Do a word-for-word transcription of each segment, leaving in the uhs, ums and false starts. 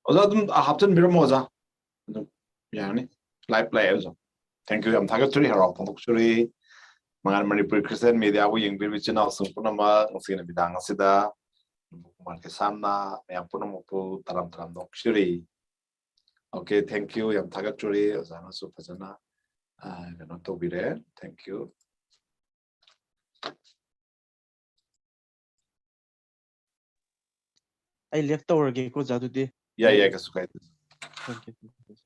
ꯑꯣꯖꯥ ꯑꯗꯨꯝ ꯍꯥꯞꯆꯤꯟꯕꯤꯔꯝꯃꯣ ꯑꯣꯖꯥ꯫ ꯑꯗꯨꯝ ꯌꯥꯔꯅꯤ꯫ Live ꯂꯥꯛꯑꯦ ꯑꯣꯖꯥ꯫ Thank you, ꯌꯥꯝ ꯊꯥꯒꯠꯆꯔꯤ, ꯍꯔꯥꯎ ꯐꯣꯡꯗꯣꯛꯆꯔꯤ꯫ ꯃꯉꯥꯜ ꯃꯅꯤꯄꯨꯔꯤ Christian Mediaꯕꯨ ꯌꯦꯡꯕꯤꯔꯤꯕ ꯏꯆꯤꯟ ꯏꯅꯥꯎꯁꯤꯡ ꯄꯨꯝꯅꯃꯛ ꯉꯁꯤꯒꯤ ꯅꯨꯃꯤꯗꯥꯡ ꯑꯁꯤꯗ ꯀꯨꯃꯥꯔ ꯀꯦꯁꯥꯝꯅ ꯃꯌꯥꯝ ꯄꯨꯝꯅꯃꯛꯄꯨ ꯇꯔꯥꯝ ꯇꯔꯥꯝꯅ ꯑꯣꯛꯆꯔꯤ꯫ Okay, thank you, ꯌꯥꯝ ꯊꯥꯒꯠꯆꯔꯤ꯫ ꯑꯣꯖꯥꯅꯁꯨ ꯐꯖꯅ, ꯑ, ꯀꯩꯅꯣ ꯇꯧꯕꯤꯔꯦ꯫ Thank you꯫ ꯑꯩ left ꯇꯧꯔꯒꯦꯀꯣ ꯑꯣꯖꯥ ꯑꯗꯨꯗꯤ꯫ ꯌꯥꯏ, ꯌꯥꯏ, ꯀꯩꯁꯨ ꯀꯥꯏꯗꯦ꯫ Thank you꯫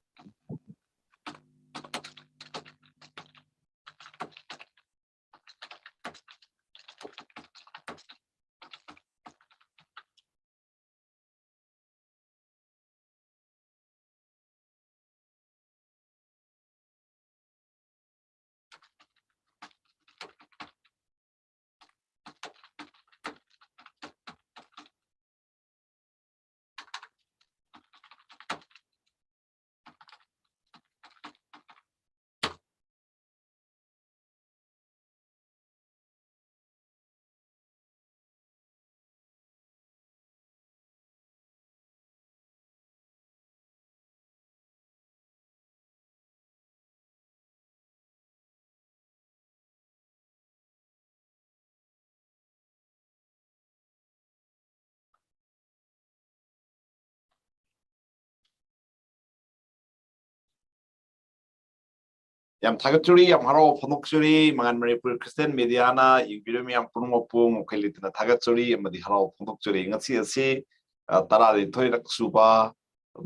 ꯌꯥꯝ ꯊꯥꯒꯠꯆꯔꯤ, ꯌꯥꯝ ꯍꯔꯥꯎꯕ ꯐꯣꯡꯗꯣꯛꯆꯔꯤ꯫ ꯃꯉꯥꯜ ꯃꯅꯤꯄꯨꯔ Christian Mediaꯅ ꯌꯦꯡꯕꯤꯔꯤꯕ ꯃꯌꯥꯝ ꯄꯨꯝꯅꯃꯛꯄꯨ ꯉꯝꯈꯩ ꯂꯩꯇꯅ ꯊꯥꯒꯠꯆꯔꯤ ꯑꯃꯗꯤ ꯍꯔꯥꯎꯕ ꯐꯣꯡꯗꯣꯛꯆꯔꯤ꯫ ꯉꯁꯤ ꯑꯁꯤ, ꯑ, ꯇꯔꯥꯅꯤꯊꯣꯏꯔꯛ ꯁꯨꯕ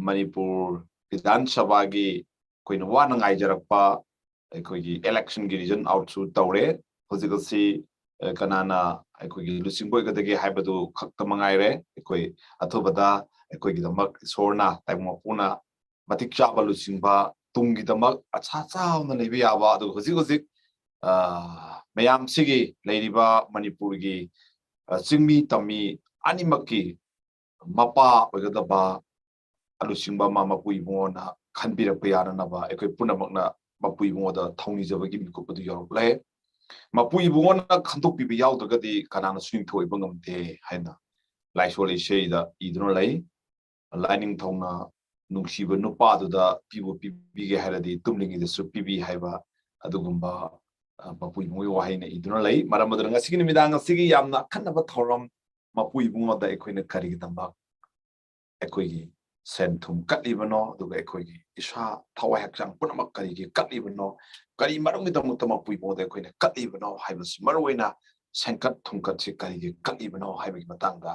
ꯃꯅꯤꯄꯨꯔ ꯕꯤꯙꯥꯟ ꯁꯚꯥꯒꯤ ꯑꯩꯈꯣꯏꯅ ꯋꯥꯅ ꯉꯥꯏꯖꯔꯛꯄ ꯑꯩꯈꯣꯏꯒꯤ electionꯒꯤ result outꯁꯨ ꯇꯧꯔꯦ꯫ ꯍꯧꯖꯤꯛ ꯑꯁꯤ, ꯑ, ꯀꯅꯥꯅ ꯑꯩꯈꯣꯏꯒꯤ ꯂꯨꯆꯤꯡꯕ ꯑꯣꯏꯒꯗꯒꯦ ꯍꯥꯏꯕꯗꯨ ꯈꯛꯇ ꯃꯉꯥꯏꯔꯦ꯫ ꯑꯩꯈꯣꯏ ꯑꯊꯨꯕꯗ ꯑꯩꯈꯣꯏꯒꯤꯗꯃꯛ ꯏꯁꯣꯔꯅ, ꯇꯥꯏꯕꯪ ꯃꯄꯨꯅ ꯃꯇꯤꯛ ꯆꯥꯕ ꯂꯨꯆꯤꯡꯕ, ꯇꯨꯡꯒꯤꯗꯃꯛ ꯑꯁꯥ ꯆꯥꯎꯅ ꯂꯩꯕ ꯌꯥꯕ, ꯑꯗꯨꯒ ꯍꯧꯖꯤꯛ ꯍꯧꯖꯤꯛ, ꯑ, ꯃꯌꯥꯝꯁꯤꯒꯤ ꯂꯩꯔꯤꯕ ꯃꯅꯤꯄꯨꯔꯒꯤ, ꯑ, ꯆꯤꯡꯃꯤ ꯇꯝꯃꯤ ꯑꯅꯤꯃꯛꯀꯤ ꯃꯄꯥ ꯑꯣꯏꯒꯗꯕ ꯂꯨꯆꯤꯡꯕ ꯑꯃ ꯃꯄꯨ ꯏꯕꯨꯡꯉꯣꯅ ꯈꯟꯕꯤꯔꯛꯄ ꯌꯥꯅꯅꯕ ꯑꯩꯈꯣꯏ ꯄꯨꯝꯅꯃꯛꯅ ꯃꯄꯨ ꯏꯕꯨꯡꯉꯣꯗ ꯊꯧꯅꯤꯖꯕꯒꯤ ꯃꯤꯀꯨꯞ ꯑꯗꯨ ꯌꯧꯔꯛꯂꯦ꯫ ꯃꯄꯨ ꯏꯕꯨꯡꯉꯣꯅ ꯈꯟꯗꯣꯛꯄꯤꯕ ꯌꯥꯎꯗ꯭ꯔꯒꯗꯤ ꯀꯅꯥꯅꯁꯨ ꯅꯤꯡꯊꯧ ꯑꯣꯏꯕ ꯉꯝꯗꯦ ꯍꯥꯏꯅ ꯂꯥꯏꯁꯣꯜ ꯏꯁꯩꯗ ꯏꯗꯨꯅ ꯂꯩ꯫ ꯂꯥꯏꯅꯤꯡꯊꯧꯅ ꯅꯨꯡꯁꯤꯕ ꯅꯨꯄꯥꯗꯨꯗ ꯄꯤꯕꯨ ꯄꯤꯕꯤꯒꯦ ꯍꯥꯏꯔꯗꯤ ꯇꯨꯝꯂꯤꯉꯩꯗꯁꯨ ꯄꯤꯕꯤ ꯍꯥꯏꯕ ꯑꯗꯨꯒꯨꯝꯕ, ꯑ, ꯃꯄꯨ ꯏꯕꯨꯡꯒꯤ ꯋꯥꯍꯩꯅ ꯏꯗꯨꯅ ꯂꯩ꯫ ꯃꯔꯝ ꯑꯗꯨꯅ ꯉꯁꯤꯒꯤ ꯅꯨꯃꯤꯗꯥꯡ ꯑꯁꯤꯒꯤ ꯌꯥꯝꯅ ꯑꯈꯟꯅꯕ ꯊꯧꯔꯝ, ꯃꯄꯨ ꯏꯕꯨꯡꯉꯣꯗ ꯑꯩꯈꯣꯏꯅ ꯀꯔꯤꯒꯤꯗꯃꯛ ꯑꯩꯈꯣꯏꯒꯤ ꯁꯦꯟ ꯊꯨꯝ ꯀꯠꯂꯤꯕꯅꯣ, ꯑꯗꯨꯒ ꯑꯩꯈꯣꯏꯒꯤ ꯏꯁꯥ, ꯊꯋꯥꯏ ꯍꯛꯆꯥꯡ ꯄꯨꯝꯅꯃꯛ ꯀꯔꯤꯒꯤ ꯀꯠꯂꯤꯕꯅꯣ, ꯀꯔꯤ ꯃꯔꯝꯒꯤꯗꯃꯛꯇ ꯃꯄꯨ ꯏꯕꯨꯡꯉꯣꯗ ꯑꯩꯈꯣꯏꯅ ꯀꯠꯂꯤꯕꯅꯣ ꯍꯥꯏꯕꯁꯤ, ꯃꯔꯨꯑꯣꯏꯅ ꯁꯦꯟꯀꯠ ꯊꯨꯝꯀꯠꯁꯤ ꯀꯔꯤꯒꯤ ꯀꯠꯂꯤꯕꯅꯣ ꯍꯥꯏꯕꯒꯤ ꯃꯇꯥꯡꯗ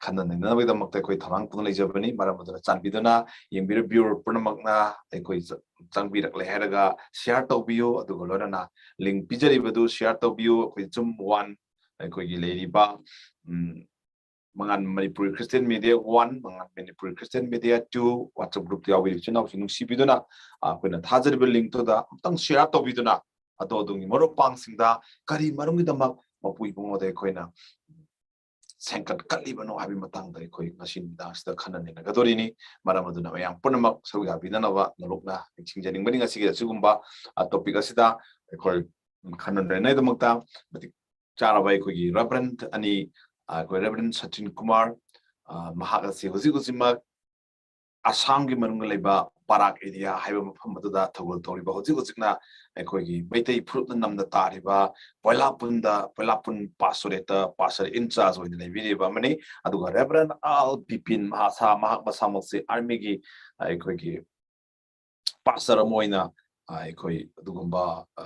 ꯈꯟꯅ ꯅꯩꯅꯅꯕꯒꯤꯗꯃꯛꯇ ꯑꯩꯈꯣꯏ ꯊꯧꯔꯥꯡ ꯄꯨꯗꯨꯅ ꯂꯩꯖꯕꯅꯤ꯫ ꯃꯔꯝ ꯑꯗꯨꯅ ꯆꯥꯟꯕꯤꯗꯨꯅ ꯌꯦꯡꯕꯤꯔꯤꯕ viewer ꯄꯨꯝꯅꯃꯛꯅ ꯑꯩꯈꯣꯏ ꯆ-, ꯆꯪꯕꯤꯔꯛꯂꯦ ꯍꯥꯏꯔꯒ share ꯇꯧꯕꯤꯌꯨ, ꯑꯗꯨꯒ ꯂꯣꯏꯅꯅ link ꯄꯤꯖꯔꯤꯕꯗꯨ share ꯇꯧꯕꯤꯌꯨ꯫ ꯑꯩꯈꯣꯏ Zoom One, ꯑꯩꯈꯣꯏꯒꯤ ꯂꯩꯔꯤꯕ, ꯎꯝ, ꯃꯉꯥꯜ ꯃꯅꯤꯄꯨꯔꯤ Christian Media One, ꯃꯉꯥꯜ Manipuri Christian Media Two WhatsApp group ꯇ ꯌꯥꯎꯕꯤꯔꯤꯕ ꯏꯆꯤꯟ ꯏꯅꯥꯎꯁꯤꯡ ꯅꯨꯡꯁꯤꯕꯤꯗꯨꯅ, ꯑ, ꯑꯩꯈꯣꯏꯅ ꯊꯥꯖꯔꯤꯕ link ꯇꯨꯗ ꯑꯃꯨꯛꯇꯪ share ꯇꯧꯕꯤꯗꯨꯅ, ꯑꯗꯣ ꯑꯗꯣꯝꯒꯤ ꯃꯔꯨꯞ ꯃꯄꯥꯡꯁꯤꯡꯗ ꯀꯔꯤ ꯃꯔꯝꯒꯤꯗꯃꯛ ꯃꯄꯨ ꯏꯕꯨꯡꯉꯣꯗ ꯑꯩꯈꯣꯏꯅ ꯁꯦꯟꯀꯠ ꯀꯠꯂꯤꯕꯅꯣ ꯍꯥꯏꯕꯒꯤ ꯃꯇꯥꯡꯗ ꯑꯩꯈꯣꯏ ꯉꯁꯤ ꯅꯨꯃꯤꯗꯥꯡꯁꯤꯗ ꯈꯟꯅ ꯅꯩꯅꯒꯗꯣꯔꯤꯅꯤ꯫ ꯃꯔꯝ ꯑꯗꯨꯅ ꯃꯌꯥꯝ ꯄꯨꯝꯅꯃꯛ ꯁꯔꯨꯛ ꯌꯥꯕꯤꯅꯅꯕ ꯅꯣꯂꯨꯛꯅ ꯅꯤꯡꯁꯤꯡꯖꯅꯤꯡꯕꯅꯤ꯫ ꯉꯁꯤꯒꯤ ꯑꯁꯤꯒꯨꯝꯕ, ꯑ, topic ꯑꯁꯤꯗ ꯑꯩꯈꯣꯏ ꯈꯟꯅ ꯅꯩꯅꯅꯕꯒꯤꯗꯃꯛꯇ ꯃꯇꯤꯛ ꯆꯥꯔꯕ ꯑꯩꯈꯣꯏꯒꯤ Reverend ꯑꯅꯤ, ꯑ, ꯑꯩꯈꯣꯏ Reverend ꯁꯆꯤꯟ ꯀꯨꯃꯥꯔ, ꯑ, ꯃꯍꯥꯛ ꯑꯁꯤ ꯍꯧꯖꯤꯛ ꯍꯧꯖꯤꯛꯃꯛ ꯑꯁꯥꯝꯒꯤ ꯃꯅꯨꯡꯗ ꯂꯩꯕ ꯕꯔꯥꯛ area ꯍꯥꯏꯕ ꯃꯐꯝ ꯑꯗꯨꯗ ꯊꯧꯒꯜ ꯇꯧꯔꯤꯕ, ꯍꯧꯖꯤꯛ ꯍꯧꯖꯤꯛꯅ ꯑꯩꯈꯣꯏꯒꯤ ꯃꯩꯇꯩ ꯐꯨꯔꯨꯞꯅ ꯅꯝꯅ ꯇꯥꯔꯤꯕ ꯕꯣꯏꯂꯥꯄꯨꯟꯗ, ꯕꯣꯏꯂꯥꯄꯨꯟ pastorate ꯇ pastor in charge ꯑꯣꯏꯅ ꯂꯩꯕꯤꯔꯤꯕ ꯑꯃꯅꯤ꯫ ꯑꯗꯨꯒ Reverend ꯑꯥꯜ ꯕꯤꯄꯤꯟ ꯃꯍꯥꯁꯥ, ꯃꯍꯥꯛ ꯃꯁꯥꯃꯛꯁꯤ army ꯒꯤ ꯑꯩꯈꯣꯏꯒꯤ pastor ꯑꯃ ꯑꯣꯏꯅ, ꯑ, ꯑꯩꯈꯣꯏ ꯑꯗꯨꯒꯨꯝꯕ, ꯑ,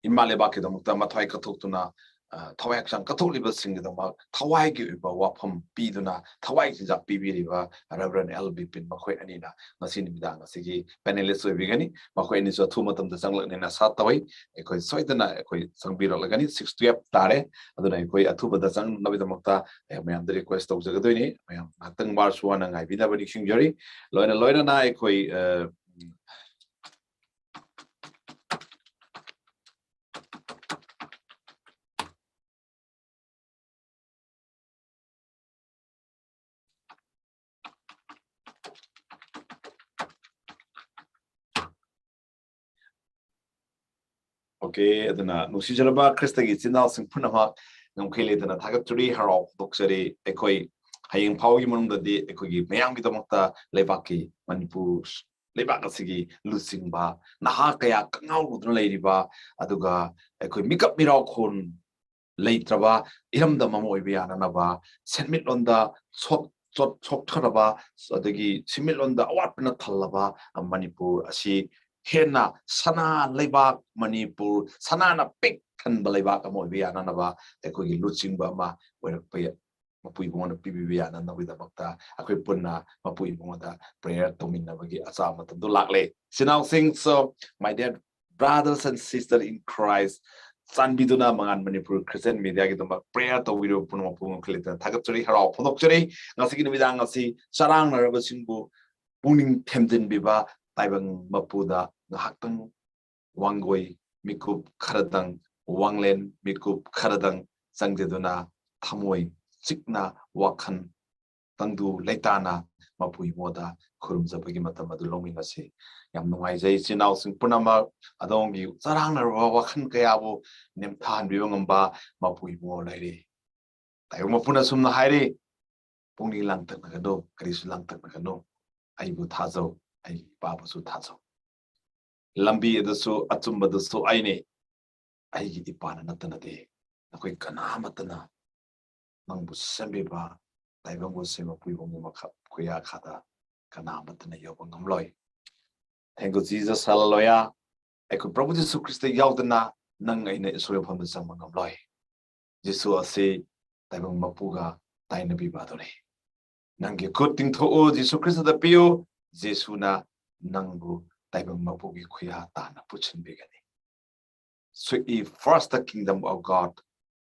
ꯏꯃꯥ ꯂꯩꯕꯥꯛꯀꯤꯗꯃꯛꯇ ꯃꯊ꯭ꯋꯥꯏ ꯀꯠꯊꯣꯛꯇꯨꯅ, ꯑ, ꯊꯋꯥꯏ ꯍꯛꯆꯥꯡ ꯀꯠꯊꯣꯛꯂꯤꯕꯁꯤꯡꯒꯤꯗꯃꯛ ꯊꯋꯥꯏꯒꯤ ꯑꯣꯏꯕ ꯋꯥꯐꯝ ꯄꯤꯗꯨꯅ ꯊꯋꯥꯏ ꯆꯤꯟꯖꯥꯛ ꯄꯤꯕꯤꯔꯤꯕ Reverend ꯑꯦꯜ ꯕꯤꯄꯤꯟ, ꯃꯈꯣꯏ ꯑꯅꯤꯅ ꯉꯁꯤ ꯅꯨꯃꯤꯗꯥꯡ ꯑꯁꯤꯒꯤ panelist ꯑꯣꯏꯕꯤꯒꯅꯤ꯫ ꯃꯈꯣꯏ ꯑꯅꯤꯁꯨ ꯑꯊꯨꯕ ꯃꯇꯝꯗ ꯆꯪꯂꯛꯅꯦꯅ ꯑꯥꯁꯥ ꯇꯧꯏ꯫ ꯑꯩꯈꯣꯏ ꯁꯣꯏꯗꯅ ꯑꯩꯈꯣꯏ ꯆꯪꯕꯤꯔꯛꯂꯒꯅꯤ꯫ Six twelve ꯇꯥꯔꯦ꯫ ꯑꯗꯨꯅ ꯑꯩꯈꯣꯏ ꯑꯊꯨꯕꯗ ꯆꯪꯅꯕꯒꯤꯗꯃꯛꯇ ꯑꯩ ꯃꯌꯥꯝꯗ request ꯇꯧꯖꯒꯗꯣꯏꯅꯤ꯫ ꯃꯌꯥꯝ ꯉꯥꯏꯍꯥꯛꯇꯪ ꯋꯥꯔꯁꯨ ꯋꯥꯅ ꯉꯥꯏꯕꯤꯅꯕ ꯅꯤꯡꯁꯤꯡꯖꯔꯤ꯫ ꯂꯣꯏꯅ ꯂꯣꯏꯅꯅ ꯑꯩꯈꯣꯏ, ꯑ, OK, ꯑꯗꯨꯅ ꯅꯨꯡꯁꯤꯖꯔꯕ ꯈ꯭ꯔꯤꯁꯇꯒꯤ ꯏꯆꯤꯟ ꯏꯅꯥꯎꯁꯤꯡ ꯄꯨꯝꯅꯃꯛ, ꯉꯝꯈꯩ ꯂꯩꯇꯅ ꯊꯥꯒꯠꯆꯔꯤ, ꯍꯔꯥꯎ ꯐꯣꯡꯗꯣꯛꯆꯔꯤ꯫ ꯑꯩꯈꯣꯏ ꯍꯌꯦꯡ ꯐꯥꯎꯒꯤ ꯃꯅꯨꯡꯗꯗꯤ ꯑꯩꯈꯣꯏꯒꯤ ꯃꯌꯥꯝꯒꯤꯗꯃꯛꯇ ꯂꯩꯕꯥꯛꯀꯤ, ꯃꯅꯤꯄꯨꯔ ꯂꯩꯕꯥꯛ ꯑꯁꯤꯒꯤ ꯂꯨꯆꯤꯡꯕ ꯅꯍꯥ ꯀꯌꯥ ꯀꯪꯉꯥꯎꯔꯨꯗꯨꯅ ꯂꯩꯔꯤꯕ, ꯑꯗꯨꯒ ꯑꯩꯈꯣꯏ ꯃꯤꯀꯞ ꯃꯤꯔꯥꯎꯈꯣꯟ ꯂꯩꯇ꯭ꯔꯕ ꯏꯔꯝꯗꯝ ꯑꯃ ꯑꯣꯏꯕ ꯌꯥꯅꯅꯕ, ꯁꯦꯟꯃꯤꯠꯂꯣꯟꯗ ꯁꯣꯛ-, ꯆꯣꯠ-, ꯁꯣꯛꯊꯔꯕ, ꯑꯗꯒꯤ ꯁꯦꯟꯃꯤꯠꯂꯣꯟꯗ ꯑꯋꯥꯠꯄꯅ ꯊꯜꯂꯕ ꯃꯅꯤꯄꯨꯔ ꯑꯁꯤ ꯍꯦꯟꯅ ꯁꯅꯥ ꯂꯩꯕꯥꯛ, ꯃꯅꯤꯄꯨꯔ ꯁꯅꯥꯅ ꯄꯤꯛ ꯊꯟꯕ ꯂꯩꯕꯥꯛ ꯑꯃ ꯑꯣꯏꯕ ꯌꯥꯅꯅꯕ ꯑꯩꯈꯣꯏꯒꯤ ꯂꯨꯆꯤꯡꯕ ꯑꯃ ꯑꯣꯏꯔꯛꯄ ꯌꯥ-, ꯃꯄꯨ ꯏꯕꯨꯡꯉꯣꯅ ꯄꯤꯕꯤꯕ ꯌꯥꯅꯅꯕꯒꯤꯗꯃꯛꯇ ꯑꯩꯈꯣꯏ ꯄꯨꯟꯅ ꯃꯄꯨ ꯏꯕꯨꯡꯉꯣꯗ prayer ꯇꯧꯃꯤꯟꯅꯕꯒꯤ ꯑꯆꯥ ꯃꯇꯝꯗꯨ ꯂꯥꯛꯂꯦ꯫ ꯏꯆꯤꯟ ꯏꯅꯥꯎꯁꯤꯡ, so, my dear brothers and sisters in Christ, ꯆꯥꯟꯕꯤꯗꯨꯅ ꯃꯉꯥꯟ ꯃꯅꯤꯄꯨꯔ Christian Media ꯒꯤꯗꯃꯛ prayer ꯇꯧꯕꯤꯔꯤꯕ ꯄꯨꯝꯅꯃꯛꯄꯨ ꯉꯝꯈꯩ ꯂꯩꯇꯅ ꯊꯥꯒꯠꯆꯔꯤ, ꯍꯔꯥꯎ ꯐꯣꯡꯗꯣꯛꯆꯔꯤ꯫ ꯉꯁꯤꯒꯤ ꯅꯨꯃꯤꯗꯥꯡ ꯑꯁꯤ ꯆꯔꯥꯡꯅꯔꯕꯁꯤꯡꯕꯨ ꯄꯨꯛꯅꯤꯡ ꯊꯦꯝꯖꯤꯟꯕꯤꯕ ꯇꯥꯏꯕꯪ ꯃꯄꯨꯗ ꯉꯥꯏꯍꯥꯛꯇꯪ ꯋꯥꯡꯒꯣꯏ ꯃꯤꯀꯨꯞ ꯈꯔꯗꯪ, ꯋꯥꯡꯂꯦꯟ ꯃꯤꯀꯨꯞ ꯈꯔꯗꯪ ꯆꯪꯖꯗꯨꯅ ꯊꯃꯣꯏ ꯆꯤꯛꯅ ꯋꯥꯈꯜ ꯇꯪꯗꯨ ꯂꯩꯇꯥꯅ ꯃꯄꯨ ꯏꯕꯨꯡꯉꯣꯗ ꯈꯨꯔꯨꯝꯖꯕꯒꯤ ꯃꯇꯝ ꯑꯗꯨ ꯂꯧꯃꯤꯟꯅꯁꯤ꯫ ꯌꯥꯝ ꯅꯨꯡꯉꯥꯏꯖꯩ꯫ ꯏꯆꯤꯟ ꯏꯅꯥꯎꯁꯤꯡ ꯄꯨꯝꯅꯃꯛ ꯑꯗꯣꯝꯒꯤ ꯆꯔꯥꯡꯅꯔꯕ ꯋꯥꯈꯜ ꯀꯌꯥꯕꯨ ꯅꯦꯝꯊꯍꯟꯕꯤꯕ ꯉꯝꯕ ꯃꯄꯨ ꯏꯕꯨꯡꯉꯣ ꯂꯩꯔꯤ꯫ ꯇꯥꯏꯕꯪ ꯃꯄꯨꯅ ꯑꯁꯨꯝꯅ ꯍꯥꯏꯔꯤ, "ꯄꯨꯛꯅꯤꯡ ꯂꯥꯡꯇꯛꯅꯒꯅꯨ, ꯀꯔꯤꯁꯨ ꯂꯥꯡꯇꯛꯅꯒꯅꯨ꯫ ꯑꯩꯕꯨ ꯊꯥꯖꯧ, ꯑꯩꯒꯤ ꯏꯄꯥꯕꯨꯁꯨ ꯊꯥꯖꯧ꯫ ꯂꯝꯕꯤ ꯑꯗꯨꯁꯨ, ꯑꯆꯨꯝꯕꯗꯨꯁꯨ ꯑꯩꯅꯤ꯫ ꯑꯩꯒꯤ ꯏꯄꯥꯅ ꯅꯠꯇꯅꯗꯤ ꯅꯈꯣꯏ ꯀꯅꯥꯃꯠꯇꯅ ꯅꯪꯕꯨ ꯁꯦꯝꯕꯤꯕ ꯇꯥꯏꯕꯪꯕꯨ ꯁꯦꯝꯕ ꯃꯄꯨ ꯏꯕꯨꯡꯒꯤ ꯃꯈꯛ ꯈꯨꯌꯥꯈꯥꯗ ꯀꯅꯥꯃꯠꯇꯅ ꯌꯧꯕ ꯉꯝꯂꯣꯏ꯫ Thank you, Jesus. Hallelujah꯫ ꯑꯩꯈꯣꯏ ꯄ꯭ꯔꯚꯨ ꯖꯤꯁꯨ ꯈ꯭ꯔꯤꯁꯇ ꯌꯥꯎꯗꯅ ꯅꯪ ꯑꯩꯅ ꯏꯁꯣꯔ ꯃꯐꯝꯗ ꯆꯪꯕ ꯉꯝꯂꯣꯏ꯫ ꯖꯤꯁꯨ ꯑꯁꯤ ꯇꯥꯏꯕꯪ ꯃꯄꯨꯒ ꯇꯥꯏꯅꯕꯤꯕ ꯑꯗꯨꯅꯤ꯫ ꯅꯪꯒꯤ ꯈꯨꯠ ꯇꯤꯡꯊꯣꯛꯎ, ꯖꯤꯁꯨ ꯈ꯭ꯔꯤꯁꯇꯗ ꯄꯤꯌꯨ꯫ ꯖꯤꯁꯨꯅ ꯅꯪꯕꯨ ꯇꯥꯏꯕꯪ ꯃꯄꯨꯒꯤ ꯈꯨꯌꯥ ꯇꯥꯅ ꯄꯨꯁꯤꯟꯕꯤꯒꯅꯤ꯫ Seek ye first the kingdom of God,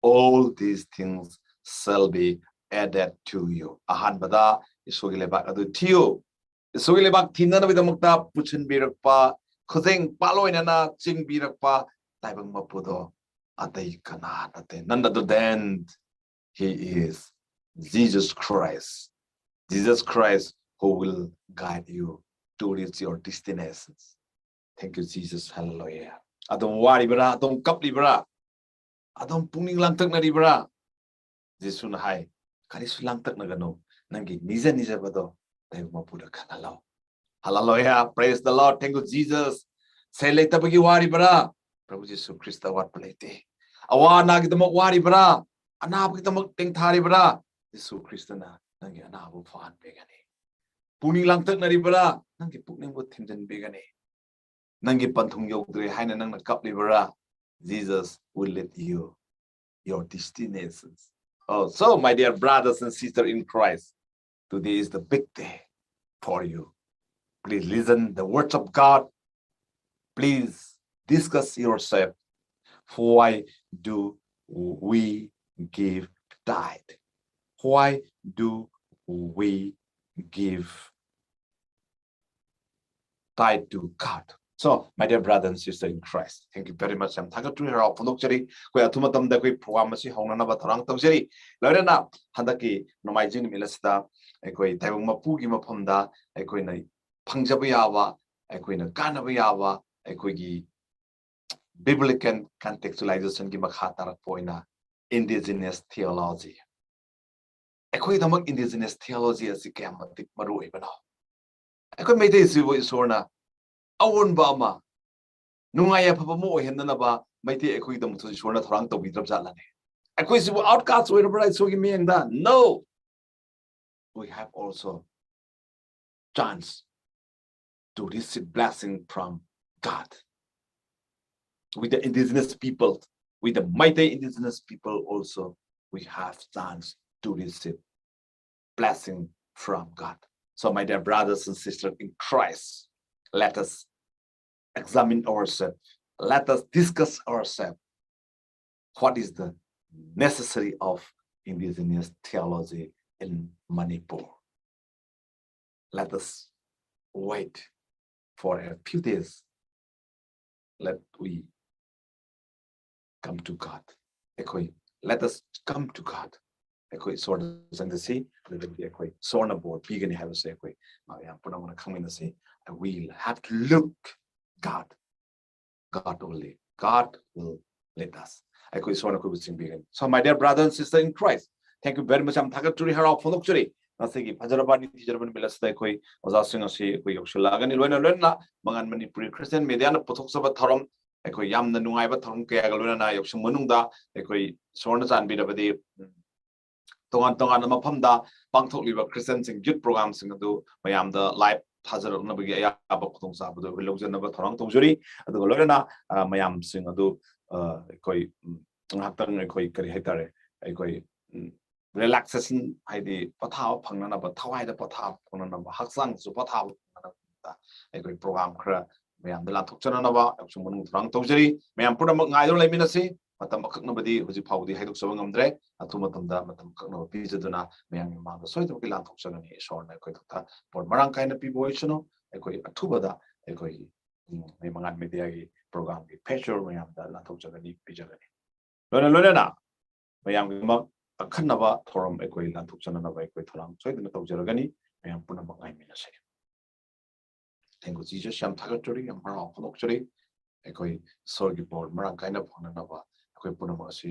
all these things shall be added to you. ꯑꯍꯥꯟꯕꯗ ꯏꯁꯣꯔꯒꯤ ꯂꯩꯕꯥꯛ ꯑꯗꯨ ꯊꯤꯌꯨ꯫ ꯏꯁꯣꯔꯒꯤ ꯂꯩꯕꯥꯛ ꯊꯤꯅꯅꯕꯒꯤꯗꯃꯛꯇ ꯄꯨꯁꯤꯟꯕꯤꯔꯛꯄ, ꯈꯨꯖꯦꯡ ꯄꯥꯠꯂꯣꯏꯅꯅ ꯆꯤꯡꯕꯤꯔꯛꯄ ꯇꯥꯏꯕꯪ ꯃꯄꯨꯗꯣ ꯑꯇꯩ ꯀꯅꯥ ꯅꯠꯇꯦ, none other than He is Jesus Christ. Jesus Christ who will guide you to reach your destinations. Thank you, Jesus. Hallelujah. ꯑꯗꯨꯝ ꯋꯥꯔꯤꯕ꯭ꯔꯥ? ꯑꯗꯨꯝ ꯀꯞꯂꯤꯕ꯭ꯔꯥ? ꯑꯗꯨꯝ ꯄꯨꯛꯅꯤꯡ ꯂꯥꯡꯇꯛꯅꯔꯤꯕ꯭ꯔꯥ? ꯖꯤꯁꯨꯅ ꯍꯥꯏ, ꯀꯔꯤꯁꯨ ꯂꯥꯡꯇꯛꯅꯒꯅꯨ, ꯅꯪꯒꯤ ꯅꯤꯖ ꯅꯤꯖꯕꯗꯣ ꯇꯥꯏꯕꯪ ꯃꯄꯨꯗ ꯈꯪꯍꯜꯂꯣ꯫ Hallelujah, praise the Lord, thank you Jesus. ꯁꯦꯜ ꯂꯩꯇꯕꯒꯤ ꯋꯥꯔꯤꯕ꯭ꯔꯥ? ꯄ꯭ꯔꯚꯨ ꯖꯤꯁꯨ ꯈ꯭ꯔꯤꯁꯇ ꯑꯋꯥꯠꯄ ꯂꯩꯇꯦ꯫ ꯑꯋꯥ ꯑꯅꯥꯒꯤꯗꯃꯛ ꯋꯥꯔꯤꯕ꯭ꯔꯥ? ꯑꯅꯥꯕꯒꯤꯗꯃꯛ ꯇꯦꯡꯊꯥꯔꯤꯕ꯭ꯔꯥ? ꯖꯤꯁꯨ ꯈ꯭ꯔꯤꯁꯇꯅ ꯅꯪꯒꯤ ꯑꯅꯥꯕ ꯐꯍꯟꯕꯤꯒꯅꯤ꯫ ꯄꯨꯛꯅꯤꯡ ꯂꯥꯡꯇꯛꯅꯔꯤꯕ꯭ꯔꯥ? ꯅꯪꯒꯤ ꯄꯨꯛꯅꯤꯡꯕꯨ ꯊꯤꯟꯖꯤꯟꯕꯤꯒꯅꯤ꯫ ꯅꯪꯒꯤ ꯄꯟꯊꯨꯡ ꯌꯧꯗ꯭ꯔꯦ ꯍꯥꯏꯅ ꯅꯪꯅ ꯀꯞꯂꯤꯕ꯭ꯔꯥ? Jesus will lead you your destinations. Oh, so my dear brothers and sisters in Christ, today is the big day for you. Please listen the words of God. Please discuss yourself. Why do we give tithe? Why do we give tithe to God? So, my dear brother and sister in Christ, thank you very much. ꯌꯥꯝ ꯊꯥꯒꯠꯆꯔꯤ, ꯍꯔꯥꯎ ꯐꯣꯡꯗꯣꯛꯆꯔꯤ꯫ ꯑꯩꯈꯣꯏ ꯑꯊꯨꯕ ꯃꯇꯝꯗ ꯑꯩꯈꯣꯏ program ꯑꯁꯤ ꯍꯧꯅꯅꯕ ꯊꯧꯔꯥꯡ ꯇꯧꯖꯔꯤ꯫ ꯂꯣꯏꯅꯅ ꯍꯟꯗꯛꯀꯤ ꯅꯣꯡꯃꯥꯏꯖꯤꯡ ꯅꯨꯃꯤꯠ ꯑꯁꯤꯗ ꯑꯩꯈꯣꯏ ꯇꯥꯏꯕꯪ ꯃꯄꯨꯒꯤ ꯃꯐꯝꯗ ꯑꯩꯈꯣꯏꯅ ꯐꯪꯖꯕ ꯌꯥꯕ, ꯑꯩꯈꯣꯏꯅ ꯀꯥꯟꯅꯕ ꯌꯥꯕ, ꯑꯩꯈꯣꯏꯒꯤ biblical contextualizationꯒꯤ ꯃꯈꯥ ꯇꯥꯔꯛꯄ ꯑꯣꯏꯅ indigenous theology꯫ ꯑꯩꯈꯣꯏꯒꯤꯗꯃꯛ indigenous theology ꯑꯁꯤ ꯀꯌꯥꯝ ꯃꯇꯤꯛ ꯃꯔꯨ ꯑꯣꯏꯕꯅꯣ? ꯑꯩꯈꯣꯏ ꯃꯩꯇꯩꯁꯤꯕꯨ ꯏꯁꯣꯔꯅ ꯑꯑꯣꯟꯕ ꯑꯃ, ꯅꯨꯡꯉꯥꯏ ꯌꯥꯏꯐꯕ ꯑꯃ ꯑꯣꯏꯍꯟꯅꯅꯕ ꯃꯩꯇꯩ ꯑꯩꯈꯣꯏꯒꯤꯗꯃꯛꯇꯁꯨ ꯏꯁꯣꯔꯅ ꯊꯧꯔꯥꯡ ꯇꯧꯕꯤꯗ꯭ꯔꯕ ꯖꯥꯠꯂꯅꯦ? ꯑꯩꯈꯣꯏꯁꯤꯕꯨ outcast ꯑꯣꯏꯔꯕ꯭ꯔꯥ ꯏꯁꯣꯔꯒꯤ ꯃꯤꯠꯌꯦꯡꯗ? No. We have also chance to receive blessing from God. With the indigenous people, with the Meitei indigenous people also, we have chance to receive blessing from God. So, my dear brothers and sisters in Christ, let us examine ourselves. Let us discuss ourselves. What is the necessity of indigenous theology in Manipur? Let us wait for a few days. Let we come to God. ꯑꯩꯈꯣꯏ, let us come to God. ꯑꯩꯈꯣꯏ ꯏꯁꯣꯔꯗ ꯆꯪꯗꯁꯤ, ꯑꯗꯨꯗꯒꯤꯗꯤ ꯑꯩꯈꯣꯏ ꯏꯁꯣꯔꯅ ꯕꯣꯔ ꯄꯤꯒꯅꯤ ꯍꯥꯏꯕꯁꯦ ꯑꯩꯈꯣꯏ ꯃꯌꯥꯝ ꯄꯨꯝꯅꯃꯛꯅ ꯈꯪꯃꯤꯟꯅꯁꯤ꯫ And we have to look God. God only. God will lead us. ꯑꯩꯈꯣꯏ ꯏꯁꯣꯔꯅ ꯑꯩꯈꯣꯏꯕꯨ ꯆꯤꯡꯕꯤꯒꯅꯤ꯫ So, my dear brother and sister in Christ, Thank you very much. ꯌꯥꯝ ꯊꯥꯒꯠꯆꯔꯤ, ꯍꯔꯥꯎ ꯐꯣꯡꯗꯣꯛꯆꯔꯤ꯫ ꯉꯁꯤꯒꯤ ꯐꯖꯔꯕ ꯅꯤꯡꯊꯤꯖꯔꯕ ꯅꯨꯃꯤꯠ ꯑꯁꯤꯗ ꯑꯩꯈꯣꯏ ꯑꯣꯖꯥꯁꯤꯡ ꯑꯁꯤ ꯑꯩꯈꯣꯏ ꯌꯧꯁꯤꯜꯂꯛꯑꯒꯅꯤ꯫ ꯂꯣꯏꯅ ꯂꯣꯏꯅꯅ ꯃꯉꯥꯟ ꯃꯅꯤꯄꯨꯔꯤ ꯈ꯭ꯔꯤꯁꯇꯤꯌꯥꯟ ꯃꯦꯗꯤꯌꯥꯅ ꯄꯨꯊꯣꯛꯆꯕ ꯊꯧꯔꯝ, ꯑꯩꯈꯣꯏ ꯌꯥꯝꯅ ꯅꯨꯡꯉꯥꯏꯕ ꯊꯧꯔꯝ ꯀꯌꯥꯒ ꯂꯣꯏꯅꯅ ꯌꯥꯎꯁꯪ ꯃꯅꯨꯡꯗ ꯑꯩꯈꯣꯏ ꯏꯁꯣꯔꯅ ꯆꯥꯟꯕꯤꯔꯕꯗꯤ, ꯎꯝ, ꯇꯣꯉꯥꯟ ꯇꯣꯉꯥꯟꯕ ꯃꯐꯝꯗ ꯄꯥꯡꯊꯣꯛꯂꯤꯕ ꯈ꯭ꯔꯤꯁꯇꯤꯌꯥꯟꯁꯤꯡ ꯌꯨꯠ ꯄ꯭ꯔꯣꯒ꯭ꯔꯥꯝꯁꯤꯡ ꯑꯗꯨ ꯃꯌꯥꯝꯗ ꯂꯥꯏꯚ ꯊꯥꯖꯔꯛꯅꯕꯒꯤ ꯑꯌꯥꯕ ꯈꯨꯗꯣꯡꯆꯥꯕꯗꯨ ꯑꯩꯈꯣꯏ ꯂꯧꯖꯅꯕ ꯊꯧꯔꯥꯡ ꯇꯧꯖꯔꯤ꯫ ꯑꯗꯨꯒ ꯂꯣꯏꯅꯅ, ꯑ, ꯃꯌꯥꯝꯁꯤꯡ ꯑꯗꯨ, ꯑ, ꯑꯩꯈꯣꯏ, ꯎꯝ, ꯉꯥꯏꯍꯥꯛꯇꯪ ꯑꯩꯈꯣꯏ ꯀꯔꯤ ꯍꯥꯏꯇꯥꯔꯦ, ꯑꯩꯈꯣꯏ, ꯎꯝ, ꯔꯤꯂꯦꯛꯁꯦꯁꯟ, ꯍꯥꯏꯗꯤ ꯄꯣꯊꯥꯕ ꯐꯪꯅꯅꯕ, ꯊꯋꯥꯏꯗ ꯄꯣꯊꯥꯕ ꯐꯪꯅꯅꯕ, ꯍꯛꯆꯥꯡꯗꯁꯨ ꯄꯣꯊꯥꯕ ꯐꯪꯅꯅꯕ ꯑꯩꯈꯣꯏ ꯄ꯭ꯔꯣꯒ꯭ꯔꯥꯝ ꯈꯔ ꯃꯌꯥꯝꯗ ꯂꯥꯟꯊꯣꯛꯆꯅꯅꯕ ꯌꯥꯎꯁꯪ ꯃꯅꯨꯡ ꯊꯧꯔꯥꯡ ꯇꯧꯖꯔꯤ꯫ ꯃꯌꯥꯝ ꯄꯨꯝꯅꯃꯛ ꯉꯥꯏꯗꯨꯅ ꯂꯩꯃꯤꯟꯅꯁꯤ꯫ ꯃꯇꯝ ꯑꯀꯛꯅꯕꯗꯤ ꯍꯧꯖꯤꯛ ꯐꯥꯎꯕꯗꯤ ꯍꯥꯏꯗꯣꯛꯆꯕ ꯉꯝꯗ꯭ꯔꯦ꯫ ꯑꯊꯨꯕ ꯃꯇꯝꯗ ꯃꯇꯝ ꯑꯀꯛꯅꯕ ꯄꯤꯖꯗꯨꯅ ꯃꯌꯥꯝꯒꯤ ꯃꯃꯥꯡꯗ ꯁꯣꯏꯗꯅꯃꯛꯀꯤ ꯂꯥꯟꯊꯣꯛꯆꯒꯅꯤ꯫ ꯏꯁꯣꯔꯅ ꯑꯩꯈꯣꯏ ꯈꯛꯇ ꯄꯣꯠ ꯃꯔꯥꯡ ꯀꯥꯏꯅ ꯄꯤꯕ ꯑꯣꯏꯁꯅꯨ꯫ ꯑꯩꯈꯣꯏ ꯑꯊꯨꯕꯗ ꯑꯩꯈꯣꯏꯒꯤ, ꯎꯝ, ꯃꯉꯥꯟ ꯃꯦꯗꯤꯌꯥꯒꯤ ꯄ꯭ꯔꯣꯒ꯭ꯔꯥꯝꯒꯤ ꯐꯦꯁꯤꯌꯦꯜ ꯃꯌꯥꯝꯗ ꯂꯥꯟꯊꯣꯛꯆꯒꯅꯤ, ꯄꯤꯖꯒꯅꯤ꯫ ꯂꯣꯏꯅ ꯂꯣꯏꯅꯅ ꯃꯌꯥꯝꯒꯤꯗꯃꯛ ꯑꯈꯟꯅꯕ ꯊꯧꯔꯝ ꯑꯩꯈꯣꯏ ꯂꯥꯟꯊꯣꯛꯆꯅꯅꯕ ꯑꯩꯈꯣꯏ ꯊꯧꯔꯥꯡ ꯁꯣꯏꯗꯅ ꯇꯧꯖꯔꯒꯅꯤ꯫ ꯃꯌꯥꯝ ꯄꯨꯝꯅꯃꯛ ꯉꯥꯏꯃꯤꯟꯅꯁꯦ꯫ Thank you, Jesus. ꯌꯥꯝ ꯊꯥꯒꯠꯆꯔꯤ, ꯌꯥꯝ ꯍꯔꯥꯎ ꯐꯣꯡꯗꯣꯛꯆꯔꯤ꯫ ꯑꯩꯈꯣꯏ ꯏꯁꯣꯔꯒꯤ ꯕꯣꯔ ꯃꯔꯥꯡ ꯀꯥꯏꯅ ꯐꯪꯅꯅꯕ ꯑꯩꯈꯣꯏ ꯄꯨꯝꯅꯃꯛ ꯑꯁꯤ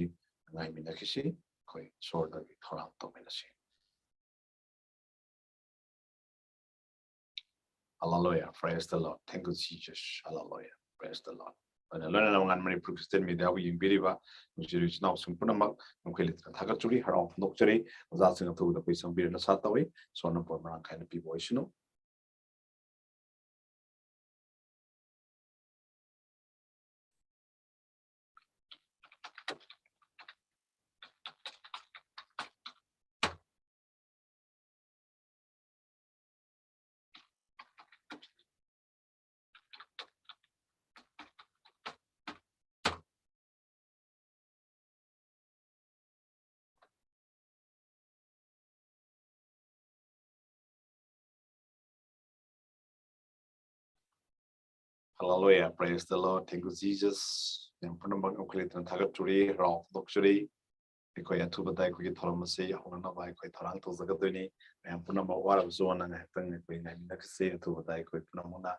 ꯉꯥꯏꯃꯤꯟꯅꯈꯤꯁꯤ꯫ ꯑꯩꯈꯣꯏ ꯏꯁꯣꯔꯗꯒꯤ ꯊꯧꯔꯥꯡ ꯇꯧꯃꯤꯟꯅꯁꯤ꯫ Hallelujah. Praise the Lord. Thank you, Jesus. Hallelujah. Praise the Lord. ꯂꯣꯏꯅ ꯂꯣꯏꯅꯅ ꯃꯉꯥꯟ ꯃꯅꯤꯄꯨꯔ ꯈ꯭ꯔꯤꯁꯇꯤꯌꯥꯟ ꯃꯦꯗꯤꯌꯥꯕꯨ ꯌꯦꯡꯕꯤꯔꯤꯕ ꯅꯨꯡꯁꯤꯔꯕ ꯏꯆꯤꯟ ꯏꯅꯥꯎꯁꯤꯡ ꯄꯨꯝꯅꯃꯛ ꯅꯈꯣꯏ ꯂꯩꯇꯅ ꯊꯥꯒꯠꯆꯔꯤ, ꯍꯔꯥꯎ ꯐꯣꯡꯗꯣꯛꯆꯔꯤ꯫ ꯑꯣꯖꯥꯁꯤꯡ ꯑꯊꯨꯕꯗ ꯑꯩꯈꯣꯏ ꯆꯪꯕꯤꯔꯅ ꯁꯥ ꯇꯧꯏ꯫ ꯏꯁꯣꯔꯅ ꯕꯣꯔ ꯃꯔꯥꯡ ꯀꯥꯏꯅ ꯄꯤꯕ ꯑꯣꯏꯁꯅꯨ꯫ Hallelujah. Praise the Lord. Thank you, Jesus. ꯌꯥꯝ ꯄꯨꯝꯅꯃꯛ ꯅꯈꯣꯏ ꯂꯩꯇꯅ ꯊꯥꯒꯠꯆꯔꯤ, ꯍꯔꯥꯎ ꯐꯣꯡꯗꯣꯛꯆꯔꯤ꯫ ꯑꯩꯈꯣꯏ ꯑꯊꯨꯕꯗ ꯑꯩꯈꯣꯏꯒꯤ ꯊꯧꯔꯝ ꯑꯁꯤ ꯍꯧꯅꯅꯕ ꯑꯩꯈꯣꯏ ꯊꯧꯔꯥꯡ ꯇꯧꯖꯒꯗꯣꯏꯅꯤ꯫ ꯃꯌꯥꯝ ꯄꯨꯝꯅꯃꯛ ꯋꯥꯔꯕꯁꯨ ꯋꯥꯅ ꯉꯥꯏꯍꯥꯛꯇꯪ ꯑꯩꯈꯣꯏ ꯉꯥꯏꯃꯤꯟꯅꯈꯤꯁꯤ꯫ ꯑꯊꯨꯕꯗ ꯑꯩꯈꯣꯏ ꯄꯨꯝꯅꯃꯛꯅ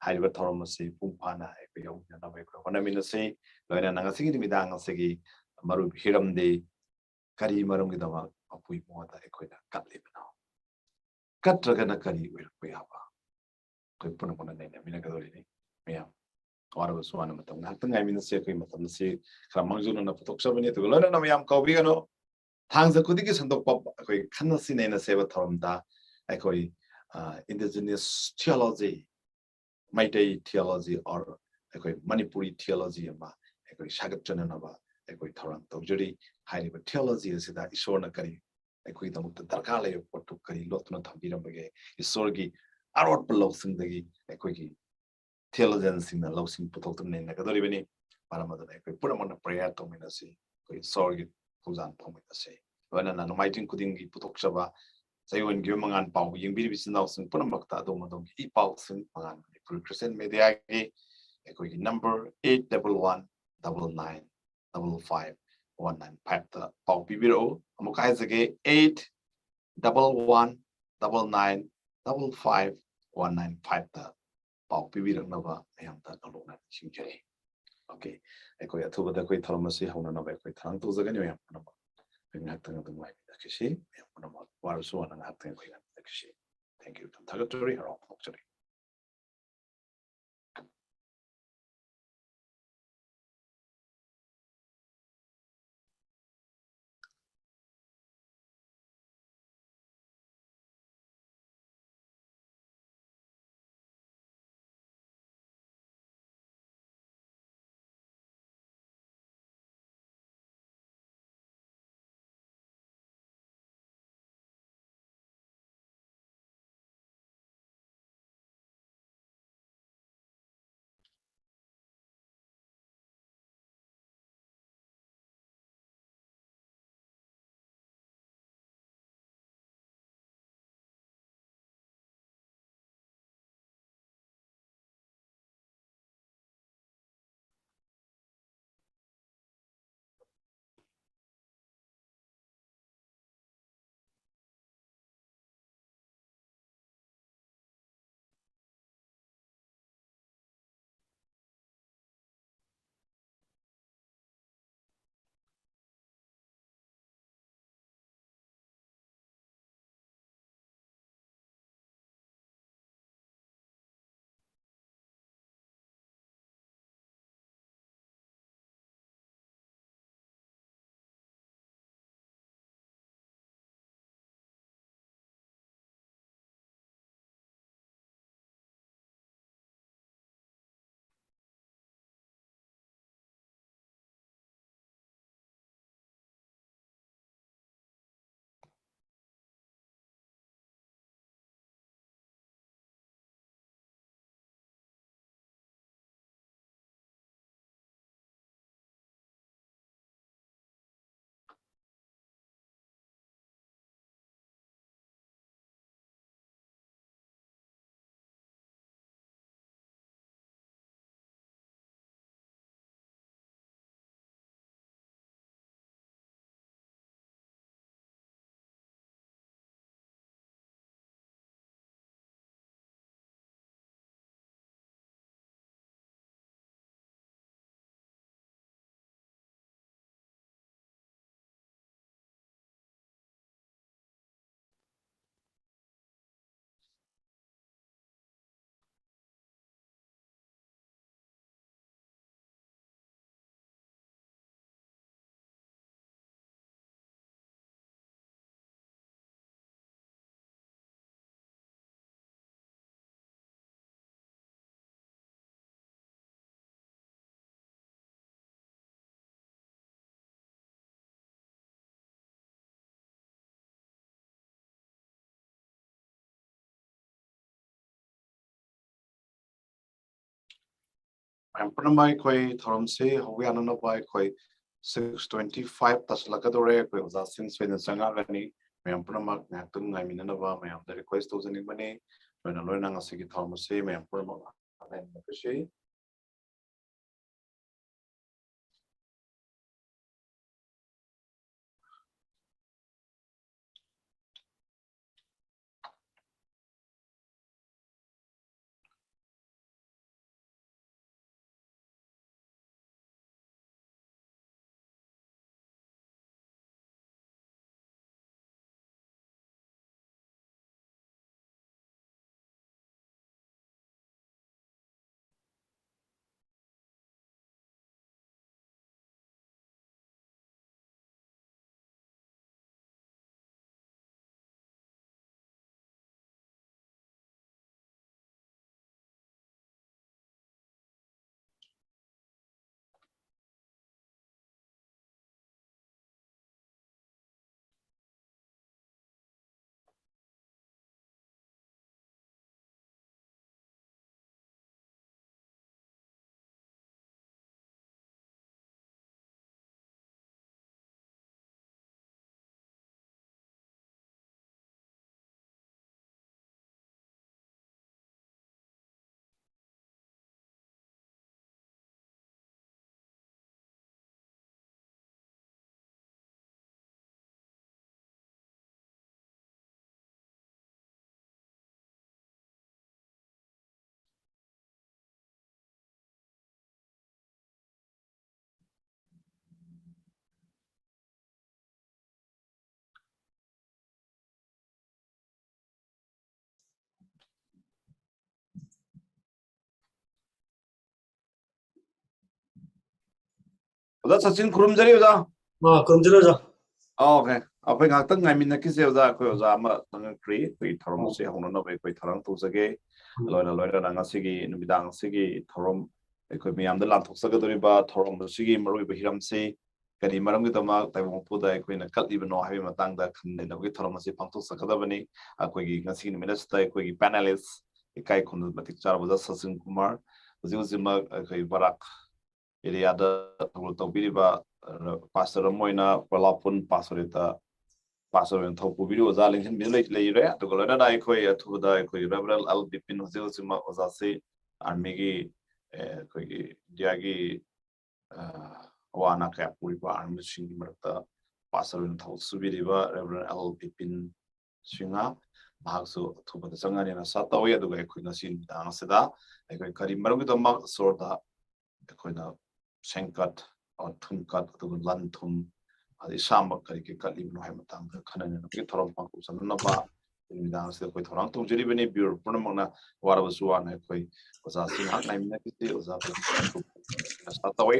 ꯍꯥꯏꯔꯤꯕ ꯊꯧꯔꯝ ꯑꯁꯤ ꯃꯄꯨꯡ ꯐꯥꯅ ꯑꯩꯈꯣꯏ ꯌꯥꯎꯃꯤꯟꯅꯅꯕ ꯑꯩꯈꯣꯏ ꯍꯣꯠꯅꯃꯤꯟꯅꯁꯤ꯫ ꯂꯣꯏꯅꯅ ꯉꯁꯤꯒꯤ ꯅꯨꯃꯤꯗꯥꯡ ꯑꯁꯤꯒꯤ ꯃꯔꯨ ꯍꯤꯔꯝꯗꯤ ꯀꯔꯤ ꯃꯔꯝꯒꯤꯗꯃꯛ ꯃꯄꯨ ꯏꯕꯨꯡꯉꯣꯗ ꯑꯩꯈꯣꯏꯅ ꯀꯠꯂꯤꯕꯅꯣ? ꯀꯠꯇ꯭ꯔꯒꯅ ꯀꯔꯤ ꯑꯣꯏꯔꯛꯄ ꯌꯥꯕ? ꯑꯩꯈꯣꯏ ꯄꯨꯝꯅꯃꯛꯅ ꯅꯩꯅꯃꯤꯟꯅꯒꯗꯧꯔꯤꯅꯤ꯫ ꯃꯌꯥꯝ ꯋꯥꯔꯕꯁꯨ ꯋꯥꯅ ꯃꯇꯝ ꯉꯥꯏꯍꯥꯛꯇꯪ ꯉꯥꯏꯃꯤꯟꯅꯁꯤ꯫ ꯑꯩꯈꯣꯏ ꯃꯇꯝ ꯑꯁꯤ ꯈꯔ ꯃꯥꯡꯖꯧꯅꯅ ꯄꯨꯊꯣꯛꯆꯕꯅꯤ, ꯑꯗꯨꯒ ꯂꯣꯏꯅꯅ ꯃꯌꯥꯝ ꯀꯥꯎꯕꯤꯒꯅꯨ, ꯊꯥꯡꯖ ꯈꯨꯗꯤꯡꯒꯤ ꯁꯟꯗꯣꯛꯄ ꯑꯩꯈꯣꯏ ꯈꯟꯅꯁꯤ ꯅꯩꯅꯁꯦ ꯍꯥꯏꯕ ꯊꯧꯔꯝꯗ ꯑꯩꯈꯣꯏ, ꯑ, indigenous theology, Meitei theology or ꯑꯩꯈꯣꯏ ꯃꯅꯤꯄꯨꯔꯤ theology ꯑꯃ ꯑꯩꯈꯣꯏ ꯁꯥꯒꯠꯆꯅꯅꯕ ꯑꯩꯈꯣꯏ ꯊꯧꯔꯥꯡ ꯇꯧꯖꯔꯤ꯫ ꯍꯥꯏꯔꯤꯕ theology ꯑꯁꯤꯗ ꯏꯁꯣꯔꯅ ꯀꯔꯤ ꯑꯩꯈꯣꯏꯒꯤꯗꯃꯛꯇ ꯗꯔꯀꯥꯔ ꯂꯩꯕ ꯄꯣꯠꯇꯨ ꯀꯔꯤ ꯂꯣꯠꯇꯨꯅ ꯊꯝꯕꯤꯔꯝꯕꯒꯦ, ꯏꯁꯣꯔꯒꯤ ꯑꯔꯣꯠꯄ ꯂꯧꯁꯤꯡꯗꯒꯤ ꯑꯩꯈꯣꯏꯒꯤ theologianꯁꯤꯡꯅ ꯂꯧꯁꯤꯡ ꯄꯨꯊꯣꯛꯇꯨꯅ ꯅꯩꯅꯒꯗꯧꯔꯤꯕꯅꯤ꯫ ꯃꯔꯝ ꯑꯗꯨꯅ ꯑꯩꯈꯣꯏ ꯄꯨꯝꯅꯃꯛꯅ prayer ꯇꯧꯃꯤꯟꯅꯁꯤ, ꯑꯩꯈꯣꯏ ꯏꯁꯣꯔꯒꯤ ꯊꯧꯖꯥꯜ ꯐꯪꯃꯤꯟꯅꯁꯤ꯫ ꯂꯣꯏꯅꯅ ꯅꯣꯡꯃꯥꯏꯖꯤꯡ ꯈꯨꯗꯤꯡꯒꯤ ꯄꯨꯊꯣꯛꯆꯕ ꯆꯌꯣꯜꯒꯤ ꯃꯉꯥꯜ ꯄꯥꯎ ꯌꯦꯡꯕꯤꯔꯤꯕ ꯏꯆꯤꯟ ꯏꯅꯥꯎꯁꯤꯡ ꯄꯨꯝꯅꯃꯛꯇ ꯑꯗꯣꯝ ꯑꯗꯣꯝꯒꯤ ꯏ ꯄꯥꯎꯁꯤꯡ ꯃꯉꯥꯜ ꯃꯅꯤꯄꯨꯔꯤ Christian Mediaꯒꯤ ꯑꯩꯈꯣꯏꯒꯤ number eight double one double nine double five one nine fiveꯇ ꯄꯥꯎ ꯄꯤꯕꯤꯔꯛꯎ꯫ ꯑꯃꯨꯛ ꯍꯥꯏꯖꯒꯦ, eight double one double nine double five one nine fiveꯇ ꯄꯥꯎ ꯄꯤꯕꯤꯔꯛꯅꯕ ꯃꯌꯥꯝꯗ ꯅꯧꯅ ꯅꯤꯡꯁꯤꯡꯖꯔꯤ꯫ Okay, ꯑꯩꯈꯣꯏ ꯑꯊꯨꯕꯗ ꯑꯩꯈꯣꯏ ꯊꯧꯔꯝ ꯑꯁꯤ ꯍꯧꯅꯅꯕ ꯑꯩꯈꯣꯏ ꯊꯧꯔꯥꯡ ꯇꯧꯖꯒꯅꯤ꯫ ꯃꯌꯥꯝ ꯄꯨꯝꯅꯃꯛ ꯑꯩꯈꯣꯏ ꯉꯥꯏꯍꯥꯛꯇꯪ ꯑꯗꯨꯝ ꯉꯥꯏꯃꯤꯟꯅꯈꯤꯁꯤ꯫ ꯃꯌꯥꯝ ꯄꯨꯝꯅꯃꯛ ꯋꯥꯔꯁꯨ ꯋꯥꯅ ꯉꯥꯏꯍꯥꯛꯇꯪ ꯑꯩꯈꯣꯏ ꯉꯥꯏꯃꯤꯟꯅꯈꯤꯁꯤ꯫ Thank you꯫ ꯌꯥꯝ ꯊꯥꯒꯠꯆꯔꯤ, ꯍꯔꯥꯎ ꯐꯣꯡꯗꯣꯛꯆꯔꯤ꯫ ꯃꯌꯥꯝ ꯄꯨꯝꯅꯃꯛ ꯑꯩꯈꯣꯏ ꯊꯧꯔꯝꯁꯤ ꯍꯧꯕ ꯌꯥꯅꯅꯕ ꯑꯩꯈꯣꯏ six twenty five ꯇꯥꯁꯤꯜꯂꯛꯀꯗꯧꯔꯦ꯫ ꯑꯩꯈꯣꯏ ꯑꯣꯖꯥꯁꯤꯡ ꯁꯣꯏꯗꯅ ꯆꯪꯉꯛꯑꯒꯅꯤ꯫ ꯃꯌꯥꯝ ꯄꯨꯝꯅꯃꯛ ꯉꯥꯏꯍꯥꯛꯇꯪ ꯉꯥꯏꯃꯤꯟꯅꯅꯕ ꯃꯌꯥꯝꯗ request ꯇꯧꯖꯅꯤꯡꯕꯅꯤ꯫ ꯂꯣꯏꯅ ꯂꯣꯏꯅ ꯉꯁꯤꯒꯤ ꯊꯧꯔꯝ ꯑꯁꯤ ꯃꯌꯥꯝ ꯄꯨꯝꯅꯃꯛ ꯂꯥꯛꯅꯕ ꯍꯥꯏꯅ ꯅꯤꯡꯁꯤꯡꯖꯔꯤ꯫ ꯑꯣꯖꯥ ꯁꯆꯤꯟ, ꯈꯨꯔꯨꯝꯖꯔꯤ ꯑꯣꯖꯥ꯫ ꯑꯥ, ꯈꯨꯔꯨꯝꯖꯔꯤ ꯑꯣꯖꯥ꯫ ꯑꯣꯀꯦ, ꯑꯩꯈꯣꯏ ꯉꯥꯏꯍꯥꯛꯇꯪ ꯉꯥꯏꯃꯤꯟꯅꯈꯤꯁꯦ ꯑꯣꯖꯥ꯫ ꯑꯩꯈꯣꯏ ꯑꯣꯖꯥ ꯑꯃ ꯆꯪꯉꯛꯇ꯭ꯔꯤ꯫ ꯑꯩꯈꯣꯏ ꯊꯧꯔꯝ ꯑꯁꯤ ꯍꯧꯅꯅꯕ ꯑꯩꯈꯣꯏ ꯊꯧꯔꯥꯡ ꯇꯧꯖꯒꯦ꯫ ꯎꯝ꯫ ꯂꯣꯏꯅ ꯂꯣꯏꯅꯅ ꯉꯁꯤꯒꯤ ꯅꯨꯃꯤꯗꯥꯡ ꯑꯁꯤꯒꯤ ꯊꯧꯔꯝ, ꯑꯩꯈꯣꯏ ꯃꯤꯌꯥꯝꯗ ꯂꯥꯟꯊꯣꯛꯆꯒꯗꯧꯔꯤꯕ ꯊꯧꯔꯝ ꯑꯁꯤꯒꯤ ꯃꯔꯨꯑꯣꯏꯕ ꯍꯤꯔꯝꯁꯤ ꯀꯔꯤ ꯃꯔꯝꯒꯤꯗꯃꯛ ꯇꯥꯏꯕꯪ ꯃꯄꯨꯗ ꯑꯩꯈꯣꯏꯅ ꯀꯠꯂꯤꯕꯅꯣ ꯍꯥꯏꯕꯒꯤ ꯃꯇꯥꯡꯗ ꯈꯟꯅ ꯅꯩꯅꯕꯒꯤ ꯊꯧꯔꯝ ꯑꯁꯤ ꯄꯥꯡꯊꯣꯛꯆꯒꯗꯕꯅꯤ꯫ ꯑꯩꯈꯣꯏꯒꯤ ꯉꯁꯤꯒꯤ ꯅꯨꯃꯤꯠ ꯑꯁꯤꯗ ꯑꯩꯈꯣꯏꯒꯤ panelist, ꯏꯀꯥꯏ ꯈꯨꯝꯅꯕ ꯃꯇꯤꯛ ꯆꯥꯔꯕ ꯑꯣꯖꯥ ꯁꯆꯤꯟ ꯀꯨꯃꯥꯔ, ꯍꯧꯖꯤꯛ ꯍꯧꯖꯤꯛꯃꯛ ꯑꯩꯈꯣꯏ ꯕꯔꯥꯛ ꯑꯦꯔꯤꯌꯥꯗ ꯊꯧꯒꯜ ꯇꯧꯕꯤꯔꯤꯕ ꯄꯥꯁꯇꯔ ꯑꯃ ꯑꯣꯏꯅ ꯄ꯭ꯔꯂꯥꯄꯨꯟ ꯄꯥꯁꯇꯣꯔꯦꯠꯇ ꯄꯥꯁꯇꯔ ꯑꯣꯏꯅ ꯊꯧ ꯄꯨꯕꯤꯔꯤꯕ ꯑꯣꯖꯥ ꯂꯦꯡꯁꯤꯟꯕꯤꯗꯨꯅ ꯂꯩꯔꯦ꯫ ꯑꯗꯨꯒ ꯂꯣꯏꯅꯅ ꯑꯩꯈꯣꯏ ꯑꯊꯨꯕꯗ ꯑꯩꯈꯣꯏ ꯔꯦꯚꯔꯦꯟ ꯑꯦꯜ ꯕꯤꯄꯤꯟ ꯍꯧꯖꯤꯛ ꯍꯧꯖꯤꯛꯃꯛ ꯑꯣꯖꯥꯁꯤ ꯑꯥꯔꯃꯤꯒꯤ ꯑꯩꯈꯣꯏꯒꯤ ꯏꯟꯗꯤꯌꯥꯒꯤ ꯑꯋꯥ ꯑꯅꯥ ꯀꯌꯥ ꯄꯨꯔꯤꯕ ꯑꯥꯔꯃꯤꯁꯤꯡꯒꯤ ꯃꯔꯛꯇ ꯄꯥꯁꯇꯔ ꯑꯣꯏꯅ ꯊꯕꯛ ꯁꯨꯕꯤꯔꯤꯕ ꯔꯦꯚꯔꯦꯟ ꯑꯦꯜ ꯕꯤꯄꯤꯟ ꯁꯤꯡꯍ, ꯃꯍꯥꯛꯁꯨ ꯑꯊꯨꯕꯗ ꯆꯪꯒꯅꯤꯅ ꯑꯥꯁꯥ ꯇꯧꯏ꯫ ꯑꯗꯨꯒ ꯑꯩꯈꯣꯏ ꯉꯁꯤ ꯅꯨꯃꯤꯗꯥꯡ ꯑꯁꯤꯗ ꯑꯩꯈꯣꯏ ꯀꯔꯤ ꯃꯔꯝꯒꯤꯗꯃꯛ ꯏꯁꯣꯔꯗ ꯑꯩꯈꯣꯏꯅ ꯁꯦꯡꯀꯠ, ꯊꯨꯝꯀꯠ, ꯑꯗꯨꯒ ꯂꯟ ꯊꯨꯝ, ꯑꯗꯩ ꯏꯁꯥꯃꯛ ꯀꯔꯤ ꯀꯔꯤ ꯀꯠꯂꯤꯕꯅꯣ ꯍꯥꯏꯕ ꯃꯇꯥꯡꯗ ꯈꯟꯅ ꯅꯩꯅꯕꯒꯤ ꯊꯧꯔꯝ ꯄꯥꯡꯊꯣꯛꯆꯅꯅꯕ ꯅꯨꯃꯤꯗꯥꯡ ꯑꯁꯤꯗ ꯑꯩꯈꯣꯏ ꯊꯧꯔꯥꯡ ꯇꯧꯖꯔꯤꯕꯅꯤ꯫ ꯚꯤꯌꯨꯋꯔ ꯄꯨꯝꯅꯃꯛꯅ ꯋꯥꯔꯕꯁꯨ ꯋꯥꯅ ꯑꯩꯈꯣꯏ ꯑꯣꯖꯥꯁꯤ ꯉꯥꯏꯍꯥꯛ ꯉꯥꯏꯃꯤꯟꯅꯈꯤꯁꯤ꯫ ꯑꯣꯖꯥ ꯑꯥꯁꯥ ꯇꯧꯏ꯫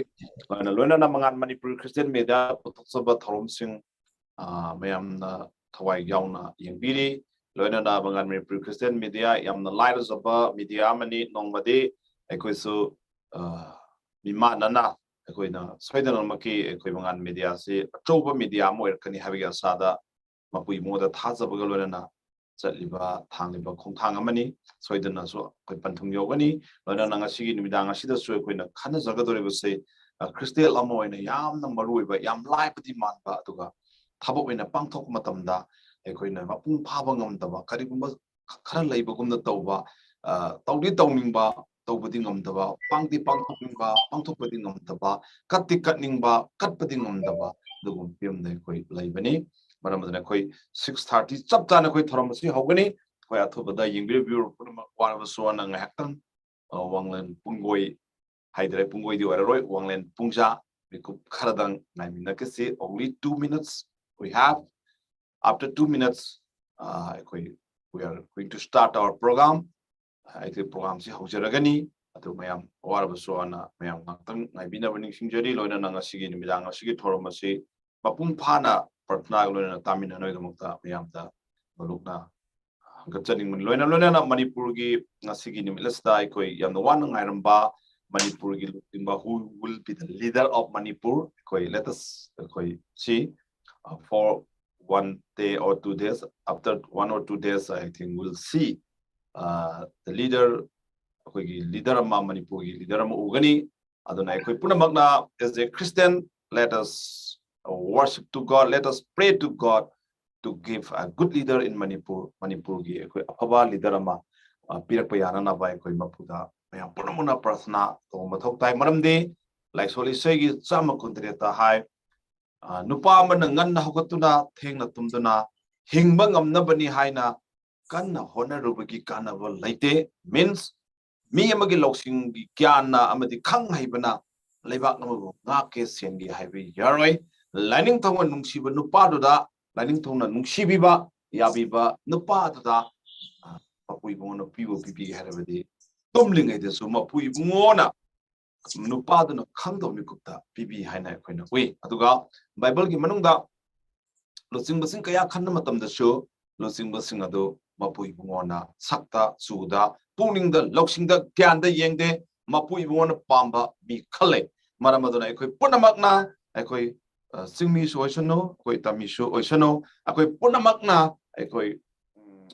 ꯂꯣꯏꯅ ꯂꯣꯏꯅꯅ ꯃꯉꯥꯟ ꯃꯅꯤꯄꯨꯔꯤ ꯈ꯭ꯔꯤꯁꯇꯤꯌꯟ ꯃꯦꯗꯤꯌꯥ ꯄꯨꯊꯣꯛꯆꯕ ꯊꯧꯔꯝꯁꯤꯡ ꯃꯌꯥꯝꯅ ꯊꯋꯥꯏ ꯌꯥꯎꯅ ꯌꯦꯡꯕꯤꯔꯤ꯫ ꯂꯣꯏꯅꯅ ꯃꯉꯥꯟ ꯃꯅꯤꯄꯨꯔꯤ ꯈ꯭ꯔꯤꯁꯇꯤꯌꯟ ꯃꯦꯗꯤꯌꯥ ꯌꯥꯝꯅ ꯂꯥꯏꯔꯖꯕ ꯃꯦꯗꯤꯌꯥ ꯑꯃꯅꯤ꯫ ꯅꯣꯡꯃꯗꯤ ꯑꯩꯈꯣꯏꯁꯨ ꯃꯤꯃꯥꯟꯅꯅ ꯑꯩꯈꯣꯏꯅ ꯁꯣꯏꯗꯅꯃꯛꯀꯤ ꯑꯩꯈꯣꯏ ꯃꯉꯥꯟ ꯃꯦꯗꯤꯌꯥꯁꯤ ꯑꯆꯧꯕ ꯃꯦꯗꯤꯌꯥ ꯑꯃ ꯑꯣꯏꯔꯛꯀꯅꯤ ꯍꯥꯏꯕꯒꯤ ꯑꯁꯥꯗ ꯃꯄꯨꯒꯤ ꯃꯉꯣꯟꯗ ꯊꯥꯖꯕꯒ ꯂꯣꯏꯅꯅ ꯆꯠꯂꯤꯕ ꯊꯥꯡꯂꯤꯕ ꯈꯣꯡꯊꯥꯡ ꯑꯃꯅꯤ꯫ ꯁꯣꯏꯗꯅꯁꯨ ꯑꯩꯈꯣꯏ ꯄꯟꯊꯨꯡ ꯌꯧꯒꯅꯤ꯫ ꯂꯣꯏꯅꯅ ꯉꯁꯤꯒꯤ ꯅꯨꯃꯤꯗꯥꯡ ꯑꯁꯤꯗꯁꯨ ꯑꯩꯈꯣꯏꯅ ꯈꯟꯅꯖꯒꯗꯧꯔꯤꯕꯁꯦ ꯈ꯭ꯔꯤꯁꯇꯦꯜ ꯑꯃ ꯑꯣꯏꯅ ꯌꯥꯝꯅ ꯃꯔꯨꯑꯣꯏꯕ, ꯌꯥꯝ ꯂꯥꯏꯕꯗꯤ ꯃꯥꯟꯕ, ꯑꯗꯨꯒ ꯊꯕꯛ ꯑꯣꯏꯅ ꯄꯥꯡꯊꯣꯛꯄ ꯃꯇꯝꯗ ꯑꯩꯈꯣꯏꯅ ꯃꯄꯨꯡ ꯐꯥꯕ ꯉꯝꯗꯕ, ꯀꯔꯤꯒꯨꯝꯕ ꯈꯔ ꯂꯩꯕꯒꯨꯝꯅ ꯇꯧꯕ, ꯇꯧꯗꯤ ꯇꯧꯅꯤꯡꯕ, ꯇꯧꯕꯗꯤ ꯉꯝꯗꯕ, ꯄꯥꯡꯗꯤ ꯄꯥꯡꯊꯣꯛꯅꯤꯡꯕ, ꯄꯥꯡꯊꯣꯛꯄꯗꯤ ꯉꯝꯗꯕ, ꯀꯠꯇꯤ ꯀꯠꯅꯤꯡꯕ, ꯀꯠꯄꯗꯤ ꯉꯝꯗꯕ, ꯑꯗꯨꯒꯨꯝꯕ ꯐꯤꯕꯝꯗ ꯑꯩꯈꯣꯏ ꯂꯩꯕꯅꯤ꯫ ꯃꯔꯝ ꯑꯗꯨꯅ ꯑꯩꯈꯣꯏ ꯁꯤꯛꯁ ꯊꯥꯔꯇꯤ ꯆꯞ ꯆꯥꯅ ꯑꯩꯈꯣꯏ ꯊꯧꯔꯝ ꯑꯁꯤ ꯍꯧꯒꯅꯤ꯫ ꯑꯩꯈꯣꯏ ꯑꯊꯨꯕꯗ ꯌꯦꯡꯕꯤꯔꯤꯕ ꯄꯨꯝꯅꯃꯛ ꯋꯥꯔꯕꯁꯨ ꯋꯥꯅ ꯉꯥꯏꯍꯥꯛꯇꯪ ꯋꯥꯡꯂꯦꯟ ꯄꯨꯡꯒꯣꯏ ꯍꯥꯏꯗꯔꯦ, ꯄꯨꯡꯒꯣꯏꯗꯤ ꯑꯣꯏꯔꯔꯣꯏ, ꯋꯥꯡꯂꯦꯟ ꯄꯨꯡꯖꯥ ꯃꯤꯀꯨꯞ ꯈꯔꯗꯪ ꯉꯥꯏꯃꯤꯟꯅꯈꯤꯁꯤ꯫ Only two minutes we have. After two minutes, ꯑꯩꯈꯣꯏ we are going to start our program. ꯑꯩꯈꯣꯏ ꯄ꯭ꯔꯣꯒꯥꯝꯁꯤ ꯍꯧꯖꯔꯒꯅꯤ꯫ ꯑꯗꯨ ꯃꯌꯥꯝ ꯋꯥꯔꯕꯁꯨ ꯋꯥꯅ ꯃꯌꯥꯝ ꯉꯥꯛꯇꯪ ꯉꯥꯏꯕꯤꯅꯕ ꯅꯤꯡꯁꯤꯡꯖꯔꯤ꯫ ꯂꯣꯏꯅꯅ ꯉꯁꯤꯒꯤ ꯅꯨꯃꯤꯗꯥꯡ ꯑꯁꯤꯒꯤ ꯊꯧꯔꯝ ꯑꯁꯤ ꯃꯄꯨꯡ ꯐꯥꯅ ꯄ꯭ꯔꯊꯅꯥꯒ ꯂꯣꯏꯅꯅ ꯇꯥꯃꯤꯟꯅꯅꯕꯒꯤꯗꯃꯛꯇ ꯃꯌꯥꯝꯗ ꯃꯂꯨꯛꯅ ꯍꯪꯒꯠꯆꯅꯤꯡꯕꯅꯤ꯫ ꯂꯣꯏꯅ ꯂꯣꯏꯅꯅ ꯃꯅꯤꯄꯨꯔꯒꯤ ꯉꯁꯤꯒꯤ ꯅꯨꯃꯤꯠ ꯑꯁꯤꯗ ꯑꯩꯈꯣꯏ ꯌꯥꯝꯅ ꯋꯥꯅ ꯉꯥꯏꯔꯝꯕ ꯃꯅꯤꯄꯨꯔꯒꯤ ꯂꯨꯆꯤꯡꯕ, who will be the leader of Manipur, ꯑꯩꯈꯣꯏ let us, ꯑꯩꯈꯣꯏ see, for one day or two days, after one or two days, I think we'll see the leader ꯑꯩꯈꯣꯏꯒꯤ ꯂꯤꯗꯔ ꯑꯃ, ꯃꯅꯤꯄꯨꯔꯒꯤ ꯂꯤꯗꯔ ꯑꯃ ꯎꯒꯅꯤ꯫ ꯑꯗꯨꯅ ꯑꯩꯈꯣꯏ ꯄꯨꯝꯅꯃꯛꯅ, as a Christian, let us worship to God, let us pray to God to give a good leader in Manipur. ꯃꯅꯤꯄꯨꯔꯒꯤ ꯑꯩꯈꯣꯏ ꯑꯐꯕ ꯂꯤꯗꯔ ꯑꯃ, ꯑ, ꯄꯤꯔꯛꯄ ꯌꯥꯅꯅꯕ ꯑꯩꯈꯣꯏ ꯃꯄꯨꯗ ꯃꯌꯥꯝ ꯄꯨꯝꯅꯃꯛꯅ ꯄ꯭ꯔꯥꯔꯊꯅꯥ ꯇꯧꯕ ꯃꯊꯧ ꯇꯥꯏ꯫ ꯃꯔꯝꯗꯤ ꯂꯥꯏꯁꯣꯜ ꯏꯁꯩꯒꯤ ꯆꯥꯝꯃ ꯀꯨꯟꯇꯔꯦꯠꯇ ꯍꯥꯏ, ꯑ, "ꯅꯨꯄꯥ ꯑꯃꯅ ꯉꯟꯅ ꯍꯧꯒꯠꯇꯨꯅ ꯊꯦꯡꯅ ꯇꯨꯝꯗꯨꯅ ꯍꯤꯡꯕ ꯉꯝꯅꯕꯅꯤ ꯍꯥꯏꯅ ꯀꯟꯅ ꯍꯣꯠꯅꯔꯨꯕꯒꯤ ꯀꯥꯟꯅꯕ ꯂꯩꯇꯦ"꯫ Means, ꯃꯤ ꯑꯃꯒꯤ ꯂꯧꯁꯤꯡꯒꯤ ꯒ꯭ꯌꯥꯟꯅ ꯑꯃꯗꯤ ꯈꯪ ꯍꯩꯕꯅ ꯂꯩꯕꯥꯛ ꯑꯃꯕꯨ ꯉꯥꯛꯀꯦ ꯁꯦꯟꯒꯦ ꯍꯥꯏꯕ ꯌꯥꯔꯣꯏ꯫ ꯂꯥꯏꯅꯤꯡꯊꯧꯅ ꯅꯨꯡꯁꯤꯕ ꯅꯨꯄꯥꯗꯨꯗ, ꯂꯥꯏꯅꯤꯡꯊꯧꯅ ꯅꯨꯡꯁꯤꯕꯤꯕ, ꯌꯥꯕꯤꯕ ꯅꯨꯄꯥꯗꯨꯗ, ꯑ, ꯃꯄꯨ ꯏꯕꯨꯡꯉꯣꯅ ꯄꯤꯕꯨ ꯄꯤꯕꯤꯒꯦ ꯍꯥꯏꯔꯕꯗꯤ, ꯇꯨꯝꯂꯤꯉꯩꯗꯁꯨ ꯃꯄꯨ ꯏꯕꯨꯡꯉꯣꯅ ꯅꯨꯄꯥꯗꯨꯅ ꯈꯪꯗꯕ ꯃꯤꯀꯨꯞꯇ ꯄꯤꯕꯤ ꯍꯥꯏꯅ ꯑꯩꯈꯣꯏꯅ ꯎꯏ꯫ ꯑꯗꯨꯒ ꯕꯥꯏꯕꯜꯒꯤ ꯃꯅꯨꯡꯗ ꯂꯨꯆꯤꯡꯕꯁꯤꯡ ꯀꯌꯥ ꯈꯟꯕ ꯃꯇꯝꯗꯁꯨ ꯂꯨꯆꯤꯡꯕꯁꯤꯡ ꯑꯗꯨ ꯃꯄꯨ ꯏꯕꯨꯡꯉꯣꯅ ꯁꯛꯇ ꯆꯨꯗ, ꯄꯨꯛꯅꯤꯡꯗ ꯂꯧꯁꯤꯡꯗ ꯒ꯭ꯌꯥꯟꯗ ꯌꯦꯡꯗꯦ, ꯃꯄꯨ ꯏꯕꯨꯡꯉꯣꯅ ꯄꯥꯝꯕ ꯃꯤ ꯈꯜꯂꯦ꯫ ꯃꯔꯝ ꯑꯗꯨꯅ ꯑꯩꯈꯣꯏ ꯄꯨꯝꯅꯃꯛꯅ, ꯑꯩꯈꯣꯏ, ꯑ, ꯆꯤꯡꯃꯤꯁꯨ ꯑꯣꯏꯁꯅꯨ, ꯑꯩꯈꯣꯏ ꯇꯝꯃꯤꯁꯨ ꯑꯣꯏꯁꯅꯨ, ꯑꯩꯈꯣꯏ ꯄꯨꯝꯅꯃꯛꯅ ꯑꯩꯈꯣꯏ, ꯎꯝ,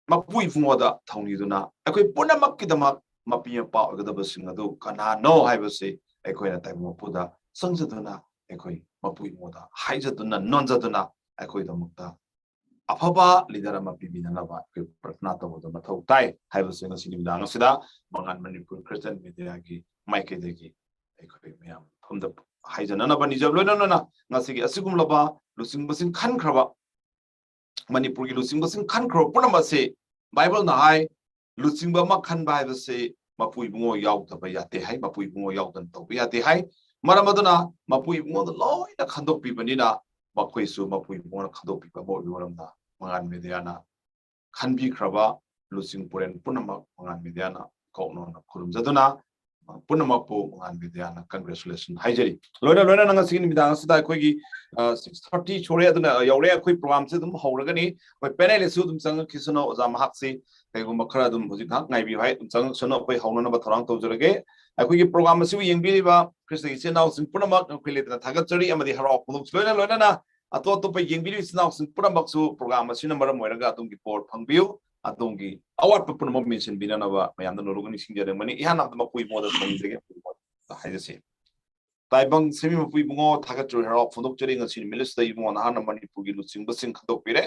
ꯃꯄꯨ ꯏꯕꯨꯡꯉꯣꯗ ꯊꯧꯅꯤꯗꯨꯅ ꯑꯩꯈꯣꯏ ꯄꯨꯝꯅꯃꯛꯀꯤꯗꯃꯛ ꯃꯄꯤ ꯃꯄꯥ ꯑꯣꯏꯒꯗꯕꯁꯤꯡ ꯑꯗꯨ ꯀꯅꯥꯅꯣ ꯍꯥꯏꯕꯁꯤ ꯑꯩꯈꯣꯏꯅ ꯇꯥꯏꯕꯪ ꯃꯄꯨꯗ ꯆꯪꯖꯗꯨꯅ, ꯑꯩꯈꯣꯏ ꯃꯄꯨ ꯏꯕꯨꯡꯉꯣꯗ ꯍꯥꯏꯖꯗꯨꯅ, ꯅꯣꯟꯖꯗꯨꯅ ꯑꯩꯈꯣꯏꯒꯤꯗꯃꯛꯇ ꯑꯐꯕ ꯂꯤꯗꯔ ꯑꯃ ꯄꯤꯕꯤꯅꯅꯕ ꯑꯩꯈꯣꯏ ꯄ꯭ꯔꯊꯅꯥ ꯇꯧꯕꯗ ꯃꯊꯧ ꯇꯥꯏ ꯍꯥꯏꯕꯁꯤ ꯉꯁꯤ ꯅꯨꯃꯤꯗꯥꯡ ꯑꯁꯤꯗ ꯃꯉꯥꯜ ꯃꯅꯤꯄꯨꯔ ꯈ꯭ꯔꯤꯁꯇꯤꯌꯥꯟ ꯃꯤꯗꯤꯌꯥꯒꯤ ꯃꯥꯏꯀꯩꯗꯒꯤ ꯑꯩꯈꯣꯏ ꯃꯌꯥꯝ ꯃꯐꯝꯗ ꯍꯥꯏꯖꯅꯅꯕ ꯅꯤꯖꯕ꯫ ꯂꯣꯏꯅꯅ ꯉꯁꯤꯒꯤ ꯑꯁꯤꯒꯨꯝꯂꯕ ꯂꯨꯆꯤꯡꯕꯁꯤꯡ ꯈꯟꯈ꯭ꯔꯕ, ꯃꯅꯤꯄꯨꯔꯒꯤ ꯂꯨꯆꯤꯡꯕꯁꯤꯡ ꯈꯟꯈ꯭ꯔꯕ ꯄꯨꯝꯅꯃꯛ ꯑꯁꯤ ꯕꯥꯏꯕꯜꯅ ꯍꯥꯏ, ꯂꯨꯆꯤꯡꯕ ꯑꯃ ꯈꯟꯕ ꯍꯥꯏꯕꯁꯤ ꯃꯄꯨ ꯏꯕꯨꯡꯉꯣ ꯌꯥꯎꯗꯕ ꯌꯥꯗꯦ ꯍꯥꯏ, ꯃꯄꯨ ꯏꯕꯨꯡꯉꯣ ꯌꯥꯎꯗꯅ ꯇꯧꯕ ꯌꯥꯗꯦ ꯍꯥꯏ꯫ ꯃꯔꯝ ꯑꯗꯨꯅ ꯃꯄꯨ ꯏꯕꯨꯡꯉꯣꯗ ꯂꯣꯏꯅ ꯈꯟꯗꯣꯛꯄꯤꯕꯅꯤꯅ, ꯃꯈꯣꯏꯁꯨ ꯃꯄꯨ ꯏꯕꯨꯡꯉꯣꯅ ꯈꯟꯗꯣꯛꯄꯤꯕ ꯑꯃ ꯑꯣꯏꯕ ꯃꯔꯝꯅ ꯃꯉꯥꯜ ꯃꯦꯗꯤꯌꯥꯅ ꯈꯟꯕꯤꯈ꯭ꯔꯕ ꯂꯨꯆꯤꯡ ꯄꯨꯔꯦꯜ ꯄꯨꯝꯅꯃꯛ ꯃꯉꯥꯜ ꯃꯦꯗꯤꯌꯥꯅ ꯀꯣꯛꯅꯣꯟꯅ ꯈꯨꯔꯨꯝꯖꯗꯨꯅ, ꯄꯨꯝꯅꯃꯛꯄꯨ ꯃꯉꯥꯜ ꯃꯦꯗꯤꯌꯥꯅ congratulation ꯍꯥꯏꯖꯔꯤ꯫ ꯂꯣꯏꯅ ꯂꯣꯏꯅꯅ ꯉꯁꯤꯒꯤ ꯅꯨꯃꯤꯗꯥꯡ ꯑꯁꯤꯗ ꯑꯩꯈꯣꯏꯒꯤ, ꯑ, six thirty ꯁꯨꯔꯦ, ꯑꯗꯨꯅ ꯌꯧꯔꯦ꯫ ꯑꯩꯈꯣꯏ ꯄ꯭ꯔꯣꯒ꯭ꯔꯥꯝꯁꯦ ꯑꯗꯨꯝ ꯍꯧꯔꯒꯅꯤ꯫ ꯑꯩꯈꯣꯏ ꯄꯦꯅꯦꯂꯤꯁꯁꯨ ꯑꯗꯨꯝ ꯆꯪꯉꯛꯈꯤꯁꯅꯨ, ꯑꯣꯖꯥ ꯃꯍꯥꯛꯁꯤ ꯀꯩꯒꯨꯝꯕ ꯈꯔ ꯑꯗꯨꯝ ꯍꯧꯖꯤꯛ ꯉꯥꯏꯍꯥꯛ ꯉꯥꯏꯕꯤꯌꯨ ꯍꯥꯏ, ꯑꯗꯨꯝ ꯆꯪꯉꯛꯁꯅꯨ꯫ ꯑꯩꯈꯣꯏ ꯍꯧꯅꯅꯕ ꯊꯧꯔꯥꯡ ꯇꯧꯖꯔꯒꯦ꯫ ꯑꯩꯈꯣꯏꯒꯤ ꯄ꯭ꯔꯣꯒ꯭ꯔꯥꯝ ꯑꯁꯤꯕꯨ ꯌꯦꯡꯕꯤꯔꯤꯕ ꯈ꯭ꯔꯤꯁꯇꯒꯤ ꯏꯆꯤꯟ ꯏꯅꯥꯎꯁꯤꯡ ꯄꯨꯝꯅꯃꯛ ꯑꯩꯈꯣꯏ ꯂꯦꯞꯇꯅ ꯊꯥꯒꯠꯆꯔꯤ ꯑꯃꯗꯤ ꯍꯔꯥꯎ ꯐꯣꯡꯗꯣꯛꯆꯔꯤ꯫ ꯂꯣꯏꯅ ꯂꯣꯏꯅꯅ ꯑꯇꯣꯞ ꯑꯇꯣꯞꯄ ꯌꯦꯡꯕꯤꯔꯤꯕ ꯏꯆꯤꯟ ꯏꯅꯥꯎꯁꯤꯡ ꯄꯨꯝꯅꯃꯛꯁꯨ ꯄ꯭ꯔꯣꯒ꯭ꯔꯥꯝ ꯑꯁꯤꯅ ꯃꯔꯝ ꯑꯣꯏꯔꯒ ꯑꯗꯣꯝꯒꯤ ꯕꯣꯔ ꯐꯪꯕꯤꯌꯨ꯫ ꯑꯗꯣꯝꯒꯤ ꯑꯋꯥꯠꯄ ꯄꯨꯝꯅꯃꯛ ꯃꯦꯟꯁꯤꯟꯕꯤꯅꯅꯕ ꯃꯌꯥꯝꯗ ꯅꯣꯂꯨꯛꯅ ꯅꯤꯡꯁꯤꯡꯖꯔꯝꯒꯅꯤ꯫ ꯏꯍꯥꯟ ꯍꯥꯟꯕꯗ ꯃꯄꯨ ꯏꯕꯨꯡꯉꯣꯗ ꯊꯧꯅꯤꯖꯒꯦ꯫ ꯍꯥꯏꯖꯁꯤ꯫ ꯇꯥꯏꯕꯪ ꯁꯦꯝꯕꯤꯕ ꯃꯄꯨ ꯏꯕꯨꯡꯉꯣ, ꯊꯥꯒꯠꯆꯔꯤ, ꯍꯔꯥꯎ ꯐꯣꯡꯗꯣꯛꯆꯔꯤ꯫ ꯉꯁꯤ ꯅꯨꯃꯤꯠ ꯑꯁꯤꯗ ꯏꯕꯨꯡꯉꯣ ꯅꯍꯥꯛꯅ ꯃꯅꯤꯄꯨꯔꯒꯤ ꯂꯨꯆꯤꯡꯕꯁꯤꯡ ꯈꯟꯗꯣꯛꯄꯤꯔꯦ꯫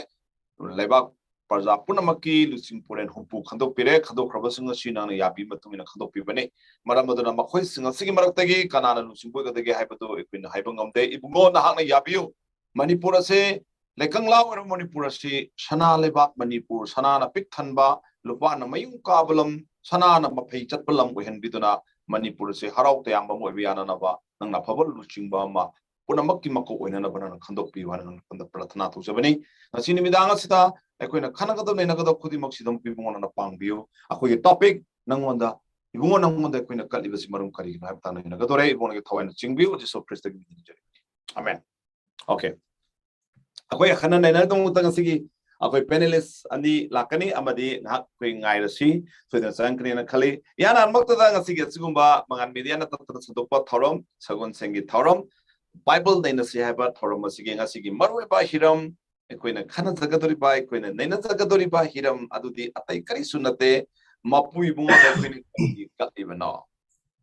ꯂꯩꯕꯥꯛ ꯄ꯭ꯔꯖꯥ ꯄꯨꯝꯅꯃꯛꯀꯤ ꯂꯨꯆꯤꯡ ꯄꯨꯔꯦꯜ ꯍꯨꯝꯐꯨ ꯈꯟꯗꯣꯛꯄꯤꯔꯦ꯫ ꯈꯟꯗꯣꯛꯈ꯭ꯔꯕꯁꯤꯡ ꯑꯁꯤ ꯅꯪꯅ ꯌꯥꯕꯤꯕ ꯃꯇꯨꯡ ꯏꯟꯅ ꯈꯟꯗꯣꯛꯄꯤꯕꯅꯤ꯫ ꯃꯔꯝ ꯑꯗꯨꯅ ꯃꯈꯣꯏꯁꯤꯡ ꯑꯁꯤꯒꯤ ꯃꯔꯛꯇꯒꯤ ꯀꯅꯥꯅ ꯂꯨꯆꯤꯡꯕ ꯑꯣꯏꯒꯗꯒꯦ ꯍꯥꯏꯕꯗꯨ ꯑꯩꯈꯣꯏꯅ ꯍꯥꯏꯕ ꯉꯝꯗꯦ꯫ ꯏꯕꯨꯡꯉꯣ ꯅꯍꯥꯛꯅ ꯌꯥꯕꯤꯌꯨ꯫ ꯃꯅꯤꯄꯨꯔ ꯑꯁꯤ ꯂꯩꯀꯪꯂꯥ ꯑꯣꯏꯔꯕ ꯃꯅꯤꯄꯨꯔ ꯑꯁꯤ ꯁꯅꯥ ꯂꯩꯕꯥꯛ ꯃꯅꯤꯄꯨꯔ, ꯁꯅꯥꯅ ꯄꯤꯛ ꯊꯟꯕ, ꯂꯨꯄꯥꯅ ꯃꯌꯨꯝ ꯀꯥꯕ ꯂꯝ, ꯁꯅꯥꯅ ꯃꯐꯩ ꯆꯠꯄ ꯂꯝ ꯑꯣꯏꯍꯟꯕꯤꯗꯨꯅ ꯃꯅꯤꯄꯨꯔ ꯑꯁꯤ ꯍꯔꯥꯎ ꯇꯌꯥꯝꯕ ꯑꯃ ꯑꯣꯏꯕ ꯌꯥꯅꯅꯕ ꯅꯪꯅ ꯑꯐꯕ ꯂꯨꯆꯤꯡꯕ ꯑꯃ ꯄꯨꯝꯅꯃꯛꯀꯤ ꯃꯀꯣꯛ ꯑꯣꯏꯅꯅꯕ ꯅꯪꯅ ꯈꯟꯗꯣꯛꯄꯤꯌꯨ ꯍꯥꯏꯅ ꯅꯪꯅ ꯈꯟꯗ ꯄ꯭ꯔꯥꯊꯅꯥ ꯇꯧꯖꯕꯅꯤ꯫ ꯉꯁꯤ ꯅꯨꯃꯤꯗꯥꯡ ꯑꯁꯤꯗ ꯑꯩꯈꯣꯏꯅ ꯈꯟꯅꯒꯗꯕ ꯅꯩꯅꯒꯗꯕ ꯈꯨꯗꯤꯡꯃꯛꯁꯤꯗ ꯏꯕꯨꯡꯉꯣ ꯅꯪꯅ ꯄꯥꯡꯕꯤꯌꯨ꯫ ꯑꯩꯈꯣꯏꯒꯤ ꯇꯣꯄꯤꯛ ꯅꯪꯉꯣꯟꯗ, ꯏꯕꯨꯡꯉꯣ ꯅꯪꯉꯣꯟꯗ ꯑꯩꯈꯣꯏꯅ ꯀꯠꯂꯤꯕꯁꯤ ꯃꯔꯝ ꯀꯔꯤꯒꯤꯅꯣ ꯍꯥꯏꯕ ꯇꯥꯡ ꯅꯩꯅꯒꯗꯧꯔꯦ꯫ ꯏꯕꯨꯡꯉꯣꯒꯤ ꯊꯋꯥꯏꯅ ꯆꯤꯡꯕꯤꯌꯨ, ꯖꯤꯁꯨ ꯈ꯭ꯔꯤꯁꯇꯒꯤ ꯃꯤꯡꯗ ꯅꯤꯖꯔꯤ꯫ ꯑꯃꯦꯟ꯫ ꯑꯣꯀꯦ꯫ ꯑꯩꯈꯣꯏ ꯑꯈꯟꯅ ꯅꯩꯅꯔꯗꯧꯕꯗ ꯉꯁꯤꯒꯤ ꯑꯩꯈꯣꯏ ꯄꯦꯅꯦꯂꯤꯁ ꯑꯅꯤ ꯂꯥꯛꯀꯅꯤ ꯑꯃꯗꯤ ꯉꯥꯏꯍꯥꯛ ꯑꯩꯈꯣꯏ ꯉꯥꯏꯔꯁꯤ꯫ ꯁꯣꯏꯗꯅ ꯆꯪꯉꯛꯀꯅꯤꯅ ꯈꯜꯂꯤ꯫ ꯏꯍꯥꯟ ꯍꯥꯟꯕꯃꯛꯇꯗ ꯉꯁꯤꯒꯤ ꯑꯁꯤꯒꯨꯝꯕ ꯃꯉꯥꯜ ꯃꯦꯗꯤꯌꯥꯅ ꯇꯠꯇꯅ ꯁꯟꯗꯣꯛꯄ ꯊꯧꯔꯝ, ꯁꯒꯣꯜꯁꯦꯟꯒꯤ ꯊꯧꯔꯝ, ꯕꯥꯏꯕꯜ ꯅꯩꯅꯁꯤ ꯍꯥꯏꯕ ꯊꯧꯔꯝ ꯑꯁꯤꯒꯤ ꯉꯁꯤꯒꯤ ꯃꯔꯨꯑꯣꯏꯕ ꯍꯤꯔꯝ, ꯑꯩꯈꯣꯏꯅ ꯈꯟꯅꯖꯒꯗꯧꯔꯤꯕ, ꯑꯩꯈꯣꯏꯅ ꯅꯩꯅꯖꯒꯗꯧꯔꯤꯕ ꯍꯤꯔꯝ ꯑꯗꯨꯗꯤ ꯑꯇꯩ ꯀꯔꯤꯁꯨ ꯅꯠꯇꯦ, ꯃꯄꯨ ꯏꯕꯨꯡꯉꯣꯗ ꯑꯩꯈꯣꯏꯅ ꯀꯔꯤꯒꯤ ꯀꯠꯂꯤꯕꯅꯣ?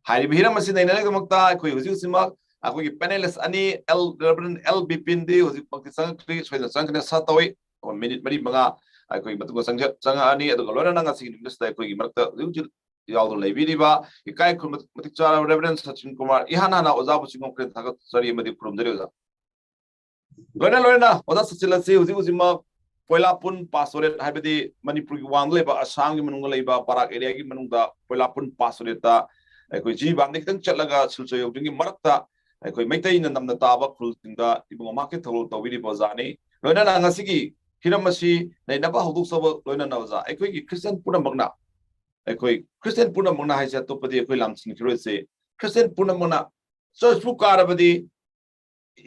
ꯍꯥꯏꯔꯤꯕ ꯍꯤꯔꯝ ꯑꯁꯤ ꯅꯩꯅꯅꯕꯒꯤꯗꯃꯛꯇ ꯑꯩꯈꯣꯏ ꯍꯧꯖꯤꯛ ꯍꯧꯖꯤꯛꯃꯛ ꯑꯩꯈꯣꯏꯒꯤ ꯄꯦꯅꯦꯂꯤꯁ ꯑꯅꯤ, ꯑꯦꯜ ꯔꯦꯚꯔꯦꯟ ꯑꯦꯜ ꯕꯤꯄꯤꯟꯗꯤ ꯍꯧꯖꯤꯛꯃꯛꯇꯤ ꯆꯪꯉꯛꯇ꯭ꯔꯤ, ꯁꯣꯏꯗꯅ ꯆꯪꯉꯛꯀꯅꯤ, ꯁꯥ ꯇꯧꯏ꯫ ꯑꯩꯈꯣꯏ ꯃꯤꯅꯤꯠ ꯃꯔꯤ ꯃꯉꯥ ꯑꯩꯈꯣꯏꯒꯤ ꯃꯇꯨꯡꯗ ꯆꯪꯖ-, ꯆꯪꯉꯛꯑꯅꯤ꯫ ꯑꯗꯨꯒ ꯂꯣꯏꯅꯅ ꯉꯁꯤꯒꯤ ꯅꯨꯃꯤꯠꯁꯤꯗ ꯑꯩꯈꯣꯏꯒꯤ ꯃꯔꯛꯇ ꯍꯧꯖꯤꯛ ꯍꯧꯖꯤꯛ ꯌꯥꯎꯗꯨꯅ ꯂꯩꯕꯤꯔꯤꯕ ꯏꯀꯥꯏ ꯈꯨꯝꯅꯕ ꯃꯇꯤꯛ ꯆꯥꯔꯕ ꯔꯦꯚꯔꯦꯟ ꯁꯆꯤꯟ ꯀꯨꯃꯥꯔ, ꯏꯍꯥꯟ ꯍꯥꯟꯅ ꯑꯣꯖꯥꯕꯨ ꯆꯤꯡꯒꯣꯡ ꯈꯔ ꯊꯥꯒꯠꯆꯔꯤ ꯑꯃꯗꯤ ꯈꯨꯔꯨꯝꯖꯔꯤ ꯑꯣꯖꯥ꯫ ꯂꯣꯏꯅ ꯂꯣꯏꯅ ꯑꯣꯖꯥ ꯁꯆꯤꯟ ꯑꯁꯤ ꯍꯧꯖꯤꯛ ꯍꯧꯖꯤꯛꯃꯛ ꯄꯣꯏꯂꯥꯄꯨꯟ ꯄꯥꯁꯇꯣꯔꯦꯠ ꯍꯥꯏꯕꯗꯤ ꯃꯅꯤꯄꯨꯔꯒꯤ ꯋꯥꯡꯗ ꯂꯩꯕ ꯑꯁꯥꯝꯒꯤ ꯃꯅꯨꯡꯗ ꯂꯩꯕ ꯕꯔꯥꯛ ꯑꯦꯔꯤꯌꯥꯒꯤ ꯃꯅꯨꯡꯗ ꯄꯣꯏꯂꯥꯄꯨꯟ ꯄꯥꯁꯇꯣꯔꯦꯠꯇ ꯑꯩꯈꯣꯏ ꯖꯤꯔꯤꯕꯥꯝꯗꯒꯤ ꯈꯤꯇꯪ ꯆꯠꯂꯒ ꯁꯤꯜꯆꯔ ꯌꯧꯗ꯭ꯔꯤꯉꯩ ꯃꯔꯛꯇ ꯑꯩꯈꯣꯏ ꯃꯩꯇꯩꯅ ꯅꯝꯅ ꯇꯥꯕ ꯈꯨꯜꯁꯤꯡꯗ ꯏꯕꯨꯡꯉꯣ ꯃꯍꯥꯛꯀꯤ ꯊꯧꯒꯜ ꯇꯧꯕꯤꯔꯤꯕ ꯑꯣꯖꯥꯅꯤ꯫ ꯂꯣꯏꯅꯅ ꯉꯁꯤꯒꯤ ꯍꯤꯔꯝ ꯑꯁꯤ ꯅꯩꯅꯕ ꯍꯧꯗꯣꯛꯆꯕ ꯂꯣꯏꯅꯅ ꯑꯣꯖꯥ, ꯑꯩꯈꯣꯏꯒꯤ ꯈ꯭ꯔꯤꯁꯇꯤꯌꯥꯟ ꯄꯨꯝꯅꯃꯛꯅ, ꯑꯩꯈꯣꯏ ꯈ꯭ꯔꯤꯁꯇꯤꯌꯥꯟ ꯄꯨꯝꯅꯃꯛꯅ ꯍꯥꯏꯁꯦ ꯑꯇꯣꯞꯄꯗꯤ ꯑꯩꯈꯣꯏ ꯂꯥꯝꯁꯤꯟꯈꯤꯔꯣꯏꯁꯦ, ꯈ꯭ꯔꯤꯁꯇꯤꯌꯥꯟ ꯄꯨꯝꯅꯃꯛꯅ ꯆꯔꯆꯄꯨ ꯀꯥꯔꯕꯗꯤ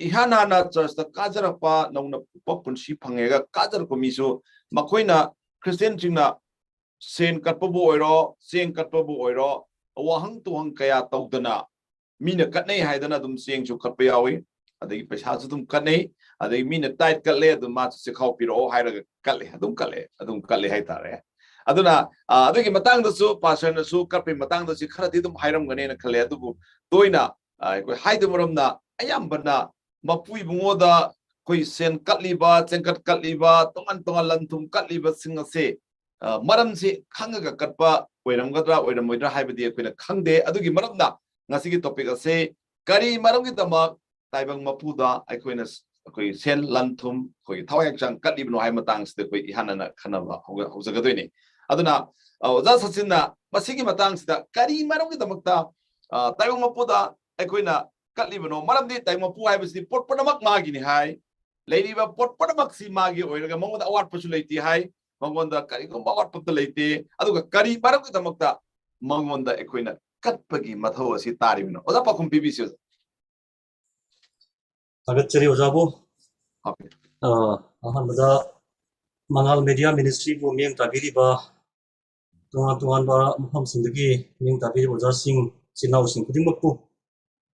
ꯏꯍꯥꯟ ꯍꯥꯟꯅ ꯆꯔꯆꯇ ꯀꯥꯖꯔꯛꯄ, ꯅꯧꯅ ꯄꯣꯛꯄ ꯄꯨꯟꯁꯤ ꯐꯪꯉꯦꯒ ꯀꯥꯖꯔꯛꯄ ꯃꯤꯁꯨ ꯃꯈꯣꯏꯅ ꯈ꯭ꯔꯤꯁꯇꯤꯌꯥꯟꯁꯤꯡꯅ ꯁꯦꯟ ꯀꯠꯄꯕꯨ ꯑꯣꯏꯔꯣ, ꯆꯦꯡ ꯀꯠꯄꯕꯨ ꯑꯣꯏꯔꯣ, ꯋꯥꯍꯪ ꯇꯨꯍꯪ ꯀꯌꯥ ꯇꯧꯗꯅ ꯃꯤꯅ ꯀꯠꯅꯩ ꯍꯥꯏꯗꯅ ꯑꯗꯨꯝ ꯆꯦꯡꯁꯨ ꯀꯠꯄ ꯌꯥꯎꯏ꯫ ꯑꯗꯒꯤ ꯄꯩꯁꯥꯁꯨ ꯑꯗꯨꯝ ꯀꯠꯅꯩ꯫ ꯑꯗꯒꯤ ꯃꯤꯅ ꯇꯥꯏꯠ ꯀꯠꯂꯦ, ꯑꯗꯨ ꯃꯥꯁꯨ ꯆꯦꯈꯥꯎ ꯄꯤꯔꯛꯑꯣ ꯍꯥꯏꯔꯒ ꯀꯠꯂꯦ, ꯑꯗꯨꯝ ꯀꯠꯂꯦ, ꯑꯗꯨꯝ ꯀꯠꯂꯦ ꯍꯥꯏꯇꯥꯔꯦ꯫ ꯑꯗꯨꯅ, ꯑ, ꯑꯗꯨꯒꯤ ꯃꯇꯥꯡꯗꯁꯨ ꯄꯥꯁꯇꯔꯅꯁꯨ ꯀꯠꯄꯒꯤ ꯃꯇꯥꯡꯗꯁꯨ ꯈꯔꯗꯤ ꯑꯗꯨꯝ ꯍꯥꯏꯔꯝꯒꯅꯦꯅ ꯈꯜꯂꯦ꯫ ꯑꯗꯨꯕꯨ ꯇꯣꯏꯅ, ꯑ, ꯑꯩꯈꯣꯏ ꯍꯥꯏꯗꯕ ꯃꯔꯝꯅ ꯑꯌꯥꯝꯕꯅ ꯃꯄꯨ ꯏꯕꯨꯡꯉꯣꯗ ꯑꯩꯈꯣꯏ ꯁꯦꯟ ꯀꯠꯂꯤꯕ, ꯆꯦꯡꯀꯠ ꯀꯠꯂꯤꯕ, ꯇꯣꯉꯥꯟ ꯇꯣꯉꯥꯟ ꯂꯟ ꯊꯨꯝ ꯀꯠꯂꯤꯕꯁꯤꯡ ꯑꯁꯦ, ꯑ, ꯃꯔꯝꯁꯤ ꯈꯪꯉꯒ ꯀꯠꯄ ꯑꯣꯏꯔꯝꯒꯗ꯭ꯔꯥ ꯑꯣꯏꯔꯝꯃꯣꯏꯗ꯭ꯔꯥ ꯍꯥꯏꯕꯗꯤ ꯑꯩꯈꯣꯏꯅ ꯈꯪꯗꯦ꯫ ꯑꯗꯨꯒꯤ ꯃꯔꯝꯅ ꯉꯁꯤꯒꯤ ꯇꯣꯄꯤꯛ ꯑꯁꯦ ꯀꯔꯤ ꯃꯔꯝꯒꯤꯗꯃꯛ ꯇꯥꯏꯕꯪ ꯃꯄꯨꯗ ꯑꯩꯈꯣꯏꯅ ꯁ-, ꯑꯩꯈꯣꯏ ꯁꯦꯟ ꯂꯟ ꯊꯨꯝ, ꯑꯩꯈꯣꯏꯒꯤ ꯊꯋꯥꯏ ꯍꯛꯆꯥꯡ ꯀꯠꯂꯤꯕꯅꯣ ꯍꯥꯏꯕ ꯃꯇꯥꯡꯁꯤꯗ ꯑꯩꯈꯣꯏ ꯏꯍꯥꯟ ꯍꯥꯟꯅ ꯈꯟꯅꯕ ꯍꯧꯒ-, ꯍꯧꯖꯒꯗꯣꯏꯅꯤ꯫ ꯑꯗꯨꯅ, ꯑ, ꯑꯣꯖꯥ ꯁꯆꯤꯟꯅ ꯃꯁꯤꯒꯤ ꯃꯇꯥꯡꯁꯤꯗ ꯀꯔꯤ ꯃꯔꯝꯒꯤꯗꯃꯛꯇ, ꯑ, ꯇꯥꯏꯕꯪ ꯃꯄꯨꯗ ꯑꯩꯈꯣꯏꯅ ꯀꯠꯂꯤꯕꯅꯣ? ꯃꯔꯝꯗꯤ ꯇꯥꯏꯕꯪ ꯃꯄꯨ ꯍꯥꯏꯕꯁꯤꯗꯤ ꯄꯣꯠ ꯄꯨꯝꯅꯃꯛ ꯃꯥꯒꯤꯅꯤ ꯍꯥꯏ, ꯂꯩꯔꯤꯕ ꯄꯣꯠ ꯄꯨꯝꯅꯃꯛꯁꯤ ꯃꯥꯒꯤ ꯑꯣꯏꯔꯒ ꯃꯉꯣꯟꯗ ꯑꯋꯥꯠꯄꯁꯨ ꯂꯩꯇꯦ ꯍꯥꯏ, ꯃꯉꯣꯟꯗ ꯀꯔꯤꯒꯨꯝꯕ ꯑꯋꯥꯠꯄ ꯑꯝꯇ ꯂꯩꯇꯦ꯫ ꯑꯗꯨꯒ ꯀꯔꯤ ꯃꯔꯝꯒꯤꯗꯃꯛꯇ ꯃꯉꯣꯟꯗ ꯑꯩꯈꯣꯏꯅ ꯀꯠꯄꯒꯤ ꯃꯊꯧ ꯑꯁꯤ ꯇꯥꯔꯤꯕꯅꯣ? ꯑꯣꯖꯥ, ꯄꯥꯎꯈꯨꯝ ꯄꯤꯕꯤꯁꯤ, ꯑꯣꯖꯥ꯫ ꯊꯥꯒꯠꯆꯔꯤ ꯑꯣꯖꯥꯕꯨ꯫ Okay. ꯑ, ꯑꯍꯥꯟꯕꯗ ꯃꯉꯥꯜ ꯃꯦꯗꯤꯌꯥ ꯃꯤꯅꯤꯁꯇ꯭ꯔꯤꯕꯨ ꯃꯤꯠꯌꯦꯡ ꯇꯥꯕꯤꯔꯤꯕ, ꯇꯣꯉꯥꯟ ꯇꯣꯉꯥꯟꯕ ꯃꯐꯝꯁꯤꯡꯗꯒꯤ ꯃꯤꯠꯌꯦꯡ ꯇꯥꯕꯤꯔꯤꯕ ꯑꯣꯖꯥꯁꯤꯡ, ꯏꯆꯤꯟ ꯏꯅꯥꯎꯁꯤꯡ ꯈꯨꯗꯤꯡꯃꯛꯄꯨ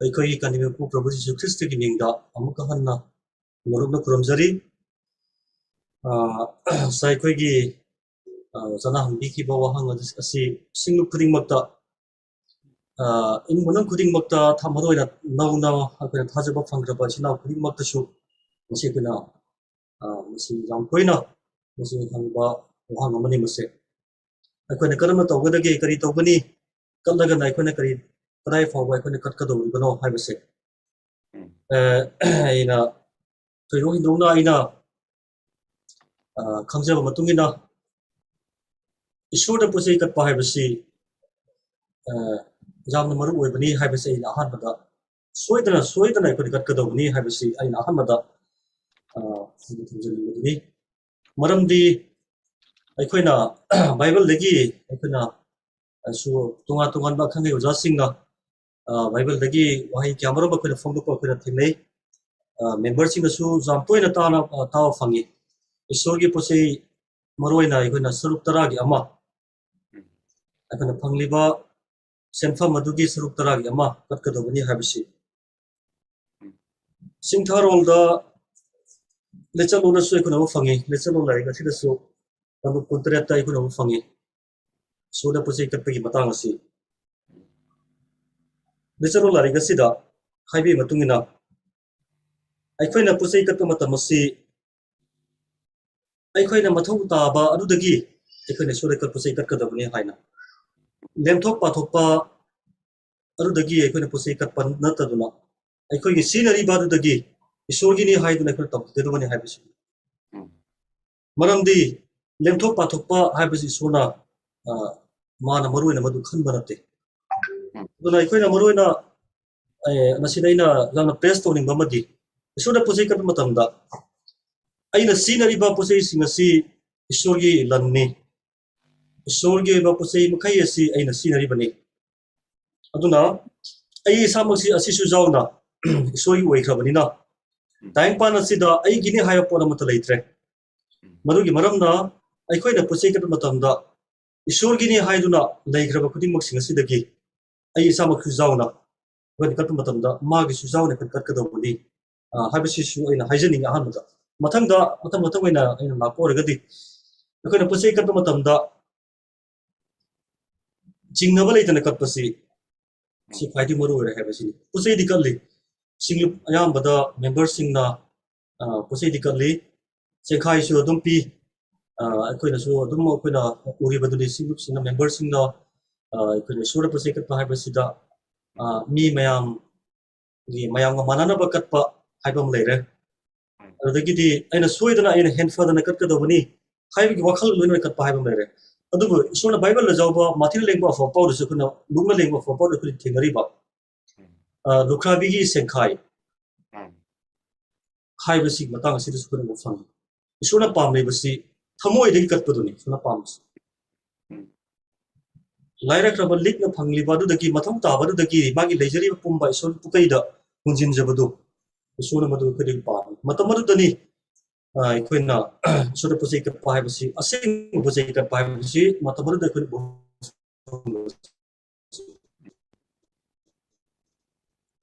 ꯑꯩꯈꯣꯏꯒꯤ ꯀꯟꯕꯤꯕ ꯃꯄꯨ ꯄ꯭ꯔꯚꯨ ꯖꯤꯁꯨ ꯈ꯭ꯔꯤꯁꯇꯒꯤ ꯃꯤꯡꯗ ꯑꯃꯨꯛꯀ ꯍꯟꯅ ꯃꯔꯨꯞꯅ ꯈꯨꯔꯨꯝꯖꯔꯤ꯫ ꯑ, ꯉꯁꯥꯏ ꯑꯩꯈꯣꯏꯒꯤ, ꯑ, ꯑꯣꯖꯥꯅ ꯍꯪꯕꯤꯈꯤꯕ ꯋꯥꯍꯪ ꯑꯗꯨ, ꯑꯁꯤ ꯁꯤꯡꯂꯨꯞ ꯈꯨꯗꯤꯡꯃꯛꯇ, ꯑ, ꯏꯃꯨꯡ ꯃꯅꯨꯡ ꯈꯨꯗꯤꯡꯃꯛꯇ ꯊ-, ꯃꯔꯨ ꯑꯣꯏꯅ ꯅꯧꯅ ꯑꯩꯈꯣꯏꯅ ꯊꯥꯖꯕ ꯐꯪꯈ꯭ꯔꯕ ꯏꯆꯤꯟ ꯏꯅꯥꯎ ꯈꯨꯗꯤꯡꯃꯛꯇꯁꯨ ꯃꯁꯤ ꯑꯩꯈꯣꯏꯅ, ꯑ, ꯃꯁꯤ ꯌꯥꯝ ꯇꯣꯏꯅ ꯃꯁꯤ ꯍꯪꯕ ꯋꯥꯍꯪ ꯑꯃꯅꯤ ꯃꯁꯤ꯫ ꯑꯩꯈꯣꯏꯅ ꯀꯔꯝꯅ ꯇꯧꯒꯗꯒꯦ, ꯀꯔꯤ ꯇꯧꯒꯅꯤ, ꯀꯠꯂꯒꯅ ꯑꯩꯈꯣꯏꯅ ꯀꯔꯤ, ꯀꯗꯥꯏ ꯐꯥꯎꯕ ꯑꯩꯈꯣꯏꯅ ꯀꯠꯀꯗꯧꯔꯤꯕꯅꯣ ꯍꯥꯏꯕꯁꯦ꯫ ꯎꯝ꯫ ꯑ, ꯑꯩꯅ ꯊꯣꯏꯗꯣꯛ ꯍꯦꯟꯗꯣꯛꯅ ꯑꯩꯅ, ꯑ, ꯈꯪꯖꯕ ꯃꯇꯨꯡ ꯏꯟꯅ ꯏꯁꯣꯔꯗ ꯄꯣꯠ ꯆꯩ ꯀꯠꯄ ꯍꯥꯏꯕꯁꯤ, ꯑ, ꯌꯥꯝꯅ ꯃꯔꯨ ꯑꯣꯏꯕꯅꯤ ꯍꯥꯏꯕꯁꯤ ꯑꯩꯅ ꯑꯍꯥꯟꯕꯗ ꯁꯣꯏꯗꯅ, ꯁꯣꯏꯗꯅ ꯑꯩꯈꯣꯏꯅ ꯀꯠꯀꯗꯧꯕꯅꯤ ꯍꯥꯏꯕꯁꯤ ꯑꯩꯅ ꯑꯍꯥꯟꯕꯗ, ꯑ, ꯊꯝꯖꯅꯤꯡꯕꯗꯨꯅꯤ꯫ ꯃꯔꯝꯗꯤ ꯑꯩꯈꯣꯏꯅ ꯕꯥꯏꯕꯜꯗꯒꯤ ꯑꯩꯈꯣꯏꯅ ꯁꯨ ꯇꯣꯉꯥꯟ ꯇꯣꯉꯥꯟꯕ ꯑꯈꯪ ꯑꯍꯩ ꯑꯣꯖꯥꯁꯤꯡꯅ, ꯑ, ꯕꯥꯏꯕꯜꯗꯒꯤ ꯋꯥꯍꯩ ꯀꯌꯥ ꯃꯔꯨꯝ ꯑꯩꯈꯣꯏꯅ ꯐꯣꯡꯗꯣꯛꯄ ꯑꯩꯈꯣꯏꯅ ꯊꯦꯡꯅꯩ꯫ ꯑ, ꯃꯦꯝꯕꯔꯁꯤꯡꯅꯁꯨ ꯌꯥꯝ ꯇꯣꯏꯅ ꯇꯥꯅ, ꯑ, ꯇꯥꯕ ꯐꯪꯉꯤ꯫ ꯏꯁꯣꯔꯒꯤ ꯄꯣꯠ ꯆꯩ ꯃꯔꯨꯑꯣꯏꯅ ꯑꯩꯈꯣꯏꯅ ꯁꯔꯨꯛ ꯇꯔꯥꯒꯤ ꯑꯃ, ꯑꯩꯈꯣꯏꯅ ꯐꯪꯂꯤꯕ ꯁꯦꯟꯐꯝ ꯑꯗꯨꯒꯤ ꯁꯔꯨꯛ ꯇꯔꯥꯒꯤ ꯑꯃ ꯀꯠꯀꯗꯧꯕꯅꯤ ꯍꯥꯏꯕꯁꯤ꯫ ꯆꯤꯡꯊꯥꯔꯣꯜꯗ ꯂꯤꯆꯠꯂꯣꯜꯗꯁꯨ ꯑꯩꯈꯣꯏꯅ ꯎꯕ ꯐꯪꯉꯤ꯫ ꯂꯤꯆꯠꯂꯣꯜ ꯂꯥꯏꯔꯤꯛ ꯑꯁꯤꯗꯁꯨ ꯇꯥꯡꯀꯛ ꯀꯨꯟꯇꯔꯦꯠꯇ ꯑꯩꯈꯣꯏꯅ ꯎꯕ ꯐꯪꯉꯤ꯫ ꯏꯁꯣꯔꯗ ꯄꯣꯠ ꯆꯩ ꯀꯠꯄꯒꯤ ꯃꯇꯥꯡ ꯑꯁꯤ꯫ ꯂꯤꯆꯠꯂꯣꯜ ꯂꯥꯏꯔꯤꯛ ꯑꯁꯤꯗ ꯍꯥꯏꯕꯤꯕ ꯃꯇꯨꯡ ꯏꯟꯅ, ꯑꯩꯈꯣꯏꯅ ꯄꯣꯠ ꯆꯩ ꯀꯠꯄ ꯃꯇꯝ ꯑꯁꯤ ꯑꯩꯈꯣꯏꯅ ꯃꯊꯧ ꯇꯥꯕ ꯑꯗꯨꯗꯒꯤ ꯑꯩꯈꯣꯏꯅ ꯏꯁꯣꯔꯗ ꯀꯠ-, ꯄꯣꯠ ꯆꯩ ꯀꯠꯀꯗꯕꯅꯤ ꯍꯥꯏꯅ, ꯂꯦꯝꯊꯣꯛ ꯄꯥꯊꯣꯛꯄ ꯑꯗꯨꯗꯒꯤ ꯑꯩꯈꯣꯏꯅ ꯄꯣꯠ ꯆꯩ ꯀꯠꯄ ꯅꯠꯇꯗꯨꯅ, ꯑꯩꯈꯣꯏꯒꯤ ꯁꯤꯖꯤꯟꯅꯔꯤꯕ ꯑꯗꯨꯗꯒꯤ ꯏꯁꯣꯔꯒꯤꯅꯤ ꯍꯥꯏꯗꯨꯅ ꯑꯩꯈꯣꯏꯅ ꯇꯧꯕꯤꯒꯗꯕꯅꯤ ꯍꯥꯏꯕꯁꯤ꯫ ꯎꯝ꯫ ꯃꯔꯝꯗꯤ ꯂꯦꯝꯊꯣꯛ ꯄꯥꯊꯣꯛꯄ ꯍꯥꯏꯕꯁꯤ ꯏꯁꯣꯔꯅ, ꯑ, ꯃꯥꯅ ꯃꯔꯨ ꯑꯣꯏꯅ ꯃꯗꯨ ꯈꯟꯕ ꯅꯠꯇꯦ꯫ ꯎꯝ꯫ ꯑꯗꯨꯅ ꯑꯩꯈꯣꯏꯅ ꯃꯔꯨ ꯑꯣꯏꯅ, ꯑꯦ, ꯃꯁꯤꯗ ꯑꯩꯅ ꯌꯥꯝꯅ ꯄ꯭ꯔꯦꯁ ꯇꯧꯅꯤꯡꯕ ꯑꯃꯗꯤ, ꯏꯁꯣꯔꯗ ꯄꯣꯠ ꯆꯩ ꯀꯠꯄ ꯃꯇꯝꯗ ꯑꯩꯅ ꯁꯤꯖꯤꯟꯅꯔꯤꯕ ꯄꯣꯠ ꯆꯩꯁꯤꯡ ꯑꯁꯤ ꯏꯁꯣꯔꯒꯤ ꯂꯟꯅꯤ, ꯏꯁꯣꯔꯒꯤ ꯑꯣꯏꯕ ꯄꯣꯠ ꯆꯩ ꯃꯈꯩ ꯑꯁꯤ ꯑꯩꯅ ꯁꯤꯖꯤꯟꯅꯔꯤꯕꯅꯤ꯫ ꯑꯗꯨꯅ ꯑꯩ ꯏꯁꯥꯃꯛꯁꯤ ꯑꯁꯤꯁꯨ ꯌꯥꯎꯅ ꯏꯁꯣꯔꯒꯤ ꯑꯣꯏꯈ꯭ꯔꯕꯅꯤꯅ, ꯇꯥꯏꯕꯪꯄꯥꯟ ꯑꯁꯤꯗ ꯑꯩꯒꯤꯅꯤ ꯍꯥꯏꯕ ꯄꯣꯠ ꯑꯃꯠꯇ ꯂꯩꯇ꯭ꯔꯦ꯫ ꯃꯗꯨꯒꯤ ꯃꯔꯝꯅ ꯑꯩꯈꯣꯏꯅ ꯄꯣꯠ ꯆꯩ ꯀꯠꯄ ꯃꯇꯝꯗ ꯏꯁꯣꯔꯒꯤꯅꯤ ꯍꯥꯏꯗꯨꯅ ꯂꯩꯈ꯭ꯔꯕ ꯈꯨꯗꯤꯡꯃꯛꯁꯤꯡ ꯑꯁꯤꯗꯒꯤ ꯑꯩ ꯏꯁꯥꯃꯛꯁꯨ ꯌꯥꯎꯅ ꯑꯩꯈꯣꯏꯅ ꯀꯠꯄ ꯃꯇꯝꯗ ꯃꯥꯒꯤꯁꯨ ꯌꯥꯎꯅ ꯑꯩꯈꯣꯏ ꯀꯠꯀꯗꯧꯕꯅꯤ, ꯑ, ꯍꯥꯏꯕꯁꯤꯁꯨ ꯑꯩꯅ ꯍꯥꯏꯖꯅꯤꯡꯉꯤ ꯑꯍꯥꯟꯕꯗ꯫ ꯃꯊꯪꯗ, ꯃꯊꯪ ꯃꯊꯪ ꯑꯣꯏꯅ ꯑꯩꯅ ꯂꯥꯛꯄ ꯑꯣꯏꯔꯒꯗꯤ, ꯑꯩꯈꯣꯏꯅ ꯄꯣꯠ ꯆꯩ ꯀꯠꯄ ꯃꯇꯝꯗ ꯆꯤꯡꯅꯕ ꯂꯩꯇꯅ ꯀꯠꯄꯁꯤ, ꯁꯤ ꯈ꯭ꯋꯥꯏꯗꯒꯤ ꯃꯔꯨ ꯑꯣꯏꯔꯦ ꯍꯥꯏꯕꯁꯤꯅꯤ꯫ ꯄꯣꯠ ꯆꯩꯗꯤ ꯀꯠꯂꯤ, ꯁꯤꯡꯂꯨꯞ ꯑꯌꯥꯝꯕꯗ ꯃꯦꯝꯕꯔꯁꯤꯡꯅ, ꯑ, ꯄꯣꯠ ꯆꯩꯗꯤ ꯀꯠꯂꯤ, ꯆꯦꯡꯈꯥꯏꯁꯨ ꯑꯗꯨꯝ ꯄꯤ꯫ ꯑ, ꯑꯩꯈꯣꯏꯅꯁꯨ ꯑꯗꯨꯝ, ꯑꯩꯈꯣꯏꯅ ꯎꯔꯤꯕꯗꯨꯅꯤ, ꯁꯤꯡꯂꯨꯞꯁꯤꯡꯅ, ꯃꯦꯝꯕꯔꯁꯤꯡꯅ, ꯑ, ꯑꯩꯈꯣꯏꯅ ꯏꯁꯣꯔꯗ ꯄꯣꯠ ꯆꯩ ꯀꯠꯄ ꯍꯥꯏꯕꯁꯤꯗ, ꯑ, ꯃꯤ ꯃꯌꯥꯝꯒꯤ, ꯃꯌꯥꯝꯒ ꯃꯥꯟꯅꯅꯕ ꯀꯠꯄ ꯍꯥꯏꯕ ꯑꯃ ꯂꯩꯔꯦ꯫ ꯑꯗꯨꯗꯒꯤꯗꯤ ꯑꯩꯅ ꯁꯣꯏꯗꯅ, ꯑꯩꯅ ꯍꯦꯟ ꯐꯗꯅ ꯀꯠꯀꯗꯧꯕꯅꯤ ꯍꯥꯏꯕꯒꯤ ꯋꯥꯈꯜ ꯂꯣꯏꯅꯅ ꯀꯠꯄ ꯍꯥꯏꯕ ꯑꯃ ꯂꯩꯔꯦ꯫ ꯑꯗꯨꯕꯨ ꯏꯁꯣꯔꯅ ꯕꯥꯏꯕꯜꯗ ꯌꯥꯎꯕ ꯃꯥꯊꯤꯅ ꯂꯦꯡꯕ ꯑꯐꯕ ꯄꯥꯎꯗꯁꯨ ꯑꯩꯈꯣꯏꯅ, ꯂꯨꯛꯅ ꯂꯦꯡꯕ ꯑꯐꯕ ꯄꯥꯎꯗ ꯑꯩꯈꯣꯏꯅ ꯊꯦꯡꯅꯔꯤꯕ, ꯑ, ꯂꯨꯈ꯭ꯔꯥꯕꯤꯒꯤ ꯁꯦꯡꯈꯥꯏ ꯍꯥꯏꯕꯁꯤꯒꯤ ꯃꯇꯥꯡ ꯑꯁꯤꯗꯁꯨ ꯑꯩꯈꯣꯏꯅ ꯎꯕ ꯐꯪꯉꯤ꯫ ꯏꯁꯣꯔꯅ ꯄꯥꯝꯂꯤꯕꯁꯤ ꯊꯃꯣꯏꯗꯒꯤ ꯀꯠꯄꯗꯨꯅꯤ ꯏꯁꯣꯔꯅ ꯄꯥꯝꯕꯁꯤ꯫ ꯂꯥꯏꯔꯈ꯭ꯔꯕ ꯂꯤꯛꯅ ꯐꯪꯂꯤꯕ ꯑꯗꯨꯗꯒꯤ, ꯃꯊꯧ ꯇꯥꯕ ꯑꯗꯨꯗꯒꯤ ꯃꯥꯒꯤ ꯂꯩꯖꯔꯤꯕ ꯄꯨꯝꯕ ꯏꯁꯣꯔꯒꯤ ꯄꯨꯀꯩꯗ ꯍꯨꯟꯖꯤꯟꯖꯕꯗꯨ ꯏꯁꯣꯔꯅ ꯃꯗꯨ ꯑꯩꯈꯣꯏꯗꯒꯤ ꯄꯥꯝꯃꯤ꯫ ꯃꯇꯝ ꯑꯗꯨꯗꯅꯤ, ꯑ, ꯑꯩꯈꯣꯏꯅ ꯏꯁꯣꯔꯗ ꯄꯣꯠ ꯆꯩ ꯀꯠꯄ ꯍꯥꯏꯕꯁꯤ, ꯑꯁꯦꯡꯕ ꯄꯣꯠ ꯆꯩ ꯀꯠꯄ ꯍꯥꯏꯕꯁꯤ ꯃꯇꯝ ꯑꯗꯨꯗ ꯑꯩꯈꯣꯏꯅ ꯎꯕ ꯐꯪꯕ꯫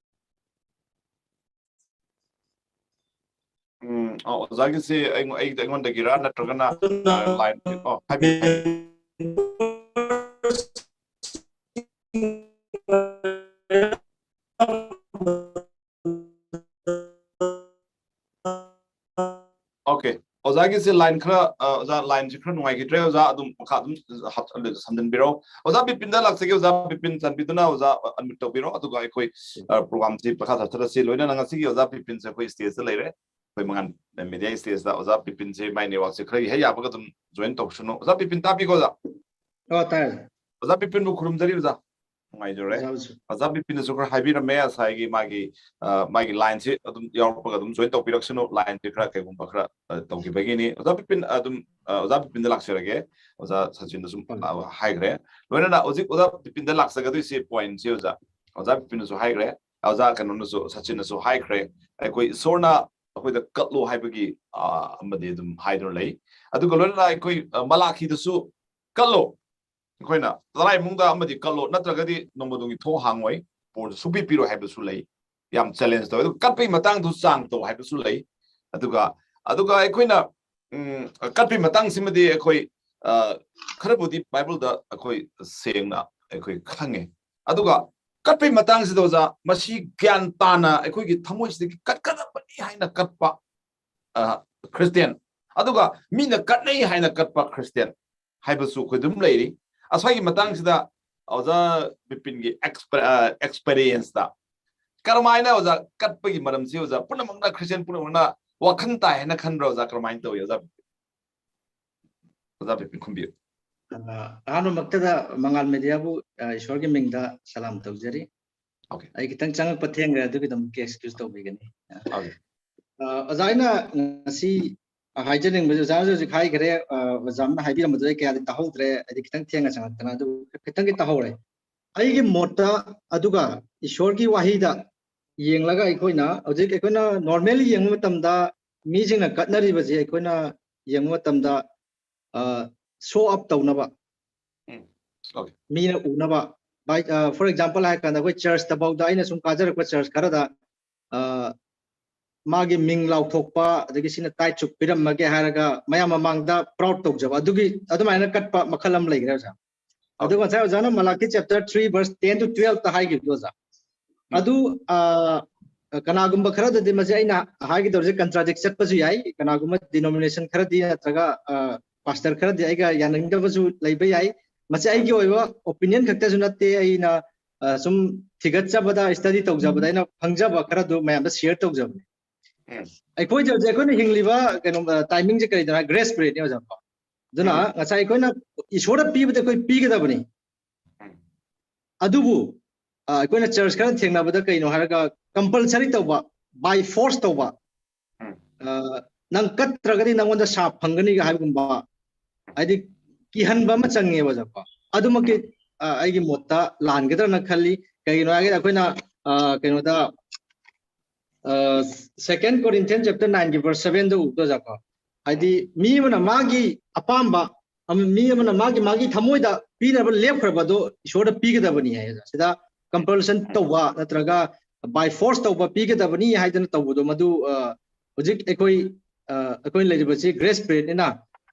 ꯎꯝ, ꯑ, ꯑꯣꯖꯥꯒꯤꯁꯦ ꯑꯩꯉꯣ-, ꯑꯩ-, ꯑꯩꯉꯣꯟꯗꯒꯤꯔ ꯅꯠꯇ꯭ꯔꯒꯅ, ꯑꯗꯨꯅ ꯑ, line, ꯑꯣ, ꯍꯥꯏꯕꯤꯌꯨ, ꯍꯥꯏꯕꯤꯌꯨ꯫ Okay, ꯑꯣꯖꯥꯒꯤꯁꯦ line ꯈꯔ, ꯑ, ꯑꯣꯖꯥ, lineꯁꯦ ꯈꯔ ꯅꯨꯡꯉꯥꯏꯈꯤꯗ꯭ꯔꯦ꯫ ꯑꯣꯖꯥ ꯑꯗꯨꯝ ꯃꯈꯥ ꯑꯗꯨꯝ ꯍꯥꯞ-, ꯁꯝꯖꯤꯟꯕꯤꯔꯣ꯫ ꯑꯣꯖꯥ ꯕꯤꯄꯤꯟꯗ ꯂꯥꯛꯆꯒꯦ꯫ ꯑꯣꯖꯥ ꯕꯤꯄꯤꯟ, ꯆꯥꯟꯕꯤꯗꯨꯅ ꯑꯣꯖꯥ unmute ꯇꯧꯕꯤꯔꯣ, ꯑꯗꯨꯒ ꯑꯩꯈꯣꯏ, ꯑ, programꯁꯤ ꯃꯈꯥ ꯆꯠꯊꯔꯁꯤ꯫ ꯂꯣꯏꯅꯅ ꯉꯁꯤꯒꯤ ꯑꯣꯖꯥ ꯕꯤꯄꯤꯟꯁꯦ ꯑꯩꯈꯣꯏ stageꯇ ꯂꯩꯔꯦ꯫ ꯑꯩꯈꯣꯏ ꯃꯉꯥꯜ media stageꯇ ꯑꯣꯖꯥ ꯕꯤꯄꯤꯟꯁꯦ ꯃꯥꯏ networkꯁꯦ ꯈꯔ ꯍꯦꯛ ꯌꯥꯕꯒ ꯑꯗꯨꯝ join ꯇꯧꯁꯅꯨ꯫ ꯑꯣꯖꯥ ꯕꯤꯄꯤꯟ ꯇꯥꯕꯤꯀꯣ ꯑꯣꯖꯥ? ꯑꯣ, ꯇꯥꯏ꯫ ꯑꯣꯖꯥ ꯕꯤꯄꯤꯟꯕꯨ ꯈꯨꯔꯨꯝꯖꯔꯤ ꯑꯣꯖꯥ꯫ ꯅꯨꯡꯉꯥꯏꯖꯔꯦ꯫ ꯑꯣꯖꯥꯕꯨꯁꯨ꯫ ꯑꯣꯖꯥ ꯕꯤꯄꯤꯟꯅꯁꯨ ꯈꯔ ꯍꯥꯏꯕꯤꯔꯝꯃꯦ ꯉꯁꯥꯏꯒꯤ ꯃꯥꯒꯤ, ꯑ, ꯃꯥꯒꯤ lineꯁꯤ ꯑꯗꯨꯝ ꯌꯥꯎꯔꯛꯄꯒ ꯑꯗꯨꯝ join ꯇꯧꯕꯤꯔꯛꯁꯅꯨ꯫ Lineꯁꯤ ꯈꯔ ꯀꯩꯒꯨꯝꯕ ꯈꯔ, ꯑ, ꯇꯧꯈꯤꯕꯒꯤꯅꯤ꯫ ꯑꯣꯖꯥ ꯕꯤꯄꯤꯟ ꯑꯗꯨꯝ, ꯑ, ꯑꯣꯖꯥ ꯕꯤꯄꯤꯟꯗ ꯂꯥꯛꯆꯔꯒꯦ꯫ ꯑꯣꯖꯥ ꯁꯆꯤꯟꯗꯁꯨ, ꯍꯣꯏ꯫ ꯑ, ꯍꯥꯏꯈ꯭ꯔꯦ꯫ ꯂꯣꯏꯅꯅ ꯍꯧꯖꯤꯛ ꯑꯣꯖꯥ ꯕꯤꯄꯤꯟꯗ ꯂꯥꯛꯆꯒꯗꯣꯏꯁꯤ pointꯁꯤ ꯑꯣꯖꯥ, ꯑꯣꯖꯥ ꯕꯤꯄꯤꯟꯅꯁꯨ ꯍꯥꯏꯈ꯭ꯔꯦ, ꯑꯣꯖꯥ ꯀꯩꯅꯣꯅꯁꯨ, ꯁꯆꯤꯟꯅꯁꯨ ꯍꯥꯏꯈ꯭ꯔꯦ꯫ ꯑꯩꯈꯣꯏ ꯏꯁꯣꯔꯅ ꯑꯩꯈꯣꯏꯗ ꯀꯠꯂꯣ ꯍꯥꯏꯕꯒꯤ, ꯑ, ꯑꯃꯗꯤ ꯑꯗꯨꯝ ꯍꯥꯏꯗꯨꯅ ꯂꯩ꯫ ꯑꯗꯨꯒ ꯂꯣꯏꯅꯅ ꯑꯩꯈꯣꯏ, ꯑ, ꯃꯂꯥꯈꯤꯗꯁꯨ ꯀꯠꯂꯣ, ꯑꯩꯈꯣꯏꯅ ꯆꯔꯥꯏ ꯏꯃꯨꯡꯗ ꯑꯃꯗꯤ ꯀꯠꯂꯣ, ꯅꯠꯇ꯭ꯔꯒꯗꯤ ꯅꯣꯡꯃꯗꯨꯒꯤ ꯊꯣꯡ ꯍꯥꯡꯉꯣꯏ, ꯄꯣꯔꯁꯨ ꯁꯨꯡꯄꯤ ꯄꯤꯔꯣꯏ ꯍꯥꯏꯕꯁꯨ ꯂꯩ꯫ ꯌꯥꯝ challenge ꯇꯧꯋꯦ꯫ ꯑꯗꯨꯒ ꯀꯠꯄꯒꯤ ꯃꯇꯥꯡꯗꯨ ꯆꯥꯡ ꯇꯧ ꯍꯥꯏꯕꯁꯨ ꯂꯩ꯫ ꯑꯗꯨꯒ, ꯑꯗꯨꯒ ꯑꯩꯈꯣꯏꯅ, ꯎꯝ, ꯀꯠꯄꯒꯤ ꯃꯇꯥꯡꯁꯤꯃꯗꯤ ꯑꯩꯈꯣꯏ, ꯑ, ꯈꯔꯕꯨꯗꯤ Bibleꯗ ꯑꯩꯈꯣꯏ ꯁꯦꯡꯅ ꯑꯩꯈꯣꯏ ꯈꯪꯉꯦ꯫ ꯑꯗꯨꯒ ꯀꯠꯄꯒꯤ ꯃꯇꯥꯡꯁꯤꯗ ꯑꯣꯖꯥ, ꯃꯁꯤ ꯒ꯭ꯌꯥꯟ ꯇꯥꯅ ꯑꯩꯈꯣꯏꯒꯤ ꯊꯃꯣꯏꯁꯤꯗꯒꯤ ꯀꯠꯀꯗꯕꯅꯤ ꯍꯥꯏꯅ ꯀꯠꯄ, ꯑ, Christian, ꯑꯗꯨꯒ ꯃꯤꯅ ꯀꯠꯅꯩ ꯍꯥꯏꯅ ꯀꯠꯄ Christian ꯍꯥꯏꯕꯁꯨ ꯑꯩꯈꯣꯏ ꯑꯗꯨꯝ ꯂꯩꯔꯤ꯫ ꯑꯁ꯭ꯋꯥꯏꯒꯤ ꯃꯇꯥꯡꯁꯤꯗ ꯑꯣꯖꯥ ꯕꯤꯄꯤꯟꯒꯤ exper-, ꯑ, experienceꯇ ꯀꯔꯝꯍꯥꯏꯅ ꯑꯣꯖꯥ ꯀꯠꯄꯒꯤ ꯃꯔꯝꯁꯤ ꯑꯣꯖꯥ ꯄꯨꯝꯅꯃꯛꯅ, Christian ꯄꯨꯝꯅꯃꯛꯅ ꯋꯥꯈꯜ ꯇꯥꯏ ꯍꯥꯏꯅ ꯈꯟꯕ꯭ꯔꯥ ꯑꯣꯖꯥ? ꯀꯔꯝꯍꯥꯏꯅ ꯇꯧꯏ ꯑꯣꯖꯥ? ꯑꯣꯖꯥ ꯕꯤꯄꯤꯟ ꯈꯨꯝꯕꯤꯌꯨ꯫ ꯑ, ꯑꯍꯥꯟꯕꯃꯛꯇꯗ ꯃꯉꯥꯜ mediaꯕꯨ, ꯑ, ꯏꯁꯣꯔꯒꯤ ꯃꯤꯡꯗ ꯁꯂꯥꯝ ꯇꯧꯖꯔꯤ꯫ Okay꯫ ꯑꯩ ꯈꯤꯇꯪ ꯆꯪꯉꯛꯄ ꯊꯦꯡꯈ꯭ꯔꯦ, ꯑꯗꯨꯒꯤꯗꯃꯛꯇ excuse ꯇꯧꯕꯤꯒꯅꯤ꯫ Okay꯫ ꯑ, ꯑꯣꯖꯥ, ꯑꯩꯅ ꯉꯁꯤ ꯍꯥꯏꯖꯅꯤꯡꯕꯁꯦ, ꯑꯣꯖꯥꯅꯁꯨ ꯍꯧꯖꯤꯛ ꯍꯥꯏꯈ꯭ꯔꯦ, ꯑ, ꯑꯣꯖꯥꯅ ꯍꯥꯏꯕꯤꯔꯝꯕꯗꯣ ꯑꯩ ꯀꯌꯥꯗꯤ ꯇꯥꯍꯧꯗ꯭ꯔꯦ, ꯍꯥꯏꯗꯤ ꯈꯤꯇꯪ ꯊꯦꯡꯅ ꯆꯪꯉꯛꯇꯅ, ꯑꯗꯨ ꯈꯤꯇꯪꯗꯤ ꯇꯥꯍꯧꯔꯦ꯫ ꯑꯩꯒꯤ ꯃꯣꯠꯇ, ꯑꯗꯨꯒ ꯏꯁꯣꯔꯒꯤ ꯋꯥꯍꯩꯗ ꯌꯦꯡꯂꯒ ꯑꯩꯈꯣꯏꯅ ꯍꯧꯖꯤꯛ ꯑꯩꯈꯣꯏꯅ normally ꯌꯦꯡꯕ ꯃꯇꯝꯗ ꯃꯤꯁꯤꯡꯅ ꯀꯠꯅꯔꯤꯕꯁꯦ ꯑꯩꯈꯣꯏꯅ ꯌꯦꯡꯕ ꯃꯇꯝꯗ, ꯑ, show up ꯇꯧꯅꯕ, ꯎꯝ꯫ Okay꯫ ꯃꯤꯅ ꯎꯅꯕ, by, ꯑ, for example ꯍꯥꯏꯔ ꯀꯥꯟꯗ ꯑꯩꯈꯣꯏ churchꯇ ꯐꯥꯎꯗ ꯑꯩꯅ ꯁꯨꯝ ꯀꯥꯖꯔꯛꯄ church ꯈꯔꯗ, ꯑ, ꯃꯥꯒꯤ ꯃꯤꯡ ꯂꯥꯎꯊꯣꯛꯄ, ꯑꯗꯒꯤ ꯁꯤꯅ tithe ꯁꯨꯛ ꯄꯤꯔꯝꯃꯒꯦ ꯍꯥꯏꯔꯒ ꯃꯌꯥꯝ ꯃꯃꯥꯡꯗ proud ꯇꯧꯖꯕ, ꯑꯗꯨꯒꯤ ꯑꯗꯨꯃꯥꯏꯅ ꯀꯠꯄ ꯃꯈꯜ ꯑꯃ ꯂꯩꯈ꯭ꯔꯦ ꯑꯣꯖꯥ꯫ ꯑꯗꯨꯒ ꯉꯁꯥꯏ ꯑꯣꯖꯥꯅ Malachi chapter three verse ten to twelve ꯇ ꯍꯥꯏꯈꯤꯕꯗꯣ ꯑꯣꯖꯥ, ꯑꯗꯨ ꯑ, ꯀꯅꯥꯒꯨꯝꯕ ꯈꯔꯗꯗꯤ ꯃꯁꯤ ꯑꯩꯅ ꯍꯥꯏꯒꯗꯧꯔꯤꯁꯦ contradict ꯆꯠꯄꯁꯨ ꯌꯥꯏ, ꯀꯅꯥꯒꯨꯝꯕ denomination ꯈꯔꯗꯤ ꯅꯠꯇ꯭ꯔꯒ pastor ꯈꯔꯗꯤ ꯑꯩꯒ ꯌꯥꯅꯤꯡꯗꯕꯁꯨ ꯂꯩꯕ ꯌꯥꯏ꯫ ꯃꯁꯤ ꯑꯩꯒꯤ ꯑꯣꯏꯕ opinion ꯈꯛꯇꯁꯨ ꯅꯠꯇꯦ, ꯑꯩꯅ ꯑ, ꯁꯨꯝ ꯊꯤꯒꯠꯆꯕꯗ, study ꯇꯧꯖꯕꯗ ꯑꯩꯅ ꯈꯪꯖꯕ ꯈꯔꯗꯨ ꯃꯌꯥꯝꯗ share ꯇꯧꯖꯕꯅꯤ꯫ ꯑꯩꯈꯣꯏꯗ ꯍꯧꯖꯤꯛ ꯑꯩꯈꯣꯏꯅ ꯍꯤꯡꯂꯤꯕ ꯀꯩꯅꯣ timing ꯁꯦ ꯀꯔꯤꯗꯅ grace period ꯅꯤ ꯑꯣꯖꯥꯀꯣ꯫ ꯑꯗꯨꯅ ꯉꯁꯥꯏ ꯑꯩꯈꯣꯏꯅ ꯏꯁꯣꯔꯗ ꯄꯤꯕꯗ ꯑꯩꯈꯣꯏ ꯄꯤꯒꯗꯕꯅꯤ, ꯑꯗꯨꯕꯨ ꯑ, ꯑꯩꯈꯣꯏꯅ church ꯈꯔ ꯊꯦꯡꯅꯕꯗ ꯀꯩꯅꯣ ꯍꯥꯏꯔꯒ compulsory ꯇꯧꯕ, by force ꯇꯧꯕ, ꯑ, ꯅꯪ ꯀꯠꯇ꯭ꯔꯒꯗꯤ ꯅꯪꯉꯣꯟꯗ ꯁꯥꯞ ꯐꯪꯒꯅꯤꯒ ꯍꯥꯏꯕꯒꯨꯝꯕ, ꯍꯥꯏꯗꯤ ꯀꯤꯍꯟꯕ ꯑꯃ ꯆꯪꯉꯦꯕ ꯑꯣꯖꯥꯀꯣ꯫ ꯑꯗꯨꯃꯛꯇꯤ ꯑ, ꯑꯩꯒꯤ ꯃꯣꯠꯇ ꯂꯥꯟꯒꯗ꯭ꯔꯅ ꯈꯜꯂꯤ꯫ ꯀꯩꯒꯤꯅꯣ ꯍꯥꯏꯔꯒꯗꯤ ꯑꯩꯈꯣꯏꯅ ꯑ, ꯀꯩꯅꯣꯗ ꯑ, Second Corinthians chapter nine ꯒꯤ verse seven ꯗ ꯎꯕꯗꯣ ꯑꯣꯖꯥꯀꯣ, ꯍꯥꯏꯗꯤ ꯃꯤ ꯑꯃꯅ ꯃꯥꯒꯤ ꯑꯄꯥꯝꯕ, ꯑꯃ, ꯃꯤ ꯑꯃꯅ ꯃꯥꯒꯤ ꯃꯥꯒꯤ ꯊꯃꯣꯏꯗ ꯄꯤꯅꯕ ꯂꯦꯞꯈ꯭ꯔꯕꯗꯣ ꯏꯁꯣꯔꯗ ꯄꯤꯒꯗꯕꯅꯤ ꯍꯥꯏ ꯑꯣꯖꯥ꯫ ꯁꯤꯗ compulsion ꯇꯧꯕ ꯅꯠꯇ꯭ꯔꯒ by force ꯇꯧꯕ, ꯄꯤꯒꯗꯕꯅꯤ ꯍꯥꯏꯗꯅ ꯇꯧꯕꯗꯣ, ꯃꯗꯨ ꯑ, ꯍꯧꯖꯤꯛ ꯑꯩꯈꯣꯏ ꯑ, ꯑꯩꯈꯣꯏꯅ ꯂꯩꯔꯤꯕꯁꯤ grace period ꯅꯤꯅ,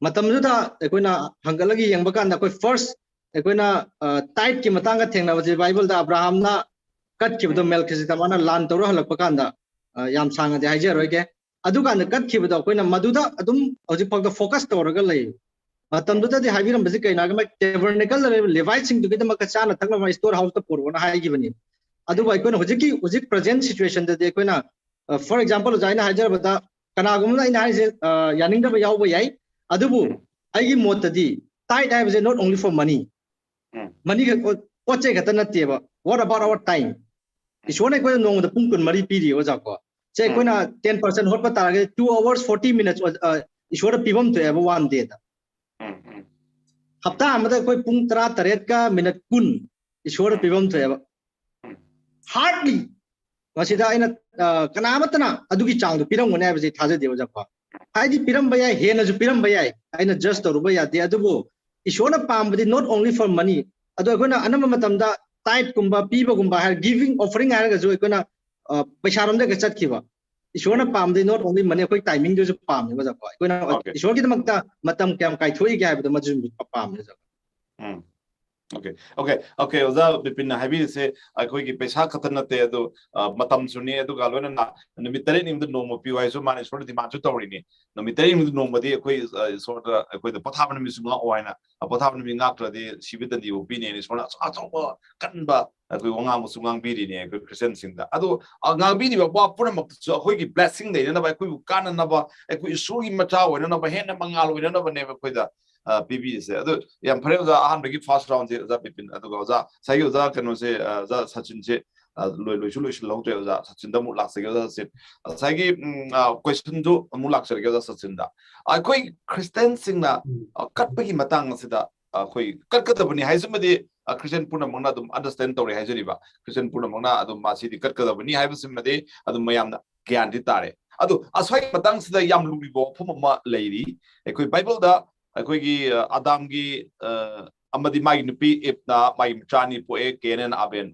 ꯃꯇꯝꯗꯨꯗ ꯑꯩꯈꯣꯏꯅ ꯍꯪꯒꯠꯂꯒ ꯌꯦꯡꯕ ꯀꯥꯟꯗ ꯑꯩꯈꯣꯏ first ꯑꯩꯈꯣꯏꯅ tithe ꯀꯤ ꯃꯇꯥꯡꯗ ꯊꯦꯡꯅꯕꯁꯦ ꯕꯥꯏꯕꯜꯗ ꯑꯕ꯭ꯔꯥꯍꯥꯝꯅ ꯀꯠꯈꯤꯕꯗꯣ, ꯃꯦꯜꯈꯤꯖꯦꯗꯦꯛ ꯃꯥꯅ ꯂꯥꯟ ꯇꯧꯔ ꯍꯜꯂꯛꯄ ꯀꯥꯟꯗ, ꯑ, ꯌꯥꯝ ꯁꯥꯡꯅꯗꯤ ꯍꯥꯏꯖꯔꯣꯏꯒꯦ꯫ ꯑꯗꯨꯀꯥꯟꯗ ꯀꯠꯈꯤꯕꯗꯣ ꯑꯩꯈꯣꯏꯅ ꯃꯗꯨꯗ ꯑꯗꯨꯝ ꯍꯧꯖꯤꯛꯐꯥꯎꯗ focus ꯇꯧꯔꯒ ꯂꯩ꯫ ꯃꯇꯝꯗꯨꯗꯗꯤ ꯍꯥꯏꯕꯤꯔꯝꯕꯁꯤ ꯀꯩꯅꯣ ꯍꯥꯏꯔꯒ, tabernacle ꯗ ꯂꯩꯔꯤꯕ ꯂꯦꯚꯥꯏꯠꯁꯤꯡꯗꯨꯒꯤꯗꯃꯛꯇ ꯆꯥꯅ ꯊꯛꯅꯕ store house ꯇ ꯄꯨꯔꯛꯑꯣꯅ ꯍꯥꯏꯈꯤꯕꯅꯤ꯫ ꯑꯗꯨꯕꯨ ꯑꯩꯈꯣꯏꯅ ꯍꯧꯖꯤꯛꯀꯤ, ꯍꯧꯖꯤꯛ present situation ꯗꯗꯤ ꯑꯩꯈꯣꯏꯅ, ꯑ, for example ꯑꯣꯖꯥ, ꯑꯩꯅ ꯍꯥꯏꯖꯔꯕꯗ, ꯀꯅꯥꯒꯨꯝꯕꯅ ꯑꯩꯅ ꯍꯥꯏꯔꯤꯁꯦ, ꯑ, ꯌꯥꯅꯤꯡꯗꯕ ꯌꯥꯎꯕ ꯌꯥꯏ, ꯑꯗꯨꯕꯨ ꯑꯩꯒꯤ ꯃꯣꯠꯇꯗꯤ tithe ꯍꯥꯏꯕꯁꯦ not only for money, money ꯈꯛ, ꯄꯣꯠ ꯆꯩ ꯈꯛꯇ ꯅꯠꯇꯦꯕ, what about our time? ꯏꯁꯣꯔꯅ ꯑꯩꯈꯣꯏꯗ ꯅꯣꯡꯃꯗ ꯄꯨꯡ ꯀꯨꯟꯃꯔꯤ ꯄꯤꯔꯤ ꯑꯣꯖꯥꯀꯣ꯫ ꯁꯦ, ꯑꯩꯈꯣꯏꯅ ten percent ꯍꯣꯠꯄ ꯇꯥꯔꯒꯗꯤ two hours forty minutes, ꯑ, ꯏꯁꯣꯔꯗ ꯄꯤꯐꯝ ꯊꯣꯛꯑꯦꯕ one day ꯗ꯫ ꯍꯞꯇꯥ ꯑꯃꯗ ꯑꯩꯈꯣꯏ ꯄꯨꯡ ꯇꯔꯥ ꯇꯔꯦꯠꯀ minute ꯀꯨꯟ ꯏꯁꯣꯔꯗ ꯄꯤꯐꯝ ꯊꯣꯛꯑꯦꯕ꯫ Hardly ꯃꯁꯤꯗ ꯑꯩꯅ, ꯑ, ꯀꯅꯥ ꯑꯃꯠꯇꯅ ꯑꯗꯨꯒꯤ ꯆꯥꯡꯗꯣ ꯄꯤꯔꯝꯒꯅꯤ ꯍꯥꯏꯕꯁꯤ ꯊꯥꯖꯗꯦ ꯑꯣꯖꯥꯀꯣ꯫ ꯍꯥꯏꯗꯤ ꯄꯤꯔꯝꯕ ꯌꯥꯏ, ꯍꯦꯟꯅꯁꯨ ꯄꯤꯔꯝꯕ ꯌꯥꯏ, ꯑꯩꯅ judge ꯇꯧꯔꯨꯕ ꯌꯥꯗꯦ꯫ ꯑꯗꯨꯕꯨ ꯏꯁꯣꯔꯅ ꯄꯥꯝꯕꯗꯤ not only for money, ꯑꯗꯣ ꯑꯩꯈꯣꯏꯅ ꯑꯅꯝꯕ ꯃꯇꯝꯗ tithe ꯀꯨꯝꯕ ꯄꯤꯕꯒꯨꯝꯕ ꯍꯥꯏꯔ, giving offering ꯍꯥꯏꯔꯒꯁꯨ ꯑꯩꯈꯣꯏꯅ, ꯑ, ꯄꯩꯁꯥꯔꯣꯝꯗꯒ ꯆꯠꯈꯤꯕ꯫ ꯏꯁꯣꯔꯅ ꯄꯥꯝꯗꯤ not only money, ꯑꯩꯈꯣꯏ timingꯗꯨꯁꯨ ꯄꯥꯝꯃꯦ ꯑꯣꯖꯥꯀꯣ꯫ ꯑꯩꯈꯣꯏꯅ Okay. ꯏꯁꯣꯔꯒꯤꯗꯃꯛꯇ ꯃꯇꯝ ꯀꯌꯥꯝ ꯀꯥꯏꯊꯣꯛꯏꯒꯦ ꯍꯥꯏꯕꯗꯨ ꯃꯗꯨꯁꯨ ꯄꯥꯝꯃꯦ ꯑꯣꯖꯥ꯫ ꯎꯝ꯫ Okay, okay, okay, ꯑꯣꯖꯥ ꯕꯤꯄꯤꯟꯅ ꯍꯥꯏꯕꯤꯔꯤꯁꯦ ꯑꯩꯈꯣꯏꯒꯤ ꯄꯩꯁꯥ ꯈꯛꯇ ꯅꯠꯇꯦ, ꯑꯗꯨ, ꯑ, ꯃꯇꯝꯁꯨꯅꯤ, ꯑꯗꯨꯒ ꯂꯣꯏꯅꯅ ꯅꯨꯃꯤꯠ ꯇꯔꯦꯠꯅꯤꯃꯗ ꯅꯣꯡꯃ ꯄꯤꯌꯨ ꯍꯥꯏꯁꯨ ꯃꯥꯅ ꯏꯁꯣꯔꯗ demandꯁꯨ ꯇꯧꯔꯤꯅꯤ꯫ ꯅꯨꯃꯤꯠ ꯇꯔꯦꯠꯅꯤꯃꯗ ꯅꯣꯡꯃꯗꯤ ꯑꯩꯈꯣꯏ, ꯑ, ꯏꯁꯣꯔꯗ ꯑꯩꯈꯣꯏꯗ ꯄꯣꯊꯥꯕ ꯅꯨꯃꯤꯠꯁꯨ ꯉꯥꯛꯑꯣ ꯍꯥꯏꯅ, ꯑ, ꯄꯣꯊꯥꯕ ꯅꯨꯃꯤꯠ ꯉꯥꯛꯇ꯭ꯔꯗꯤ ꯁꯤꯕ ꯗꯟꯗꯤꯕꯨ ꯄꯤꯅꯦꯅ ꯏꯁꯣꯔꯅ ꯑꯆꯧ-, ꯑꯆꯧꯕ ꯀꯟꯕ ꯑꯩꯈꯣꯏ ꯋꯥꯉꯥꯡꯕꯁꯨ ꯉꯥꯡꯕꯤꯔꯤꯅꯦ ꯑꯩꯈꯣꯏ ꯈ꯭ꯔꯤꯁꯇꯤꯌꯟꯁꯤꯡꯗ꯫ ꯑꯗꯨ, ꯑ, ꯉꯥꯡꯕꯤꯔꯤꯕ ꯋꯥ ꯄꯨꯝꯅꯃꯛꯇꯁꯨ ꯑꯩꯈꯣꯏꯒꯤ blessing ꯂꯩꯅꯅꯕ, ꯑꯩꯈꯣꯏꯕꯨ ꯀꯥꯟꯅꯅꯕ, ꯑꯩꯈꯣꯏ ꯏꯁꯣꯔꯒꯤ ꯃꯆꯥ ꯑꯣꯏꯅꯅꯕ, ꯍꯦꯟꯅ ꯃꯉꯥꯜ ꯑꯣꯏꯅꯅꯕꯅꯦꯕ ꯑꯩꯈꯣꯏꯗ ꯑ, ꯄꯤꯕꯤꯔꯤꯁꯦ꯫ ꯑꯗꯨ ꯌꯥꯝ ꯐꯔꯦ ꯑꯣꯖꯥ, ꯑꯍꯥꯟꯕꯒꯤ first roundꯁꯦ ꯑꯣꯖꯥ ꯕꯤꯄꯤꯟ, ꯑꯗꯨꯒ ꯑꯣꯖꯥ ꯉꯁꯥꯏꯒꯤ ꯑꯣꯖꯥ ꯀꯩꯅꯣꯁꯦ, ꯑ, ꯑꯣꯖꯥ ꯁꯆꯤꯟꯁꯦ, ꯑ, ꯂꯣꯏ-, ꯂꯣꯏꯁꯨ ꯂꯣꯏꯁꯤꯜꯍꯧꯗ꯭ꯔꯦ ꯑꯣꯖꯥ ꯁꯆꯤꯟꯗ ꯑꯃꯨꯛ ꯂꯥꯛꯆꯒꯦ꯫ ꯑꯣꯖꯥ ꯁꯆꯤꯟ, ꯉꯁꯥꯏꯒꯤ, ꯎꯝ, ꯑ, questionꯗꯨ ꯑꯃꯨꯛ ꯂꯥꯛꯆꯔꯒꯦ ꯑꯣꯖꯥ ꯁꯆꯤꯟꯗ꯫ ꯑꯩꯈꯣꯏ ꯈ꯭ꯔꯤꯁꯇꯤꯌꯟꯁꯤꯡꯅ, ꯎꯝ꯫ ꯑ, ꯀꯠꯄꯒꯤ ꯃꯇꯥꯡ ꯑꯁꯤꯗ ꯑꯩꯈꯣꯏ ꯀꯠꯀꯗꯕꯅꯤ ꯍꯥꯏꯁꯤꯃꯗꯤ, ꯑ, ꯈ꯭ꯔꯤꯁꯇꯤꯌꯟ ꯄꯨꯝꯅꯃꯛꯅ ꯑꯗꯨꯝ understand ꯇꯧꯔꯦ ꯍꯥꯏꯖꯔꯤꯕ꯫ ꯈ꯭ꯔꯤꯁꯇꯤꯌꯟ ꯄꯨꯝꯅꯃꯛꯅ ꯑꯗꯨꯝ ꯃꯁꯤꯗꯤ ꯀꯠꯀꯗꯕꯅꯤ ꯍꯥꯏꯕꯁꯤꯃꯗꯤ ꯑꯗꯨꯝ ꯃꯌꯥꯝꯅ ꯒ꯭ꯌꯥꯟꯗꯤ ꯇꯥꯔꯦ꯫ ꯑꯗꯨ ꯑꯁ꯭ꯋꯥꯏꯒꯤ ꯃꯇꯥꯡꯁꯤꯗ ꯌꯥꯝ ꯂꯨꯔꯤꯕ ꯋꯥꯐꯝ ꯑꯃ ꯂꯩꯔꯤ꯫ ꯑꯩꯈꯣꯏ ꯕꯥꯏꯕꯜꯗ ꯑꯩꯈꯣꯏꯒꯤ, ꯑ, ꯑꯗꯥꯝꯒꯤ, ꯑ, ꯑꯃꯗꯤ ꯃꯥꯒꯤ ꯅꯨꯄꯤ ꯏꯞꯅ ꯃꯥꯒꯤ ꯃꯆꯥ ꯑꯅꯤ ꯄꯣꯛꯑꯦ, ꯀꯦꯟ ꯑꯦꯟ ꯑꯕꯦꯟ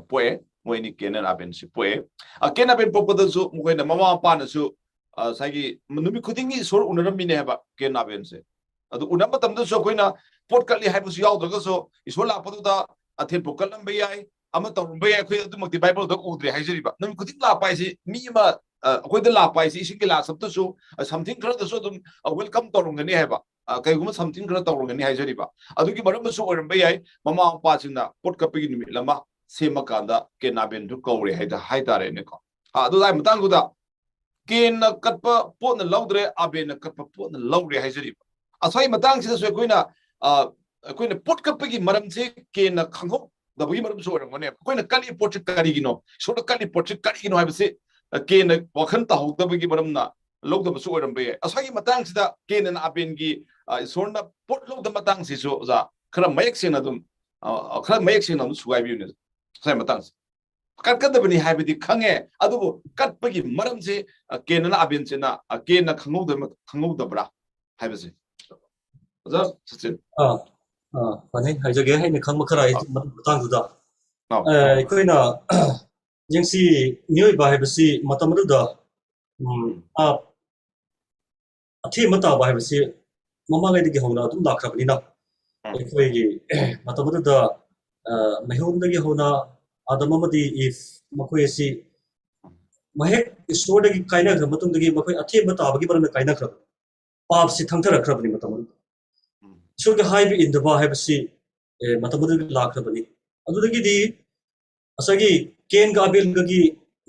ꯄꯣꯛꯑꯦ꯫ ꯃꯣꯏ ꯑꯅꯤ ꯀꯦꯟ ꯑꯦꯟ ꯑꯕꯦꯟꯁꯤ ꯄꯣꯛꯑꯦ꯫ ꯑ, ꯀꯦꯟ ꯑꯕꯦꯟ ꯄꯣꯛꯄꯗꯁꯨ ꯃꯈꯣꯏꯅ ꯃꯃꯥ ꯃꯄꯥꯅꯁꯨ, ꯑ, ꯉꯁꯥꯏꯒꯤ ꯅꯨꯃꯤꯠ ꯈꯨꯗꯤꯡꯒꯤ ꯏꯁꯣꯔ ꯎꯅꯔꯝꯃꯤꯅꯦ ꯍꯥꯏꯕ ꯀꯦꯟ ꯑꯕꯦꯟꯁꯦ꯫ ꯑꯗꯨ ꯎꯅꯕ ꯃꯇꯝꯗꯁꯨ ꯑꯩꯈꯣꯏꯅ ꯄꯣꯠ ꯀꯠꯂꯤ ꯍꯥꯏꯕꯁꯨ ꯌꯥꯎꯗ꯭ꯔꯒꯁꯨ ꯏꯁꯣꯔ ꯂꯥꯛꯄꯗꯨꯗ ꯑꯊꯦꯟ ꯄꯣꯠ ꯀꯠꯂꯝꯕ ꯌꯥꯏ, ꯑꯃ ꯇꯧꯔꯝꯕ ꯌꯥꯏ, ꯑꯩꯈꯣꯏ ꯑꯗꯨꯃꯛꯇꯤ ꯕꯥꯏꯕꯜꯗ ꯎꯗ꯭ꯔꯦ ꯍꯥꯏꯖꯔꯤꯕ꯫ ꯅꯨꯃꯤꯠ ꯈꯨꯗꯤꯡ ꯂꯥꯛꯄ ꯍꯥꯏꯁꯤ ꯃꯤ ꯑꯃ, ꯑ, ꯑꯩꯈꯣꯏꯗ ꯂꯥꯛꯄ ꯍꯥꯏꯁꯤ ꯏꯁꯤꯡ ꯒꯤꯂꯥꯁ ꯑꯃꯇꯁꯨ, ꯑ, something ꯈꯔꯗꯁꯨ ꯑꯗꯨꯝ, ꯑ, welcome ꯇꯧꯔꯝꯒꯅꯤ ꯍꯥꯏꯕ, ꯑ, ꯀꯩꯒꯨꯝꯕ something ꯈꯔ ꯇꯧꯔꯝꯒꯅꯤ ꯍꯥꯏꯖꯔꯤꯕ꯫ ꯑꯗꯨꯒꯤ ꯃꯔꯝꯗꯁꯨ ꯑꯣꯏꯔꯝꯕ ꯌꯥꯏ ꯃꯃꯥ ꯃꯄꯥꯁꯤꯡꯅ ꯄꯣꯠ ꯀꯠꯄꯒꯤ ꯅꯨꯃꯤꯠ ꯑꯃ ꯁꯦꯝꯃꯀꯥꯟꯗ ꯀꯦꯟ ꯑꯕꯦꯟꯗꯨ ꯀꯧꯔꯦ ꯍꯥꯏꯗ-, ꯍꯥꯏꯇꯥꯔꯦꯅꯦꯀꯣ꯫ ꯑ, ꯑꯗꯨ ꯂꯥꯏ ꯃꯇꯥꯡꯗꯨꯗ ꯀꯦꯟꯅ ꯀꯠꯄ ꯄꯣꯠꯅ ꯂꯧꯗ꯭ꯔꯦ, ꯑꯕꯦꯟꯅ ꯀꯠꯄ ꯄꯣꯠꯅ ꯂꯧꯔꯦ ꯍꯥꯏꯖꯔꯤꯕ꯫ ꯑꯁ꯭ꯋꯥꯏ ꯃꯇꯥꯡꯁꯤꯗꯁꯨ ꯑꯩꯈꯣꯏꯅ, ꯑ, ꯑꯩꯈꯣꯏꯅ ꯄꯣꯠ ꯀꯠꯄꯒꯤ ꯃꯔꯝꯁꯦ ꯀꯦꯟꯅ ꯈꯪꯍꯧꯗꯕꯒꯤ ꯃꯔꯝꯁꯨ ꯑꯣꯏꯔꯝꯒꯅꯦꯕ꯫ ꯑꯩꯈꯣꯏꯅ ꯀꯠꯂꯤ ꯄꯣꯠꯁꯤ ꯀꯔꯤꯒꯤꯅꯣ, ꯏꯁꯣꯔꯗ ꯀꯠꯂꯤ ꯄꯣꯠꯁꯤ ꯀꯔꯤꯒꯤꯅꯣ ꯍꯥꯏꯕꯁꯤ, ꯑ, ꯀꯦꯟꯅ ꯋꯥꯈꯜ ꯇꯥꯍꯧꯗꯕꯒꯤ ꯃꯔꯝꯅ ꯂꯧꯗꯕꯁꯨ ꯑꯣꯏꯔꯝꯕ ꯌꯥꯏ꯫ ꯑꯁ꯭ꯋꯥꯏꯒꯤ ꯃꯇꯥꯡꯁꯤꯗ ꯀꯦꯟꯅ ꯑꯕꯦꯟꯒꯤ, ꯑ, ꯏꯁꯣꯔꯅ ꯄꯣꯠ ꯂꯧꯗꯕ ꯃꯇꯥꯡꯁꯤꯁꯨ ꯑꯣꯖꯥ ꯈꯔ ꯃꯌꯦꯛ ꯁꯦꯡꯅ ꯑꯗꯨꯝ, ꯑ, ꯈꯔ ꯃꯌꯦꯛ ꯁꯦꯡꯅ ꯑꯗꯨꯝ ꯁꯨꯒꯥꯏꯕꯤꯌꯨꯅꯦ ꯑꯁ꯭ꯋꯥꯏ ꯃꯇꯥꯡꯁꯦ꯫ ꯀꯠꯀꯗꯕꯅꯤ ꯍꯥꯏꯕꯗꯤ ꯈꯪꯉꯦ, ꯑꯗꯨꯕꯨ ꯀꯠꯄꯒꯤ ꯃꯔꯝꯁꯦ, ꯑ, ꯀꯦꯟꯅ ꯑꯕꯦꯟꯁꯤꯅ, ꯑ, ꯀꯦꯟꯅ ꯈꯪꯍꯧꯗꯕ-, ꯈꯪꯍꯧꯗꯕ꯭ꯔꯥ ꯍꯥꯏꯕꯁꯦ꯫ ꯑꯣꯖꯥ ꯁꯆꯤꯟ꯫ ꯑꯥ, ꯑꯥ, ꯐꯅꯤ, ꯍꯥꯏꯖꯒꯦ꯫ ꯑꯩꯅ ꯈꯪꯕ ꯈꯔ ꯑꯩ ꯑꯥ꯫ ꯃꯗꯨꯒꯤ ꯃꯇꯥꯡꯗꯨꯗ꯫ ꯑꯥ, ꯑ, ꯑꯩꯈꯣꯏꯅ ꯌꯦꯡꯁꯤ, ꯃꯤꯑꯣꯏꯕ ꯍꯥꯏꯕꯁꯤ ꯃꯇꯝ ꯑꯗꯨꯗ ꯎꯝ, ꯑ, ꯑꯊꯦꯝꯕ ꯇꯥꯕ ꯍꯥꯏꯕꯁꯤ ꯃꯃꯥꯡꯉꯩꯗꯒꯤ ꯍꯧꯅ ꯑꯗꯨꯝ ꯂꯥꯛꯈ꯭ꯔꯕꯅꯤꯅ, ꯎꯝ. ꯑꯩꯈꯣꯏꯒꯤ ꯃꯇꯝ ꯑꯗꯨꯗ, ꯑ, ꯃꯩꯍꯧꯔꯣꯟꯗꯒꯤ ꯍꯧꯅ ꯑꯥꯗꯝ ꯑꯃꯗꯤ ꯏꯐ, ꯃꯈꯣꯏ ꯑꯁꯤ ꯃꯍꯦꯛ ꯏꯁꯣꯔꯗꯒꯤ ꯀꯥꯏꯅꯈ꯭ꯔ ꯃꯇꯨꯡꯗꯒꯤ ꯃꯈꯣꯏ ꯑꯊꯦꯝꯕ ꯇꯥꯕꯒꯤ ꯃꯔꯝꯗ ꯀꯥꯏꯅꯈ꯭ꯔꯕ, ꯄꯥꯞꯁꯤ ꯊꯪꯊꯔꯛꯈ꯭ꯔꯕꯅꯤ ꯃꯇꯝ ꯑꯗꯨꯗ꯫ ꯎꯝ. ꯏꯁꯣꯔꯒꯤ ꯍꯥꯏꯕ ꯏꯟꯗꯕ ꯍꯥꯏꯕꯁꯤ, ꯑꯦ, ꯃꯇꯝ ꯑꯗꯨꯗꯒꯤ ꯂꯥꯛꯈ꯭ꯔꯕꯅꯤ꯫ ꯑꯗꯨꯗꯒꯤꯗꯤ ꯉꯁꯥꯏꯒꯤ ꯀꯦꯟꯒ ꯑꯕꯦꯜꯒꯒꯤ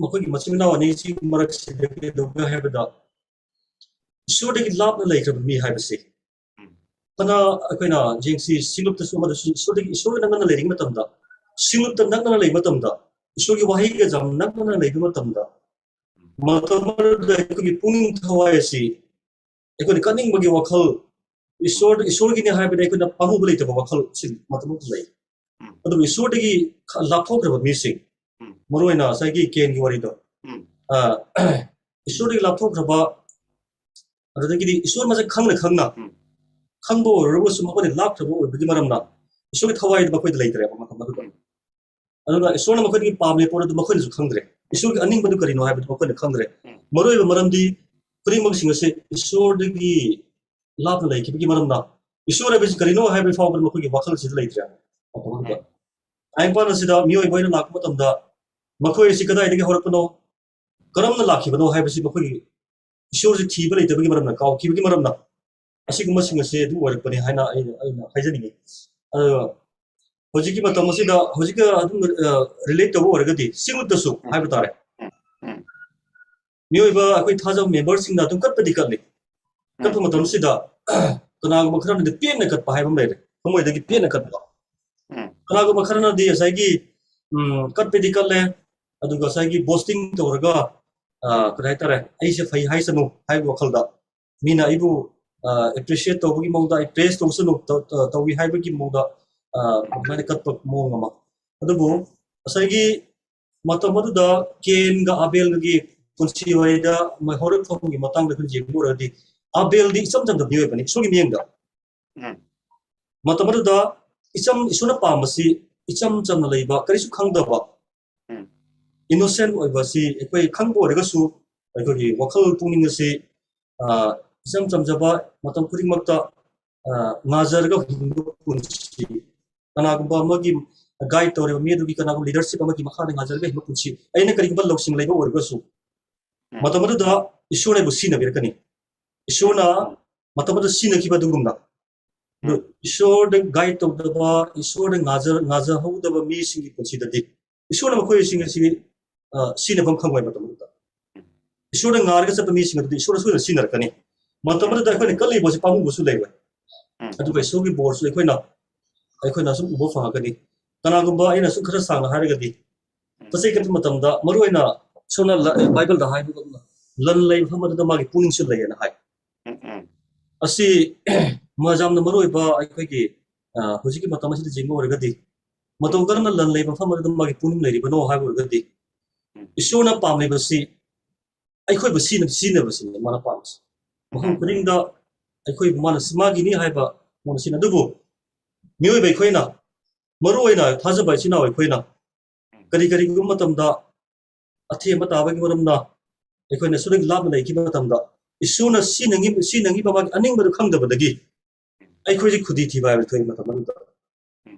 ꯃꯈꯣꯏꯒꯤ ꯃꯆꯤꯟ ꯃꯅꯥꯎ ꯑꯅꯤꯁꯤ ꯃꯔꯛꯁꯤꯗ ꯀꯩꯗꯧꯒꯦ ꯍꯥꯏꯕꯗ, ꯏꯁꯣꯔꯗꯒꯤ ꯂꯥꯞꯅ ꯂꯩꯈ꯭ꯔꯕ ꯃꯤ ꯍꯥꯏꯕꯁꯤ, ꯎꯝ. ꯐꯅ ꯑꯩꯈꯣꯏꯅ ꯌꯦꯡꯁꯤ, ꯁꯤꯡꯂꯨꯞꯇꯁꯨ ꯑꯃꯗꯁꯨ ꯏꯁꯣꯔꯗꯒꯤ, ꯏꯁꯣꯔꯒ ꯅꯛꯅꯅ ꯂꯩꯔꯤꯉꯩ ꯃꯇꯝꯗ, ꯁꯤꯡꯂꯨꯞꯇ ꯅꯛꯅꯅ ꯂꯩꯕ ꯃꯇꯝꯗ, ꯏꯁꯣꯔꯒꯤ ꯋꯥꯍꯩꯒ ꯌꯥꯝ ꯅꯛꯅꯅ ꯂꯩꯕ ꯃꯇꯝꯗ, ꯃꯇꯝ ꯑꯗꯨꯗ ꯑꯩꯈꯣꯏꯒꯤ ꯄꯨꯛꯅꯤꯡ ꯊꯋꯥꯏ ꯑꯁꯤ ꯑꯩꯈꯣꯏꯅ ꯀꯠꯅꯤꯡꯕꯒꯤ ꯋꯥꯈꯜ, ꯏꯁꯣꯔ, ꯏꯁꯣꯔꯒꯤꯅꯤ ꯍꯥꯏꯕꯗ ꯑꯩꯈꯣꯏꯅ ꯄꯥꯝꯃꯨꯕ ꯂꯩꯇꯕ ꯋꯥꯈꯜ ꯁꯤ ꯃꯇꯝ ꯑꯃꯗ ꯂꯩ꯫ ꯎꯝ. ꯑꯗꯨꯕꯨ ꯏꯁꯣꯔꯗꯒꯤ ꯈ-, ꯂꯥꯞꯊꯣꯛꯈ꯭ꯔꯕ ꯃꯤꯁꯤꯡ, ꯎꯝ. ꯃꯔꯨꯑꯣꯏꯅ ꯉꯁꯥꯏꯒꯤ ꯀꯦꯟꯒꯤ ꯋꯥꯔꯤꯗꯣ, ꯎꯝ. ꯑ, ꯏꯁꯣꯔꯗꯒꯤ ꯂꯥꯞꯊꯣꯛꯈ꯭ꯔꯕ, ꯑꯗꯨꯗꯒꯤꯗꯤ ꯏꯁꯣꯔ ꯃꯁꯛ ꯈꯪꯅ ꯈꯪꯅ, ꯎꯝ. ꯈꯪꯕ ꯑꯣꯏꯔꯒꯁꯨ ꯃꯈꯣꯏꯅ ꯂꯥꯞꯈ꯭ꯔꯕ ꯑꯣꯏꯕꯒꯤ ꯃꯔꯝꯅ ꯏꯁꯣꯔꯒꯤ ꯊꯋꯥꯏꯗꯨ ꯃꯈꯣꯏꯗ ꯂꯩꯇ꯭ꯔꯦꯕ ꯃꯇꯝ ꯑꯗꯨꯗ꯫ ꯎꯝ. ꯑꯗꯨꯒ ꯏꯁꯣꯔꯅ ꯃꯈꯣꯏꯗꯒꯤ ꯄꯥꯝꯂꯤꯕ ꯄꯣꯠ ꯑꯗꯨ ꯃꯈꯣꯏꯅꯁꯨ ꯈꯪꯗ꯭ꯔꯦ, ꯏꯁꯣꯔꯒꯤ ꯑꯅꯤꯡꯕꯗꯨ ꯀꯔꯤꯅꯣ ꯍꯥꯏꯕꯗꯨ ꯃꯈꯣꯏꯅ ꯈꯪꯗ꯭ꯔꯦ꯫ ꯎꯝ. ꯃꯔꯨꯑꯣꯏꯕ ꯃꯔꯝꯗꯤ ꯈꯨꯗꯤꯡꯃꯛꯁꯤꯡ ꯑꯁꯤ ꯏꯁꯣꯔꯗꯒꯤ ꯂꯥꯞꯅ ꯂꯩꯈꯤꯕꯒꯤ ꯃꯔꯝꯅ, ꯏꯁꯣꯔ ꯍꯥꯏꯕꯁꯤ ꯀꯔꯤꯅꯣ ꯍꯥꯏꯕ ꯐꯥꯎꯕꯗ ꯃꯈꯣꯏꯒꯤ ꯋꯥꯈꯜꯁꯤꯗ ꯂꯩꯇ꯭ꯔꯦ꯫ ꯎꯝ. ꯇꯥꯏꯕꯪꯄꯥꯟ ꯑꯁꯤꯗ ꯃꯤꯑꯣꯏꯕ ꯑꯣꯏꯅ ꯂꯥꯛꯄ ꯃꯇꯝꯗ ꯃꯈꯣꯏ ꯑꯁꯤ ꯀꯗꯥꯏꯗꯒꯤ ꯍꯧꯔꯛꯄꯅꯣ, ꯀꯔꯝꯅ ꯂꯥꯛꯈꯤꯕꯅꯣ ꯍꯥꯏꯕꯁꯤ ꯃꯈꯣꯏꯒꯤ ꯏꯁꯣꯔꯁꯤ ꯊꯤꯕ ꯂꯩꯇꯕꯒꯤ ꯃꯔꯝꯅ, ꯀꯥꯎꯈꯤꯕꯒꯤ ꯃꯔꯝꯅ ꯑꯁꯤꯒꯨꯝꯕꯁꯤꯡ ꯑꯁꯤ ꯑꯗꯨꯝ ꯑꯣꯏꯔꯛꯄꯅꯤ ꯍꯥꯏꯅ ꯑꯩꯅ, ꯑꯩꯅ ꯍꯥꯏꯖꯅꯤꯡꯉꯤ꯫ ꯑꯗꯨꯒ ꯍꯧꯖꯤꯛꯀꯤ ꯃꯇꯝ ꯑꯁꯤꯗ ꯍꯧꯖꯤꯛꯀ ꯑꯗꯨꯝ, ꯑ, ꯔꯤꯂꯦꯠ ꯇꯧꯕ ꯑꯣꯏꯔꯒꯗꯤ ꯁꯤꯃꯛꯇꯁꯨ ꯎꯝ. ꯍꯥꯏꯕ ꯇꯥꯔꯦ꯫ ꯎꯝ. ꯎꯝ. ꯃꯤꯑꯣꯏꯕ ꯑꯩꯈꯣꯏ ꯊꯥꯖꯕ ꯃꯦꯝꯕꯔꯁꯤꯡꯅ ꯑꯗꯨꯝ ꯀꯠꯄꯗꯤ ꯀꯠꯂꯤ꯫ ꯀꯠꯄ ꯎꯝ. ꯃꯇꯝꯁꯤꯗ ꯀꯅꯥꯒꯨꯝꯕ ꯈꯔꯅꯗꯤ ꯄꯦꯟꯅ ꯀꯠꯄ ꯍꯥꯏꯕ ꯑꯃ ꯂꯩꯔꯦ, ꯊꯃꯣꯏꯗꯒꯤ ꯄꯦꯟꯅ ꯀꯠꯄ꯫ ꯎꯝ. ꯀꯅꯥꯒꯨꯝꯕ ꯈꯔꯅꯗꯤ ꯉꯁꯥꯏꯒꯤ, ꯎꯝ, ꯀꯠꯄꯗꯤ ꯀꯠꯂꯦ, ꯑꯗꯨꯒ ꯉꯁꯥꯏꯒꯤ ꯕꯣꯁꯇꯤꯡ ꯇꯧꯔꯒ, ꯑ, ꯀꯔꯤ ꯍꯥꯏꯇꯥꯔꯦ, ꯑꯩꯁꯦ ꯐꯩ ꯍꯥꯏꯁꯅꯨ ꯍꯥꯏꯕ ꯋꯥꯈꯜꯗ, ꯃꯤꯅ ꯑꯩꯕꯨ, ꯑ, ꯑꯦꯄ꯭ꯔꯤꯁꯤꯌꯦꯠ ꯇꯧꯕꯒꯤ ꯃꯑꯣꯡꯗ, ꯑꯩ ꯄ꯭ꯔꯦꯁ ꯇꯧꯁꯅꯨ, ꯇꯧ-, ꯇꯧ-, ꯇꯧꯏ ꯍꯥꯏꯕꯒꯤ ꯃꯑꯣꯡꯗ, ꯑ, ꯑꯗꯨꯃꯥꯏꯅ ꯀꯠꯄ ꯃꯑꯣꯡ ꯑꯃ꯫ ꯑꯗꯨꯕꯨ ꯉꯁꯥꯏꯒꯤ ꯃꯇꯝ ꯑꯗꯨꯗ ꯀꯦꯟꯒ ꯑꯕꯦꯜꯒꯒꯤ ꯄꯨꯟꯁꯤ ꯋꯥꯔꯤꯗ ꯃ-, ꯍꯧꯔꯛꯐꯝꯒꯤ ꯃꯇꯥꯡꯗ ꯑꯩꯈꯣꯏꯅ ꯌꯦꯡꯕ ꯑꯣꯏꯔꯒꯗꯤ, ꯑꯕꯦꯜꯗꯤ ꯏꯆꯝ ꯆꯝꯕ ꯃꯤꯑꯣꯏꯕꯅꯤ, ꯏꯁꯣꯔꯒꯤ ꯃꯤꯠꯌꯦꯡꯗ꯫ ꯎꯝ. ꯃꯇꯝ ꯑꯗꯨꯗ ꯏꯆꯝ, ꯏꯁꯣꯔꯅ ꯄꯥꯝꯕꯁꯤ ꯏꯆꯝ ꯆꯝꯅ ꯂꯩꯕ, ꯀꯔꯤꯁꯨ ꯈꯪꯗꯕ, ꯎꯝ. ꯏꯅꯣꯁꯦꯟ ꯑꯣꯏꯕꯁꯤ ꯑꯩꯈꯣꯏ ꯈꯪꯕ ꯑꯣꯏꯔꯒꯁꯨ, ꯑꯩꯈꯣꯏꯒꯤ ꯋꯥꯈꯜ ꯄꯨꯛꯅꯤꯡ ꯑꯁꯤ, ꯑ, ꯏꯆꯝ ꯆꯝꯖꯕ, ꯃꯇꯝ ꯈꯨꯗꯤꯡꯃꯛꯇ, ꯑ, ꯉꯥꯖꯔꯒ ꯍꯤꯡꯕ ꯄꯨꯟꯁꯤ, ꯀꯅꯥꯒꯨꯝꯕ ꯑꯃꯒꯤ ꯒꯥꯏꯗ ꯇꯧꯔꯤꯕ ꯃꯤ ꯑꯗꯨꯒꯤ, ꯀꯅꯥꯒꯨꯝꯕ ꯂꯤꯗꯔꯁꯤꯞ ꯑꯃꯒꯤ ꯃꯈꯥꯗ ꯉꯥꯖꯔꯒ ꯍꯤꯡꯕ ꯄꯨꯟꯁꯤ꯫ ꯑꯩꯅ ꯀꯔꯤꯒꯨꯝꯕ ꯂꯧꯁꯤꯡ ꯂꯩꯕ ꯑꯣꯏꯔꯒꯁꯨ, ꯎꯝ꯫ ꯃꯇꯝ ꯑꯗꯨꯗ ꯏꯁꯣꯔꯅ ꯑꯩꯕꯨ ꯁꯤꯖꯤꯟꯅꯕꯤꯔꯛꯀꯅꯤ꯫ ꯏꯁꯣꯔꯅ ꯎꯝ꯫ ꯃꯇꯝ ꯑꯗꯨꯗ ꯁꯤꯖꯤꯟꯅꯈꯤꯕ ꯑꯗꯨꯒꯨꯝꯅ, ꯑꯗꯨ ꯎꯝ꯫ ꯏꯁꯣꯔꯗ ꯒꯥꯏꯗ ꯇꯧꯗꯕ, ꯏꯁꯣꯔꯗ ꯉꯥꯖ-, ꯉꯥꯖꯍꯧꯗꯕ ꯃꯤꯁꯤꯡꯒꯤ ꯄꯨꯟꯁꯤꯗꯗꯤ ꯏꯁꯣꯔꯅ ꯃꯈꯣꯏꯁꯤꯡ ꯑꯁꯤ, ꯑ, ꯁꯤꯖꯤꯟꯅꯐꯝ ꯈꯪꯉꯣꯏ ꯃꯇꯝ ꯑꯗꯨꯗ꯫ ꯎꯝ꯫ ꯏꯁꯣꯔꯗ ꯉꯥꯏꯔꯒ ꯆꯠꯄ ꯃꯤꯁꯤꯡ ꯑꯗꯨꯗꯤ ꯏꯁꯣꯔꯅ ꯁꯣꯏꯗꯅ ꯁꯤꯖꯤꯟꯅꯔꯛꯀꯅꯤ꯫ ꯃꯇꯝ ꯎꯝ꯫ ꯑꯗꯨꯗ ꯑꯩꯈꯣꯏꯅ ꯀꯜꯂꯤꯕꯁꯤ ꯄꯥꯝꯃꯨꯕꯁꯨ ꯂꯩꯔꯣꯏ꯫ ꯎꯝ꯫ ꯑꯗꯨꯒ ꯏꯁꯣꯔꯒꯤ ꯕꯣꯔꯁꯨ ꯑꯩꯈꯣꯏꯅ, ꯑꯩꯈꯣꯏꯅ ꯁꯨꯝ ꯎꯕ ꯐꯪꯉꯛꯀꯅꯤ꯫ ꯀꯅꯥꯒꯨꯝꯕ ꯑꯩꯅ ꯁꯨꯝ ꯈꯔ ꯁꯥꯡꯅ ꯍꯥꯏꯔꯒꯗꯤ, ꯎꯝ꯫ ꯄꯣꯠ ꯆꯩ ꯀꯠꯄ ꯃꯇꯝꯗ, ꯃꯔꯨꯑꯣꯏꯅ ꯁꯣꯝꯅ ꯂ-, ꯕꯥꯏꯕꯜꯗ ꯍꯥꯏꯕꯒꯨꯝꯅ, ꯂꯟ ꯂꯩꯕ ꯃꯐꯝ ꯑꯗꯨꯗ ꯃꯥꯒꯤ ꯄꯨꯛꯅꯤꯡꯁꯨ ꯂꯩꯌꯦꯅ ꯍꯥꯏ꯫ ꯎꯝ, ꯎꯝ꯫ ꯑꯁꯤ ꯃ-, ꯌꯥꯝꯅ ꯃꯔꯨꯑꯣꯏꯕ ꯑꯩꯈꯣꯏꯒꯤ, ꯑ, ꯍꯧꯖꯤꯛꯀꯤ ꯃꯇꯝ ꯑꯁꯤꯗ ꯌꯦꯡꯕ ꯑꯣꯏꯔꯒꯗꯤ, ꯃꯇꯧ ꯀꯔꯝꯅ ꯂꯟ ꯂꯩꯕ ꯃꯐꯝ ꯑꯗꯨꯗ ꯃꯥꯒꯤ ꯄꯨꯛꯅꯤꯡ ꯂꯩꯔꯤꯕꯅꯣ ꯍꯥꯏꯕ ꯑꯣꯏꯔꯒꯗꯤ, ꯎꯝ꯫ ꯏꯁꯣꯔꯅ ꯄꯥꯝꯂꯤꯕꯁꯤ ꯑꯩꯈꯣꯏꯕꯨ ꯁꯤꯅ-, ꯁꯤꯖꯤꯟꯅꯕꯁꯤꯅꯤ ꯃꯥꯅ ꯄꯥꯝꯕꯁꯤ꯫ ꯃꯐꯝ ꯎꯝ꯫ ꯈꯨꯗꯤꯡꯗ ꯑꯩꯈꯣꯏꯕꯨ ꯃꯥꯅ ꯁꯤ-, ꯃꯥꯒꯤꯅꯤ ꯍꯥꯏꯕ ꯃꯑꯣꯡꯗ ꯁꯤꯖꯤꯟꯅ-, ꯑꯗꯨꯕꯨ ꯃꯤꯑꯣꯏꯕ ꯑꯩꯈꯣꯏꯅ, ꯃꯔꯨꯑꯣꯏꯅ ꯊꯥꯖꯕ ꯏꯆꯤꯟ ꯏꯅꯥꯎ ꯑꯩꯈꯣꯏꯅ ꯎꯝ꯫ ꯀꯔꯤ ꯀꯔꯤꯒꯨꯝꯕ ꯃꯇꯝꯗ ꯑꯊꯦꯝꯕ ꯇꯥꯕꯒꯤ ꯃꯔꯝꯅ ꯑꯩꯈꯣꯏꯅ ꯏꯁꯣꯔꯗꯒꯤ ꯂꯥꯞꯅ ꯂꯩꯈꯤꯕ ꯃꯇꯝꯗ, ꯏꯁꯣꯔꯅ ꯁꯤꯖꯤꯟꯅꯉꯤ-, ꯁꯤꯖꯤꯟꯅꯉꯤꯕ ꯃꯥꯒꯤ ꯑꯅꯤꯡꯕꯗꯨ ꯈꯪꯗꯕꯗꯒꯤ ꯑꯩꯈꯣꯏꯁꯦ ꯈꯨꯗꯤ ꯊꯤꯕ ꯍꯥꯏꯕ ꯊꯣꯛꯏ ꯃꯇꯝ ꯑꯗꯨꯗ꯫ ꯎꯝ꯫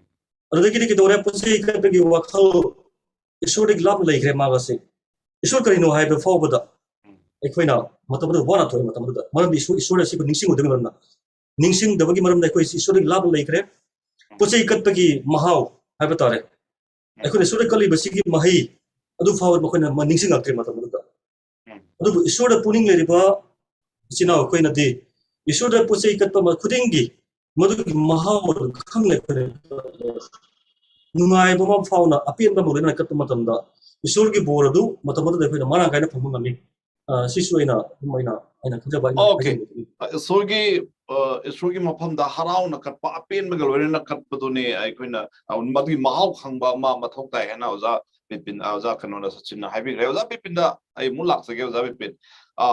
ꯑꯗꯨꯗꯒꯤꯗꯤ ꯀꯩꯗꯧꯔꯦ? ꯄꯣꯠ ꯆꯩ ꯀꯠꯄꯒꯤ ꯋꯥꯈꯜ ꯏꯁꯣꯔꯗꯒꯤ ꯂꯥꯞꯅ ꯂꯩꯈ꯭ꯔꯦ ꯃꯥꯒꯁꯦ꯫ ꯏꯁꯣꯔ ꯀꯔꯤꯅꯣ ꯍꯥꯏꯕ ꯐꯥꯎꯕꯗ ꯎꯝ꯫ ꯑꯩꯈꯣꯏꯅ ꯃꯇꯝ ꯑꯗꯨꯗ ꯋꯥꯅ ꯊꯣꯛꯑꯦ ꯃꯇꯝ ꯑꯗꯨꯗ꯫ ꯃꯔꯝꯗꯤ ꯏꯁꯣꯔ, ꯏꯁꯣꯔ ꯑꯁꯤꯕꯨ ꯅꯤꯡꯁꯤꯡꯉꯨꯗꯕꯒꯤ ꯃꯔꯝꯅ, ꯅꯤꯡꯁꯤꯡꯗꯕꯒꯤ ꯃꯔꯝꯗ ꯑꯩꯈꯣꯏ ꯏꯁꯣꯔꯗꯒꯤ ꯂꯥꯞꯅ ꯂꯩꯈ꯭ꯔꯦ꯫ ꯎꯝ꯫ ꯄꯣꯠ ꯆꯩ ꯀꯠꯄꯒꯤ ꯃꯍꯥꯎ ꯍꯥꯏꯕ ꯇꯥꯔꯦ꯫ ꯎꯝ꯫ ꯑꯩꯈꯣꯏꯅ ꯏꯁꯣꯔꯗ ꯀꯠꯂꯤꯕꯁꯤꯒꯤ ꯃꯍꯩ ꯑꯗꯨ ꯐꯥꯎꯕ ꯃꯈꯣꯏꯅ ꯃ-, ꯅꯤꯡꯁꯤꯡꯂꯛꯇ꯭ꯔꯦ ꯃꯇꯝ ꯑꯗꯨꯗ꯫ ꯎꯝ꯫ ꯑꯗꯨꯕꯨ ꯏꯁꯣꯔꯗ ꯄꯨꯛꯅꯤꯡ ꯂꯩꯔꯤꯕ ꯏꯆꯤꯟ ꯏꯅꯥꯎ ꯑꯩꯈꯣꯏꯅꯗꯤ ꯏꯁꯣꯔꯗ ꯄꯣꯠ ꯆꯩ ꯀꯠꯄ ꯃ-, ꯈꯨꯗꯤꯡꯒꯤ ꯃꯗꯨꯒꯤ ꯃꯍꯥꯎ ꯑꯗꯨ ꯈꯪꯅ ꯑꯩꯈꯣꯏꯅ ꯅꯨꯡꯉꯥꯏꯕ ꯑꯃ ꯐꯥꯎꯅ ꯑꯄꯦꯟꯕ ꯑꯃ ꯂꯣꯏꯅꯅ ꯀꯠꯄ ꯃꯇꯝꯗ ꯏꯁꯣꯔꯒꯤ ꯕꯣꯔ ꯑꯗꯨ ꯃꯇꯝ ꯑꯗꯨꯗ ꯑꯩꯈꯣꯏꯅ ꯃꯔꯥꯡ ꯀꯥꯏꯅ ꯐꯪꯕ ꯉꯝꯃꯤ꯫ ꯑ, ꯁꯤꯁꯨ ꯑꯩꯅ, ꯑꯗꯨꯝ ꯑꯩꯅ, ꯑꯩꯅ ꯈꯟꯖꯕ ꯑꯩꯅ OK꯫ ꯍꯥꯏꯖꯅꯤꯡꯕꯗꯨꯅꯤ꯫ ꯑ, ꯏꯁꯣꯔꯒꯤ, ꯑ, ꯏꯁꯣꯔꯒꯤ ꯃꯐꯝꯗ ꯍꯔꯥꯎꯅ ꯀꯠꯄ, ꯑꯄꯦꯟꯕꯒ ꯂꯣꯏꯅꯅ ꯀꯠꯄꯗꯨꯅꯤ ꯑꯩꯈꯣꯏꯅ, ꯑ, ꯃꯗꯨꯒꯤ ꯃꯍꯥꯎ ꯈꯪꯕ ꯑꯃ ꯃꯊꯧ ꯇꯥꯏ ꯍꯥꯏꯅ ꯑꯣꯖꯥ ꯕꯤꯄꯤꯟ, ꯑ, ꯑꯣꯖꯥ ꯀꯩꯅꯣꯅ ꯁꯆꯤꯟꯅ ꯍꯥꯏꯕꯤꯈ꯭ꯔꯦ꯫ ꯑꯣꯖꯥ ꯕꯤꯄꯤꯟꯗ ꯑꯩ ꯑꯃꯨꯛ ꯂꯥꯛꯆꯒꯦ, ꯑꯣꯖꯥ ꯕꯤꯄꯤꯟ꯫ ꯑ,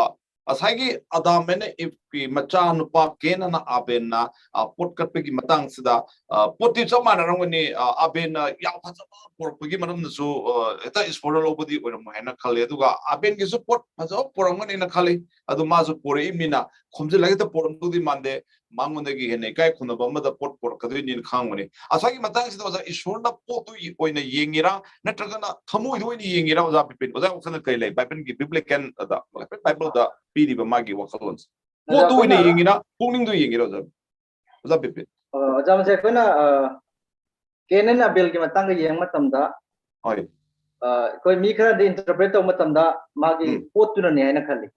ꯉꯁꯥꯏꯒꯤ ꯑꯗꯥꯝ ꯑꯦꯟ ꯏꯞꯀꯤ ꯃꯆꯥꯅꯨꯄꯥ ꯀꯦꯟ ꯑꯅ ꯑꯥꯕꯦꯟꯅ, ꯑ, ꯄꯣꯠ ꯀꯠꯄꯒꯤ ꯃꯇꯥꯡꯁꯤꯗ, ꯑ, ꯄꯣꯠꯇꯤ ꯆꯞ ꯃꯥꯟꯅꯔꯝꯒꯅꯤ꯫ ꯑ, ꯑꯥꯕꯦꯟꯅ ꯌꯥꯝ ꯐꯖꯕ ꯄꯨꯔꯛꯄꯒꯤ ꯃꯔꯝꯗꯁꯨ, ꯑ, ꯍꯦꯛꯇ ꯏꯁꯣꯔꯅ ꯂꯧꯕꯗꯤ ꯑꯣꯏꯔꯝꯃꯣꯏ ꯍꯥꯏꯅ ꯈꯜꯂꯦ꯫ ꯑꯗꯨꯒ ꯑꯥꯕꯦꯟꯒꯤꯁꯨ ꯄꯣꯠ ꯐꯖꯕ ꯄꯨꯔꯝꯒꯅꯤꯅ ꯈꯜꯂꯤ꯫ ꯑꯗꯨ ꯃꯥꯁꯨ ꯄꯨꯔꯛꯏꯕꯅꯤꯅ ꯈꯣꯝꯖꯤꯜꯂꯒ ꯍꯦꯛꯇ ꯄꯨꯔꯝꯗꯧꯗꯤ ꯃꯥꯟꯗꯦ꯫ ꯃꯉꯣꯟꯗꯒꯤ ꯍꯦꯟꯅ ꯏꯀꯥꯏ ꯈꯨꯝꯅꯕ ꯑꯃꯗ ꯄꯣꯠ ꯄꯨꯔꯛꯀꯗꯣꯏꯅꯤꯅ ꯈꯪꯕꯅꯤ꯫ ꯉꯁꯥꯏꯒꯤ ꯃꯇꯥꯡꯁꯤꯗ ꯑꯣꯖꯥ, ꯏꯁꯣꯔꯅ ꯄꯣꯠꯇꯨ ꯑꯣꯏꯅ ꯌꯦꯡꯉꯤꯔꯥ, ꯅꯠꯇ꯭ꯔꯒꯅ ꯊꯃꯣꯏꯗ ꯑꯣꯏꯅ ꯌꯦꯡꯉꯤꯔꯥ? ꯑꯣꯖꯥ ꯕꯤꯄꯤꯟ, ꯑꯣꯖꯥ ꯋꯥꯈꯜꯗ ꯀꯔꯤ ꯂꯩ? ꯕꯥꯏꯕꯜꯒꯤ ꯕꯤꯕ꯭ꯂꯤꯀꯦꯜ ꯑꯗ, ꯕꯥꯏꯕꯜꯗ ꯄꯤꯔꯤꯕ ꯃꯥꯒꯤ ꯋꯥꯈꯜꯂꯣꯟꯁꯦ, ꯑꯣꯖꯥ, ꯄꯣꯠꯇꯨ ꯑꯣꯏꯅ ꯑꯩꯈꯣꯏꯅ ꯌꯦꯡꯉꯤꯔꯥ, ꯄꯨꯛꯅꯤꯡꯗꯨ ꯌꯦꯡꯉꯤꯔꯥ, ꯑꯣꯖꯥ? ꯑꯣꯖꯥ ꯕꯤꯄꯤꯟ꯫ ꯑ, ꯑꯣꯖꯥ, ꯃꯁꯦ ꯑꯩꯈꯣꯏꯅ, ꯑ, ꯀꯦꯟ ꯑꯦꯟ ꯑꯕꯦꯜꯒꯤ ꯃꯇꯥꯡꯗ ꯌꯦꯡꯕ ꯃꯇꯝꯗ, ꯍꯣꯏ꯫ ꯑ, ꯑꯩꯈꯣꯏ ꯃꯤ ꯈꯔꯗꯤ ꯏꯟꯇꯔꯄ꯭ꯔꯦꯠ ꯇꯧꯕ ꯃꯇꯝꯗ ꯃꯥꯒꯤ ꯎꯝ꯫ ꯄꯣꯠꯇꯨꯅꯅꯦ ꯍꯥꯏꯅ ꯈꯜꯂꯤ꯫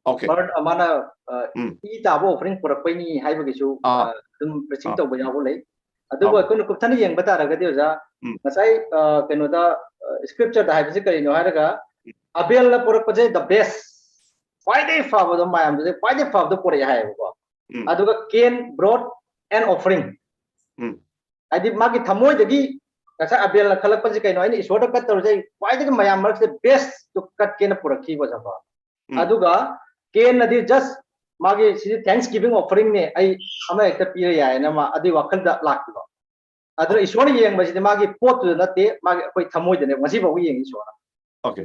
ꯑꯣꯀꯦ꯫ ꯕꯔꯠ, ꯑ, ꯃꯥꯅ, ꯑ, ꯎꯝ꯫ ꯏ ꯇꯥꯕ ꯑꯣꯐꯔꯤꯡ ꯄꯨꯔꯛꯄꯩꯅꯤ ꯍꯥꯏꯕꯒꯤꯁꯨ, ꯑꯥ꯫ ꯑ, ꯑꯗꯨꯝ ꯄ꯭ꯔꯤꯆꯤꯡ ꯑꯥ꯫ ꯇꯧꯕ ꯌꯥꯎꯕ ꯂꯩ꯫ ꯑꯗꯨꯕꯨ ꯑꯥ꯫ ꯑꯩꯈꯣꯏꯅ ꯀꯨꯞꯊꯅ ꯌꯦꯡꯕ ꯇꯥꯔꯒꯗꯤ, ꯑꯣꯖꯥ, ꯎꯝ꯫ ꯉꯁꯥꯏ, ꯑ, ꯀꯩꯅꯣꯗ, ꯑ, ꯁ꯭ꯀ꯭ꯔꯤꯞꯆꯔꯗ ꯍꯥꯏꯕꯁꯤ ꯀꯔꯤꯅꯣ ꯍꯥꯏꯔꯒ, ꯎꯝ꯫ ꯑꯕꯦꯜꯅ ꯄꯨꯔꯛꯄꯁꯦ the best, ꯈ꯭ꯋꯥꯏꯗꯒꯤ ꯐꯕꯗꯣ, ꯃꯌꯥꯝꯗꯨꯗꯩ ꯈ꯭ꯋꯥꯏꯗꯒꯤ ꯐꯕꯗꯣ ꯄꯨꯔꯛꯑꯦ ꯍꯥꯏꯌꯦꯕꯀꯣ꯫ ꯎꯝ꯫ ꯑꯗꯨꯒ ꯀꯦꯟ brought an offering꯫ ꯎꯝ꯫ ꯍꯥꯏꯗꯤ ꯃꯥꯒꯤ ꯊꯃꯣꯏꯗꯒꯤ ꯉꯁꯥꯏ ꯑꯕꯦꯜꯅ ꯈꯜꯂꯛꯄꯁꯦ ꯀꯩꯅꯣ? ꯑꯩꯅ ꯏꯁꯣꯔꯗ ꯀꯠꯇꯧꯔꯤꯁꯦ, ꯑꯩ ꯈ꯭ꯋꯥꯏꯗꯒꯤ ꯃꯌꯥꯝ ꯃꯔꯛꯁꯤꯗ ꯕꯦꯁꯇꯨ ꯀꯠꯀꯦꯅ ꯄꯨꯔꯛꯈꯤꯕ, ꯑꯣꯖꯥꯀꯣ꯫ ꯎꯝ꯫ ꯑꯗꯨꯒ ꯀꯦꯟꯅꯗꯤ just ꯃꯥꯒꯤ ꯁꯤꯗꯤ ꯊꯦꯡꯛꯁ ꯒꯤꯚꯤꯡ ꯑꯣꯐꯔꯤꯡꯅꯦ, ꯑꯩ ꯑꯃ ꯍꯦꯛꯇ ꯄꯤꯔ ꯌꯥꯏꯅ ꯃꯥ ꯑꯗꯨꯒꯤ ꯋꯥꯈꯜꯗ ꯂꯥꯛꯈꯤꯕ꯫ ꯑꯗꯨꯅ ꯑꯣꯀꯦ꯫ ꯏꯁꯣꯔꯅ ꯌꯦꯡꯕꯁꯤꯗꯤ ꯃꯥꯒꯤ ꯄꯣꯠꯇꯨꯗ ꯅꯠꯇꯦ, ꯃꯥꯒꯤ ꯑꯩꯈꯣꯏ ꯊꯃꯣꯏꯗꯅꯦ ꯉꯁꯤ ꯐꯥꯎꯕ ꯌꯦꯡꯉꯤ ꯏꯁꯣꯔꯅ꯫ ꯑꯣꯀꯦ꯫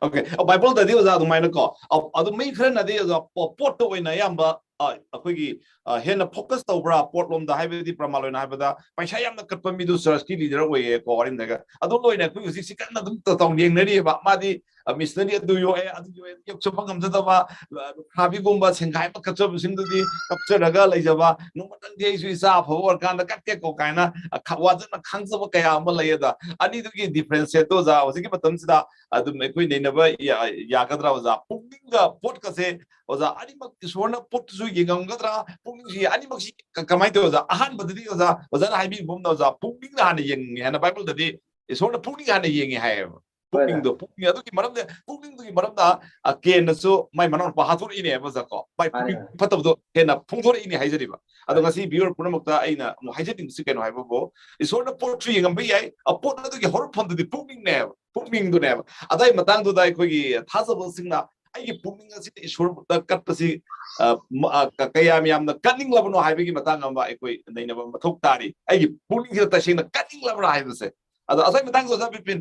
ꯑꯣꯀꯦ꯫ ꯑ, ꯕꯥꯏꯕꯜꯗꯗꯤ, ꯑꯣꯖꯥ, ꯑꯗꯨꯃꯥꯏꯅꯀꯣ, ꯑ-, ꯑꯗꯨ ꯃꯤ ꯈꯔꯅꯗꯤ, ꯑꯣꯖꯥ, ꯄꯣ-, ꯄꯣꯠꯇ ꯑꯣꯏꯅ ꯑꯌꯥꯝꯕ, ꯑ, ꯑꯩꯈꯣꯏꯒꯤ, ꯑ, ꯍꯦꯟꯅ ꯐꯣꯀꯁ ꯇꯧꯕ꯭ꯔꯥ ꯄꯣꯠꯂꯣꯝꯗ? ꯍꯥꯏꯕꯗꯤ, ꯄ꯭ꯔꯃꯥꯟ ꯑꯣꯏꯅ ꯍꯥꯏꯕꯗ, ꯄꯩꯁꯥ ꯌꯥꯝꯅ ꯀꯠꯄ ꯃꯤꯗꯨ ꯆꯔꯆꯀꯤ ꯂꯤꯗꯔ ꯑꯣꯏꯌꯦꯀꯣ, ꯋꯥꯔꯤꯝꯗꯒ꯫ ꯑꯗꯨꯝ ꯑꯣꯏꯅ ꯑꯩꯈꯣꯏ ꯍꯧꯖꯤꯛꯁꯤ ꯀꯟꯅ ꯑꯗꯨꯝ ꯇ-, ꯇꯧ ꯌꯦꯡꯅꯔꯤꯑꯕ꯫ ꯃꯥꯗꯤ, ꯑ, ꯃꯤꯁꯅꯔꯤ ꯑꯗꯨ ꯌꯣꯛꯑꯦ, ꯑꯗꯨ ꯌꯣꯛꯑꯦ, ꯌꯣꯛꯆꯕ ꯉꯝꯖꯗꯕ, ꯑ, ꯂꯨꯈ꯭ꯔꯥꯕꯤꯒꯨꯝꯕ ꯁꯦꯡꯒꯥꯏ ꯑꯃ ꯀꯠꯆꯕꯁꯤꯡꯗꯨꯗꯤ ꯀꯞꯆꯔꯒ ꯂꯩꯖꯕ, ꯅꯣꯡꯃꯇꯪꯗꯤ ꯑꯩꯁꯨ ꯏꯆꯥ ꯑꯐꯕ ꯑꯣꯏꯔꯀꯥꯟꯗ ꯀꯠꯀꯦꯀꯣ ꯀꯥꯏꯅ, ꯑ, ꯈ-, ꯋꯥꯖꯅ ꯈꯥꯡꯖꯕ ꯀꯌꯥ ꯑꯃ ꯂꯩ꯫ ꯑꯗ ꯑꯅꯤꯗꯨꯒꯤ ꯗꯤꯐ꯭ꯔꯦꯟꯁꯁꯦ, ꯑꯣꯖꯥ, ꯍꯧꯖꯤꯛꯀꯤ ꯃꯇꯝꯁꯤꯗ ꯑꯗꯨꯝ ꯑꯩꯈꯣꯏ ꯅꯩꯅꯕ ꯌꯥ-, ꯌꯥꯒꯗ꯭ꯔꯥ, ꯑꯣꯖꯥ? ꯄꯨꯛꯅꯤꯡꯒ ꯄꯣꯠꯀꯁꯦ, ꯑꯣꯖꯥ, ꯑꯅꯤꯃꯛ ꯏꯁꯣꯔꯅ ꯄꯣꯠꯇꯨꯁꯨ ꯌꯦꯡꯉꯝꯒꯗ꯭ꯔꯥ? ꯄꯨꯛꯅꯤꯡꯁꯤ ꯑꯅꯤꯃꯛꯁꯤ ꯀ-, ꯀꯃꯥꯏꯅ ꯇꯧꯋꯤ, ꯑꯣꯖꯥ? ꯑꯍꯥꯟꯕꯗꯗꯤ, ꯑꯣꯖꯥ, ꯑꯣꯖꯥꯅ ꯍꯥꯏꯕꯤꯕ ꯃꯑꯣꯡꯗ, ꯑꯣꯖꯥ, ꯄꯨꯛꯅꯤꯡꯅ ꯍꯥꯟꯅ ꯌꯦꯡꯉꯦ ꯍꯥꯏꯅ ꯕꯥꯏꯕꯜꯗꯗꯤ ꯏꯁꯣꯔꯅ ꯄꯨꯛꯅꯤꯡ ꯍꯥꯟꯅ ꯌꯦꯡꯉꯦ ꯍꯥꯏꯌꯦꯕ꯫ ꯍꯣꯏ, ꯄꯨꯛꯅꯤꯡꯗꯣ, ꯄꯨꯛꯅꯤꯡ, ꯑꯗꯨꯒꯤ ꯃꯔꯝꯗ, ꯄꯨꯛꯅꯤꯡꯗꯨꯒꯤ ꯃꯔꯝꯗ, ꯑ, ꯀꯦꯟꯅꯁꯨ ꯃꯥꯏ ꯃꯅꯥꯎꯅꯨꯄꯥ ꯍꯥꯠꯇꯣꯔꯛꯏꯅꯦꯕ, ꯑꯣꯖꯥ, ꯀꯣ? ꯃꯥꯏ ꯃꯥꯅꯦ, ꯄꯨꯛꯅꯤꯡ ꯃꯥꯅꯦ꯫ ꯐꯠꯇꯕꯗꯣ ꯍꯦꯟꯅ ꯐꯣꯡꯗꯣꯔꯛꯏꯅꯦ ꯍꯥꯏꯖꯔꯤꯕ꯫ ꯑꯗꯣ ꯍꯣꯏ꯫ ꯉꯁꯤ ꯚꯤꯌꯨꯋꯔ ꯄꯨꯝꯅꯃꯛꯇ ꯑꯩꯅ ꯑꯃꯨꯛ ꯍꯥꯏꯖꯅꯤꯡꯕꯁꯤ ꯀꯩꯅꯣ ꯍꯥꯏꯕꯕꯨ, ꯏꯁꯣꯔꯅ ꯄꯣꯠꯁꯨ ꯌꯦꯡꯉꯝꯕ ꯌꯥꯏ, ꯑ, ꯄꯣꯠ ꯑꯗꯨꯒꯤ ꯍꯧꯔꯛꯐꯝꯗꯨꯗꯤ ꯄꯨꯛꯅꯤꯡꯅꯦꯕ, ꯄꯨꯛꯅꯤꯡꯗꯨꯅꯦꯕ꯫ ꯑꯗꯥꯏ ꯃꯇꯥꯡꯗꯨꯗ ꯑꯩꯈꯣꯏꯒꯤ ꯊꯥꯖꯕꯁꯤꯡꯅ ꯑꯩꯒꯤ ꯄꯨꯛꯅꯤꯡ ꯑꯁꯤꯗ ꯏꯁꯣꯔꯗ ꯀꯠꯄꯁꯤ ꯑ, ꯃ- ꯑ, ꯀ- ꯀꯌꯥꯝ ꯌꯥꯝꯅ ꯀꯠꯅꯤꯡꯂꯕꯅꯣ ꯍꯥꯏꯕꯒꯤ ꯃꯇꯥꯡ ꯑꯃ ꯑꯩꯈꯣꯏ ꯅꯩꯅꯕ ꯃꯊꯧ ꯇꯥꯔꯤ꯫ ꯑꯩꯒꯤ ꯄꯨꯛꯅꯤꯡꯁꯤꯗ ꯇꯁꯦꯡꯅ ꯀꯠꯅꯤꯡꯂꯕ꯭ꯔꯥ ꯍꯥꯏꯕꯁꯦ꯫ ꯑꯗꯣ ꯑꯁꯥꯏ ꯃꯇꯥꯡꯁꯤꯗ ꯑꯣꯖꯥ ꯕꯤꯄꯤꯟ,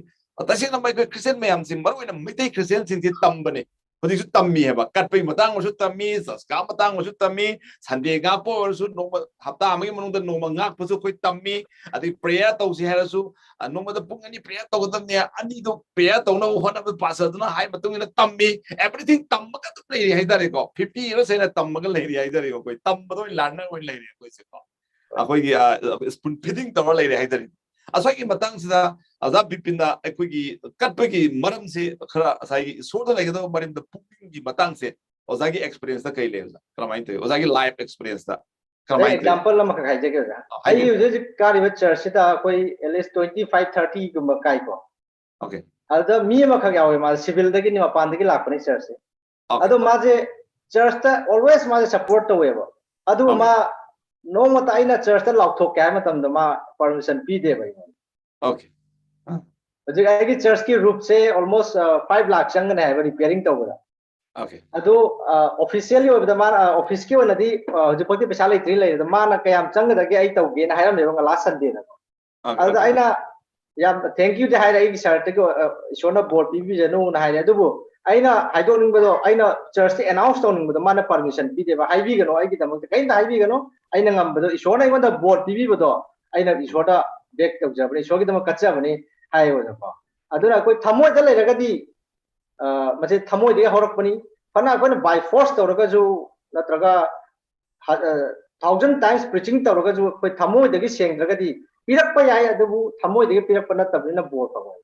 ꯇꯁꯦꯡꯅ ꯑꯩꯈꯣꯏ ꯈ꯭ꯔꯤꯁꯇꯤꯌꯟ ꯃꯌꯥꯝꯁꯤ, ꯃꯔꯨ ꯑꯣꯏꯅ ꯃꯩꯇꯩ ꯈ꯭ꯔꯤꯁꯇꯤꯌꯟꯁꯤꯡꯁꯤ ꯇꯝꯕꯅꯦ꯫ ꯍꯧꯖꯤꯛꯁꯨ ꯇꯝꯃꯤ ꯍꯥꯏꯕ, ꯀꯠꯄꯒꯤ ꯃꯇꯥꯡ ꯑꯣꯏꯔꯁꯨ ꯇꯝꯃꯤ, ꯆꯔꯆꯀꯥ ꯃꯇꯥꯡ ꯑꯣꯏꯔꯁꯨ ꯇꯝꯃꯤ, ꯁꯟꯗꯦ ꯉꯥꯛꯄ ꯑꯣꯏꯔꯁꯨ, ꯅꯣꯡꯃ, ꯍꯞꯇꯥ ꯑꯃꯒꯤ ꯃꯅꯨꯡꯗ ꯅꯣꯡꯃ ꯉꯥꯛꯄꯁꯨ ꯑꯩꯈꯣꯏ ꯇꯝꯃꯤ꯫ ꯑꯗꯩ ꯄ꯭ꯔꯦꯌꯔ ꯇꯧꯁꯤ ꯍꯥꯏꯔꯁꯨ, ꯑ, ꯅꯣꯡꯃꯗ ꯄꯨꯡ ꯑꯅꯤ ꯄ꯭ꯔꯦꯌꯔ ꯇꯧꯒꯗꯕꯅꯦ, ꯑꯅꯤꯗꯣ ꯄ꯭ꯔꯦꯌꯔ ꯇꯧꯅꯕ ꯍꯣꯠꯅꯕ ꯄꯥꯁꯇꯔꯗꯨꯅ ꯍꯥꯏ ꯃꯇꯨꯡ ꯏꯟꯅ ꯇꯝꯃꯤ꯫ ꯑꯦꯚ꯭ꯔꯤꯊꯤꯡ ꯇꯝꯃꯒ ꯑꯗꯨꯝ ꯂꯩꯔꯤ ꯍꯥꯏꯇꯥꯔꯦꯀꯣ꯫ ꯐꯤꯐꯇꯤ ꯌꯔꯁ ꯍꯥꯏꯅ ꯇꯝꯃꯒ ꯂꯩꯔꯤ ꯍꯥꯏꯇꯥꯔꯦꯀꯣ꯫ ꯑꯩꯈꯣꯏ ꯇꯝꯕꯗ ꯑꯣꯏꯅ ꯂꯥꯟꯅ ꯑꯣꯏꯅ ꯂꯩꯔꯤ ꯑꯩꯈꯣꯏꯁꯦꯀꯣ꯫ ꯑꯩꯈꯣꯏꯒꯤ ꯁ꯭ꯄꯨꯟ ꯐꯤꯗꯤꯡ ꯇꯧꯔ ꯂꯩꯔꯦ ꯍꯥꯏꯇꯥꯔꯦ꯫ ꯑꯁ꯭ꯋꯥꯏꯒꯤ ꯃꯇꯥꯡꯁꯤꯗ ꯑꯣꯖꯥ ꯕꯤꯄꯤꯟꯅ ꯑꯩꯈꯣꯏꯒꯤ ꯀꯠꯄꯒꯤ ꯃꯔꯝꯁꯦ ꯈꯔ, ꯉꯁꯥꯏꯒꯤ ꯏꯁꯣꯔꯗ ꯂꯩꯒꯗꯕ ꯃꯔꯝꯗ ꯄꯨꯛꯅꯤꯡꯒꯤ ꯃꯇꯥꯡꯁꯦ ꯑꯣꯖꯥꯒꯤ ꯑꯦꯛꯁꯄꯤꯔꯤꯌꯦꯟꯁꯇ ꯀꯩ ꯂꯩ ꯑꯣꯖꯥ? ꯀꯔꯝꯍꯥꯏꯅ ꯇꯧꯋꯤ? ꯑꯣꯖꯥꯒꯤ ꯂꯥꯏꯐ ꯑꯦꯛꯁꯄꯤꯔꯤꯌꯦꯟꯁꯇ ꯑꯩ ꯀꯔꯝꯍꯥꯏꯅ ꯇꯧꯋꯤ? ꯑꯦꯛꯖꯥꯝꯄꯜ ꯑꯃꯈꯛ ꯍꯥꯏꯖꯒꯦ ꯑꯣꯖꯥ꯫ ꯑ, ꯑꯩꯒꯤ ꯍꯥꯏꯕꯤꯌꯨ꯫ ꯍꯧꯖꯤꯛ ꯍꯧꯖꯤꯛ ꯀꯥꯔꯤꯕ ꯆꯔꯆꯁꯤꯗ ꯑꯩꯈꯣꯏ at least twenty five thirty ꯒꯨꯝꯕ ꯀꯥꯏꯀꯣ꯫ Okay. ꯑꯗꯨꯗ ꯃꯤ ꯑꯃꯈꯛ ꯌꯥꯎꯋꯦ, ꯃꯥ ꯁꯤꯚꯤꯜꯗꯒꯤꯅꯤ, ꯃꯄꯥꯟꯗꯒꯤ ꯂꯥꯛꯄꯅꯤ ꯆꯔꯆꯁꯦ꯫ Okay. ꯑꯗꯣ ꯃꯥꯁꯦ ꯆꯔꯆꯇ always ꯃꯥꯁꯦ ꯁꯞꯄꯣꯔꯠ ꯇꯧꯋꯦꯕ꯫ ꯑꯗꯨ Okay. ꯃꯥ ꯅꯣꯡꯃꯇ ꯑꯩꯅ ꯆꯔꯆꯇ ꯂꯥꯎꯊꯣꯛꯀꯦ ꯍꯥꯏꯕ ꯃꯇꯝꯗ ꯃꯥ ꯄꯔꯃꯤꯁꯟ ꯄꯤꯗꯦꯕ ꯑꯩꯉꯣꯟꯗ꯫ Okay. ꯍꯧꯖꯤꯛ ꯑꯩꯒꯤ ꯆꯔꯆꯀꯤ ꯔꯨꯞꯁꯦ almost five lakh ꯆꯪꯒꯅꯤ ꯍꯥꯏꯕ ꯔꯤꯄꯤꯌꯥꯔꯤꯡ ꯇꯧꯕꯗ꯫ Okay. ꯑꯗꯨ ꯑꯣꯐꯤꯁꯤꯌꯦꯜꯒꯤ ꯑꯣꯏꯕꯗ ꯃꯥꯅ, ꯑꯣꯐꯤꯁꯀꯤ ꯑꯣꯏꯅꯗꯤ ꯑ, ꯍꯧꯖꯤꯛꯐꯥꯎꯗꯤ ꯄꯩꯁꯥ ꯂꯩꯇ꯭ꯔꯤ ꯂꯩꯔꯦ, ꯑꯗ ꯃꯥꯅ ꯀꯌꯥꯝ ꯆꯪꯒꯗꯒꯦ ꯑꯩ ꯇꯧꯒꯦꯅ ꯍꯥꯏꯔꯝꯃꯦꯕ ꯂꯥꯁ ꯁꯟꯗꯦꯗ꯫ Okay. ꯑꯗꯨꯗ Okay. ꯑꯩꯅ ꯌꯥꯝ ꯊꯦꯡꯀ꯭ꯌꯨꯗꯤ ꯍꯥꯏꯔꯦ, ꯑꯩꯒꯤ ꯁꯥꯏꯠꯇꯒꯤ, ꯑ, ꯏꯁꯣꯔꯅ ꯕꯣꯔ ꯄꯤꯕꯤꯖꯅꯨꯅ ꯍꯥꯏꯔꯦ꯫ ꯑꯗꯨꯕꯨ ꯑꯩꯅ ꯍꯥꯏꯗꯣꯛꯅꯤꯡꯕꯗꯣ, ꯑꯩꯅ ꯆꯔꯆꯇ ꯑꯦꯅꯥꯎꯟꯁ ꯇꯧꯅꯤꯡꯕꯗꯣ ꯃꯥꯅ ꯄꯔꯃꯤꯁꯟ ꯄꯤꯗꯦꯕ꯫ "ꯍꯥꯏꯕꯤꯒꯅꯣ, ꯑꯩꯒꯤꯗꯃꯛꯇ ꯀꯔꯤꯝꯇ ꯍꯥꯏꯕꯤꯒꯅꯣ, ꯑꯩꯅ ꯉꯝꯕꯗꯣ, ꯏꯁꯣꯔꯅ ꯑꯩꯉꯣꯟꯗ ꯕꯣꯔ ꯄꯤꯕꯤꯕꯗꯣ ꯑꯩꯅ ꯏꯁꯣꯔꯗ ꯕꯦꯛ ꯇꯧꯖꯕꯅꯤ, ꯏꯁꯣꯔꯒꯤꯗꯃꯛ ꯀꯠꯆꯕꯅꯤ" ꯍꯥꯏꯌꯦꯕꯀꯣ꯫ ꯑꯗꯨꯅ ꯑꯩꯈꯣꯏ ꯊꯃꯣꯏꯗ ꯂꯩꯔꯒꯗꯤ, ꯑ, ꯃꯁꯤ ꯊꯃꯣꯏꯗꯒꯤ ꯍꯧꯔꯛꯄꯅꯤ꯫ ꯐꯅ ꯑꯩꯈꯣꯏꯅ ꯕꯥꯏ ꯐꯣꯔꯁ ꯇꯧꯔꯒꯁꯨ, ꯅꯠꯇ꯭ꯔꯒ ꯊꯥꯎꯖꯟ ꯇꯥꯏꯝꯁ ꯄ꯭ꯔꯤꯆꯤꯡ ꯇꯧꯔꯒꯁꯨ ꯑꯩꯈꯣꯏ ꯊꯃꯣꯏꯗꯒꯤ ꯁꯦꯡꯗ꯭ꯔꯒꯗꯤ, ꯄꯤꯔꯛꯄ ꯌꯥꯏ, ꯑꯗꯨꯕꯨ ꯊꯃꯣꯏꯗꯒꯤ ꯄꯤꯔꯛꯄ ꯅꯠꯇꯕꯅꯤꯅ ꯕꯣꯔ ꯐꯪꯉꯣꯏ꯫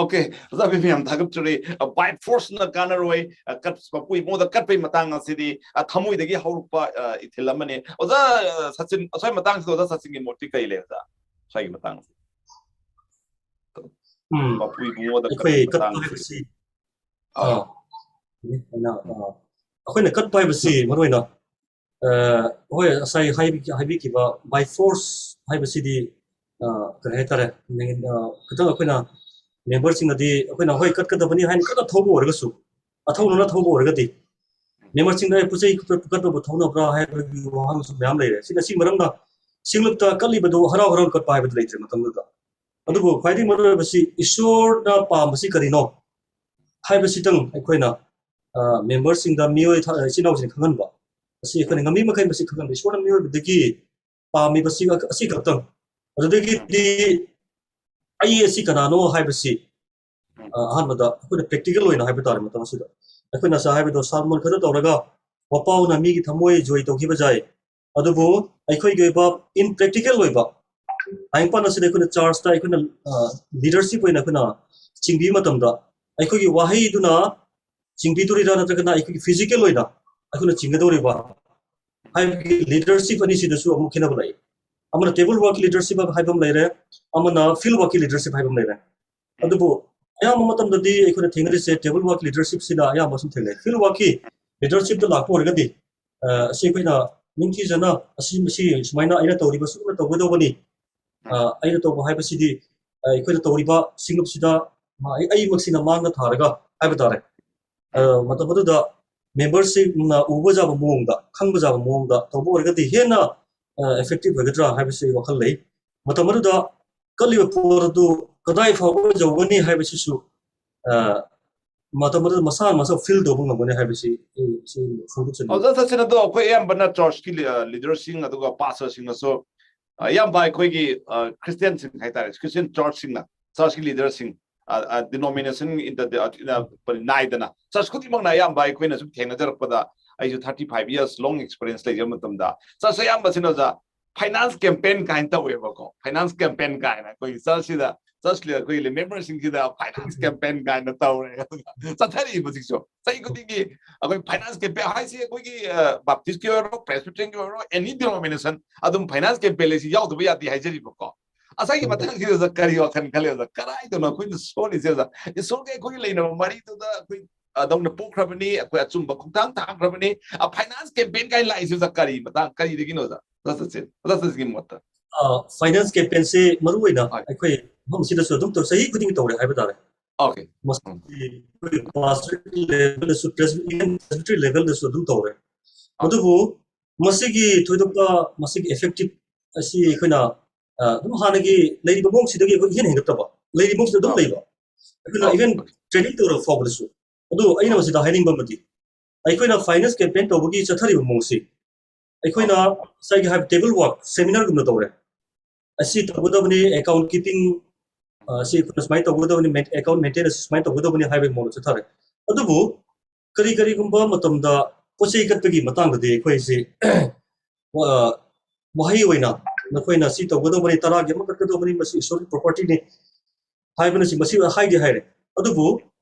Okay, ꯑꯣꯖꯥ ꯕꯤꯄꯤꯟ, ꯌꯥꯝ ꯊꯥꯒꯠꯆꯔꯤ꯫ ꯕꯥꯏ ꯐꯣꯔꯁꯅ ꯀꯥꯟꯅꯔꯣꯏ꯫ ꯑ, ꯀꯠ-, ꯃꯄꯨ ꯏꯕꯨꯡꯉꯣꯗ ꯀꯠꯄꯒꯤ ꯃꯇꯥꯡ ꯑꯁꯤꯗꯤ, ꯑ, ꯊꯃꯣꯏꯗꯒꯤ ꯍꯧꯔꯛꯄ, ꯑ, ꯏꯊꯤꯜ ꯑꯃꯅꯤ꯫ ꯑꯣꯖꯥ, ꯑ, ꯁꯆꯤꯟ, ꯑꯁ꯭ꯋꯥꯏ ꯃꯇꯥꯡꯁꯤꯗ ꯑꯣꯖꯥ ꯁꯆꯤꯟꯒꯤ ꯃꯣꯠꯇꯤ ꯀꯩ ꯂꯩ ꯑꯣꯖꯥ? ꯑꯁ꯭ꯋꯥꯏꯒꯤ ꯃꯇꯥꯡꯁꯤ꯫ ꯎꯝ, ꯃꯄꯨ ꯏꯕꯨꯡꯉꯣꯗ ꯑꯩꯈꯣꯏ ꯀꯠꯄꯒꯤ ꯀꯠꯄ ꯃꯇꯥꯡꯁꯤ꯫ ꯍꯥꯏꯕꯁꯤ, ꯑꯥ꯫ ꯑꯥ, ꯑꯩꯅ, ꯑꯥ, ꯑꯩꯈꯣꯏꯅ ꯀꯠꯄ ꯍꯥꯏꯕꯁꯤ ꯃꯔꯨ ꯑꯣꯏꯅ, ꯑ, ꯍꯣꯏ, ꯉꯁꯥꯏ ꯍꯥꯏꯕꯤ-, ꯍꯥꯏꯕꯤꯈꯤꯕ ꯕꯥꯏ ꯐꯣꯔꯁ ꯍꯥꯏꯕꯁꯤꯗꯤ, ꯑ, ꯀꯔꯤ ꯍꯥꯏꯇꯥꯔꯦ, ꯅꯪ-, ꯑ, ꯈꯤꯇꯪ ꯑꯩꯈꯣꯏꯅ ꯃꯦꯝꯕꯔꯁꯤꯡꯅꯗꯤ ꯑꯩꯈꯣꯏꯅ ꯍꯣꯏ ꯀꯠꯀꯗꯕꯅꯤ ꯍꯥꯏꯅ ꯀꯟꯅ ꯊꯧꯕ ꯑꯣꯏꯔꯒꯁꯨ, ꯑꯊꯧꯅꯅ ꯊꯧꯕ ꯑꯣꯏꯔꯒꯗꯤ ꯃꯦꯝꯕꯔꯁꯤꯡꯗ ꯄꯣꯠ ꯆꯩ ꯄꯨꯀꯠꯄꯕꯨ ꯊꯧꯅꯕ꯭ꯔꯥ ꯍꯥꯏꯕꯒꯤ ꯋꯥꯍꯪꯁꯨ ꯃꯌꯥꯝ ꯂꯩꯔꯦ꯫ ꯁꯤꯅ ꯁꯤ ꯃꯔꯝꯅ ꯁꯤꯡꯂꯨꯞꯇ ꯀꯠꯂꯤꯕꯗꯨ ꯍꯔꯥꯎ ꯍꯔꯥꯎ ꯀꯠꯄ ꯍꯥꯏꯕꯗꯨ ꯂꯩꯇ꯭ꯔꯦ ꯃꯇꯝꯗꯨꯗ꯫ ꯑꯗꯨꯕꯨ ꯈ꯭ꯋꯥꯏꯗꯒꯤ ꯃꯔꯨꯑꯣꯏꯕꯁꯤ ꯏꯁꯣꯔꯅ ꯄꯥꯝꯕꯁꯤ ꯀꯔꯤꯅꯣ ꯍꯥꯏꯕꯁꯤꯇꯪ ꯑꯩꯈꯣꯏꯅ ꯃꯦꯝꯕꯔꯁꯤꯡꯗ, ꯃꯤꯑꯣꯏ ꯏꯆꯤꯜ ꯏꯅꯥꯎꯁꯤꯡ ꯈꯪꯍꯟꯕ ꯑꯁꯤ ꯑꯩꯈꯣꯏꯅ ꯉꯝꯃꯤ ꯃꯈꯩ ꯃꯁꯤ ꯈꯪꯍꯟꯕ꯫ ꯏꯁꯣꯔꯅ ꯃꯤꯑꯣꯏꯕꯗꯒꯤ ꯄꯥꯝꯃꯤꯕꯁꯤ ꯑꯁꯤ ꯈꯛꯇꯪ꯫ ꯑꯗꯨꯗꯒꯤꯗꯤ ꯑꯩ ꯑꯁꯤ ꯀꯅꯥꯅꯣ ꯍꯥꯏꯕꯁꯤ ꯑꯍꯥꯟꯕꯗ ꯑꯩꯈꯣꯏꯅ ꯄ꯭ꯔꯦꯛꯇꯤꯀꯦꯜ ꯑꯣꯏꯅ ꯍꯥꯏꯕ ꯇꯥꯔꯦ ꯃꯇꯝ ꯑꯁꯤꯗ꯫ ꯑꯩꯈꯣꯏꯅ ꯉꯁꯥꯏ ꯍꯥꯏꯕꯗꯣ ꯁꯥꯔꯃꯣꯟ ꯈꯔ ꯇꯧꯔꯒ ꯋꯥꯄꯥꯎꯅ ꯃꯤꯒꯤ ꯊꯃꯣꯏ ꯖꯣꯏ ꯇꯧꯈꯤꯕ ꯌꯥꯏ, ꯑꯗꯨꯕꯨ ꯑꯩꯈꯣꯏꯒꯤ ꯑꯣꯏꯕ ꯏꯟ ꯄ꯭ꯔꯦꯛꯇꯤꯀꯦꯜ ꯑꯣꯏꯕ ꯇꯥꯏꯕꯪꯄꯥꯟ ꯑꯁꯤꯗ ꯑꯩꯈꯣꯏꯅ ꯆꯔꯆꯇ ꯑꯩꯈꯣꯏꯅ ꯂꯤꯗꯔꯁꯤꯞ ꯑꯣꯏꯅ ꯑꯩꯈꯣꯏꯅ ꯆꯤꯡꯕꯤꯕ ꯃꯇꯝꯗ ꯑꯩꯈꯣꯏꯒꯤ ꯋꯥꯍꯩꯗꯨꯅ ꯆꯤꯡꯕꯤꯗꯣꯔꯤꯔꯥ ꯅꯠꯇ꯭ꯔꯒꯅ ꯑꯩꯈꯣꯏꯒꯤ ꯐꯤꯖꯤꯀꯦꯜ ꯑꯣꯏꯅ ꯑꯩꯈꯣꯏꯅ ꯆꯤꯡꯒꯗꯧꯔꯤꯕ ꯍꯥꯏꯕꯒꯤ ꯂꯤꯗꯔꯁꯤꯞ ꯑꯅꯤꯁꯤꯗꯁꯨ ꯑꯃꯨꯛ ꯈꯦꯠꯅꯕ ꯂꯩ꯫ ꯑꯃꯅ ꯇꯦꯕꯜ ꯋꯥꯔꯛꯀꯤ ꯂꯤꯗꯔꯁꯤꯞ ꯍꯥꯏꯕ ꯑꯃ ꯂꯩꯔꯦ, ꯑꯃꯅ ꯐꯤꯜ ꯋꯥꯔꯛꯀꯤ ꯂꯤꯗꯔꯁꯤꯞ ꯍꯥꯏꯕ ꯑꯃ ꯂꯩꯔꯦ꯫ ꯑꯗꯨꯕꯨ ꯑꯌꯥꯝꯕ ꯃꯇꯝꯗꯗꯤ ꯑꯩꯈꯣꯏꯅ ꯊꯦꯡꯅꯔꯤꯁꯦ ꯇꯦꯕꯜ ꯋꯥꯔꯛ ꯂꯤꯗꯔꯁꯤꯞꯁꯤꯅ ꯑꯌꯥꯝꯕ ꯁꯨꯝ ꯊꯦꯡꯅꯩ꯫ ꯐꯤꯜ ꯋꯥꯔꯛꯀꯤ ꯂꯤꯗꯔꯁꯤꯞꯇ ꯂꯥꯛꯄ ꯑꯣꯏꯔꯒꯗꯤ ꯑꯁꯤ ꯑꯩꯈꯣꯏꯅ ꯅꯤꯡꯊꯤꯖꯅ ꯑꯁꯤ ꯃꯁꯤ ꯁꯨꯃꯥꯏꯅ ꯑꯩꯅ ꯇꯧꯔꯤꯕ ꯁꯨꯝꯅ ꯇꯧꯒꯗꯧꯕꯅꯤ, ꯑꯩꯅ ꯇꯧꯕ ꯍꯥꯏꯕꯁꯤꯗꯤ ꯑꯩꯈꯣꯏꯅ ꯇꯧꯔꯤꯕ ꯁꯤꯡꯂꯨꯞꯁꯤꯗ ꯑꯩꯃꯛꯁꯤꯅ ꯃꯥꯡꯅ ꯊꯥꯔꯒ ꯍꯥꯏꯕ ꯇꯥꯔꯦ꯫ ꯃꯇꯝ ꯑꯗꯨꯗ ꯃꯦꯝꯕꯔꯁꯤꯡꯅ ꯎꯕ ꯌꯥꯕ ꯃꯑꯣꯡꯗ, ꯈꯪꯕ ꯌꯥꯕ ꯃꯑꯣꯡꯗ ꯇꯧꯕ ꯑꯣꯏꯔꯒꯗꯤ ꯍꯦꯟꯅ ꯏꯐꯦꯛꯇꯤꯚ ꯑꯣꯏꯒꯗ꯭ꯔꯥ ꯍꯥꯏꯕꯁꯤ ꯑꯩ ꯋꯥꯈꯜ ꯂꯩ꯫ ꯃꯇꯝ ꯑꯗꯨꯗ ꯀꯠꯂꯤꯕ ꯄꯣꯠ ꯑꯗꯨ ꯀꯗꯥꯏ ꯐꯥꯎꯕ ꯌꯧꯒꯅꯤ ꯍꯥꯏꯕꯁꯤꯁꯨ ꯃꯇꯝ ꯑꯗꯨꯗ ꯃꯁꯥꯅ ꯃꯁꯥ ꯐꯤꯜ ꯇꯧꯕ ꯉꯝꯒꯅꯤ ꯍꯥꯏꯕꯁꯤ ꯑꯩ ꯁꯤ ꯐꯣꯡꯗꯣꯛꯆꯅꯤꯡꯏ꯫ ꯑꯣꯖꯥ ꯁꯆꯤꯟ, ꯑꯗꯣ ꯑꯩꯈꯣꯏ ꯑꯌꯥꯝꯕꯅ ꯆꯔꯆꯀꯤ ꯂꯤꯗꯔꯁꯤꯡ ꯑꯗꯨꯒ ꯄꯥꯁꯇꯔꯁꯤꯡꯅꯁꯨ ꯑꯌꯥꯝꯕ ꯑꯩꯈꯣꯏꯒꯤ ꯈ꯭ꯔꯤꯁꯇꯤꯌꯟꯁꯤꯡ ꯍꯥꯏꯇꯥꯔꯦ, ꯈ꯭ꯔꯤꯁꯇꯤꯌꯟ ꯆꯔꯆꯁꯤꯡꯅ, ꯆꯔꯆꯀꯤ ꯂꯤꯗꯔꯁꯤꯡ, ꯗꯤꯅꯣꯃꯤꯅꯦꯁꯟ ꯅꯥꯏꯗꯅ ꯆꯔꯆ ꯈꯨꯗꯤꯡꯃꯛꯅ ꯑꯌꯥꯝꯕ ꯑꯩꯈꯣꯏꯅ ꯁꯨꯝ ꯊꯦꯡꯅꯖꯔꯛꯄꯗ, ꯑꯩꯁꯨ thirty five years long experience ꯂꯩꯖꯕ ꯃꯇꯝꯗ ꯆꯔꯆ ꯑꯌꯥꯝꯕꯁꯤꯅ ꯑꯣꯖꯥ ꯐꯥꯏꯅꯥꯟꯁ ꯀꯦꯝꯄꯦꯟ ꯀꯥꯏꯅ ꯇꯧꯋꯦꯕꯀꯣ꯫ ꯐꯥꯏꯅꯥꯟꯁ ꯀꯦꯝꯄꯦꯟ ꯀꯥꯏꯅ ꯑꯩꯈꯣꯏꯒꯤ ꯆꯔꯆꯁꯤꯗ, ꯆꯔꯆ ꯑꯩꯈꯣꯏꯒꯤ ꯃꯦꯝꯕꯔꯁꯤꯡꯁꯤꯗ ꯐꯥꯏꯅꯥꯟꯁ ꯀꯦꯝꯄꯦꯟ ꯀꯥꯏꯅ ꯇꯧꯔꯦ꯫ ꯑꯗꯨꯒ ꯆꯠꯊꯔꯤꯕ ꯍꯧꯖꯤꯛꯁꯨ ꯆꯍꯤ ꯈꯨꯗꯤꯡꯒꯤ ꯑꯩꯈꯣꯏ ꯐꯥꯏꯅꯥꯟꯁ ꯀꯦꯝꯄꯦꯟ ꯍꯥꯏꯁꯤ ꯑꯩꯈꯣꯏꯒꯤ ꯕꯥꯞꯇꯤꯁꯀꯤ ꯑꯣꯏꯔꯣ, ꯄ꯭ꯔꯦꯁꯕꯤꯇꯦꯔꯤꯌꯟꯒꯤ ꯑꯣꯏꯔꯣ, ꯑꯦꯅꯤ ꯗꯤꯅꯣꯃꯤꯅꯦꯁꯟ ꯑꯗꯨꯝ ꯐꯥꯏꯅꯥꯟꯁ ꯀꯦꯝꯄꯦꯟ ꯍꯥꯏꯁꯤ ꯌꯥꯎꯗꯕ ꯌꯥꯗꯦ ꯍꯥꯏꯖꯔꯤꯕꯀꯣ꯫ ꯉꯁꯥꯏꯒꯤ ꯃꯇꯥꯡꯁꯤꯗ ꯀꯔꯤ ꯋꯥꯈꯜ ꯈꯜꯂꯦ ꯑꯣꯖꯥ? ꯀꯗꯥꯏꯗꯅꯣ ꯑꯩꯈꯣꯏꯅ ꯁꯣꯜꯂꯤꯁꯦ ꯑꯣꯖꯥ? ꯏꯁꯣꯔꯒ ꯑꯩꯈꯣꯏꯒꯤ ꯂꯩꯅꯕ ꯃꯔꯤꯗꯨꯗ ꯑꯩꯈꯣꯏ ꯑꯗꯧꯅ ꯄꯣꯛꯈ꯭ꯔꯕꯅꯤ, ꯑꯩꯈꯣꯏ ꯑꯆꯨꯝꯕ ꯈꯣꯡꯊꯥꯡ ꯊꯥꯡꯈ꯭ꯔꯕꯅꯤ꯫ ꯐꯥꯏꯅꯥꯟꯁ ꯀꯦꯝꯄꯦꯟ ꯀꯥꯏꯅ ꯂꯥꯛꯏꯁꯦ ꯑꯣꯖꯥ ꯀꯔꯤ ꯃꯇꯥꯡ, ꯀꯔꯤꯗꯒꯤꯅꯣ ꯑꯣꯖꯥ? ꯑꯣꯖꯥ ꯁꯆꯤꯟ, ꯑꯣꯖꯥ ꯁꯆꯤꯟꯒꯤ ꯃꯣꯠꯇ꯫ ꯐꯥꯏꯅꯥꯟꯁ ꯀꯦꯝꯄꯦꯟꯁꯦ ꯃꯔꯨ ꯑꯣꯏꯅ ꯑꯩꯈꯣꯏ ꯃꯐꯝꯁꯤꯗꯁꯨ ꯑꯗꯨꯝ ꯇꯧ, ꯆꯍꯤ ꯈꯨꯗꯤꯡꯒꯤ ꯇꯧꯔꯦ ꯍꯥꯏꯕ ꯇꯥꯔꯦ꯫ Okay. ꯃꯁꯤ ꯑꯩꯈꯣꯏ pastorate levelꯗꯁꯨ, presbytery levelꯗꯁꯨ ꯑꯗꯨꯝ ꯇꯧꯔꯦ꯫ ꯑꯗꯨꯕꯨ ꯃꯁꯤꯒꯤ ꯊꯣꯏꯗꯣꯛꯄ, ꯃꯁꯤꯒꯤ effective ꯑꯁꯤ ꯑꯩꯈꯣꯏꯅ ꯑ, ꯑꯗꯨꯝ ꯍꯥꯟꯅꯒꯤ ꯂꯩꯔꯤꯕ ꯃꯑꯣꯡꯁꯤꯗꯒꯤ ꯑꯩꯈꯣꯏ ꯏꯍꯦꯟ ꯍꯦꯟꯒꯠꯇꯕ, ꯂꯩꯔꯤꯕ ꯃꯑꯣꯡꯁꯤꯗ ꯑꯗꯨꯝ ꯑꯥ꯫ ꯂꯩꯕ꯫ ꯑꯩꯈꯣꯏꯅ ꯑꯥ꯫ even training ꯇꯧꯔꯕ ꯐꯥꯎꯕꯗꯁꯨ꯫ ꯑꯗꯨ ꯑꯩꯅ ꯃꯁꯤꯗ ꯍꯥꯏꯅꯤꯡꯕ ꯑꯃꯗꯤ, ꯑꯩꯈꯣꯏꯅ finance campaign ꯇꯧꯕꯒꯤ ꯆꯠꯊꯔꯤꯕ ꯃꯑꯣꯡꯁꯤ, ꯑꯩꯈꯣꯏꯅ ꯉꯁꯥꯏꯒꯤ ꯍꯥꯏꯕ table work, seminarꯒꯨꯝꯅ ꯇꯧꯔꯦ꯫ ꯑꯁꯤ ꯇꯧꯒꯗꯕꯅꯤ, account keeping, ꯑ, ꯑꯁꯤ ꯑꯩꯈꯣꯏꯅ ꯁꯨꯃꯥꯏꯅ ꯇꯧꯒꯗꯕꯅꯤ, main-, account maintenance ꯁꯨꯃꯥꯏꯅ ꯇꯧꯒꯗꯕꯅꯤ ꯍꯥꯏꯕꯒꯤ ꯃꯑꯣꯡꯗ ꯆꯠꯊꯔꯦ꯫ ꯑꯗꯨꯕꯨ ꯀꯔꯤ ꯀꯔꯤꯒꯨꯝꯕ ꯃꯇꯝꯗ ꯄꯣꯠ ꯆꯩ ꯀꯠꯄꯒꯤ ꯃꯇꯥꯡꯗꯗꯤ ꯑꯩꯈꯣꯏꯁꯤ, ꯑ, ꯋꯥꯍꯩ ꯑꯣꯏꯅ ꯅꯈꯣꯏꯅ ꯁꯤ ꯇꯧꯒꯗꯧꯕꯅꯤ, ꯇꯔꯥꯒꯤ ꯑꯃ ꯀꯠꯀꯗꯧꯕꯅꯤ, ꯃꯁꯤ ꯏꯁꯣꯔꯒꯤ propertyꯅꯤ ꯍꯥꯏꯕꯅ ꯁꯤ ꯃꯁꯤ ꯍꯥꯏꯗꯤ ꯍꯥꯏꯔꯦ꯫ ꯑꯗꯨꯕꯨ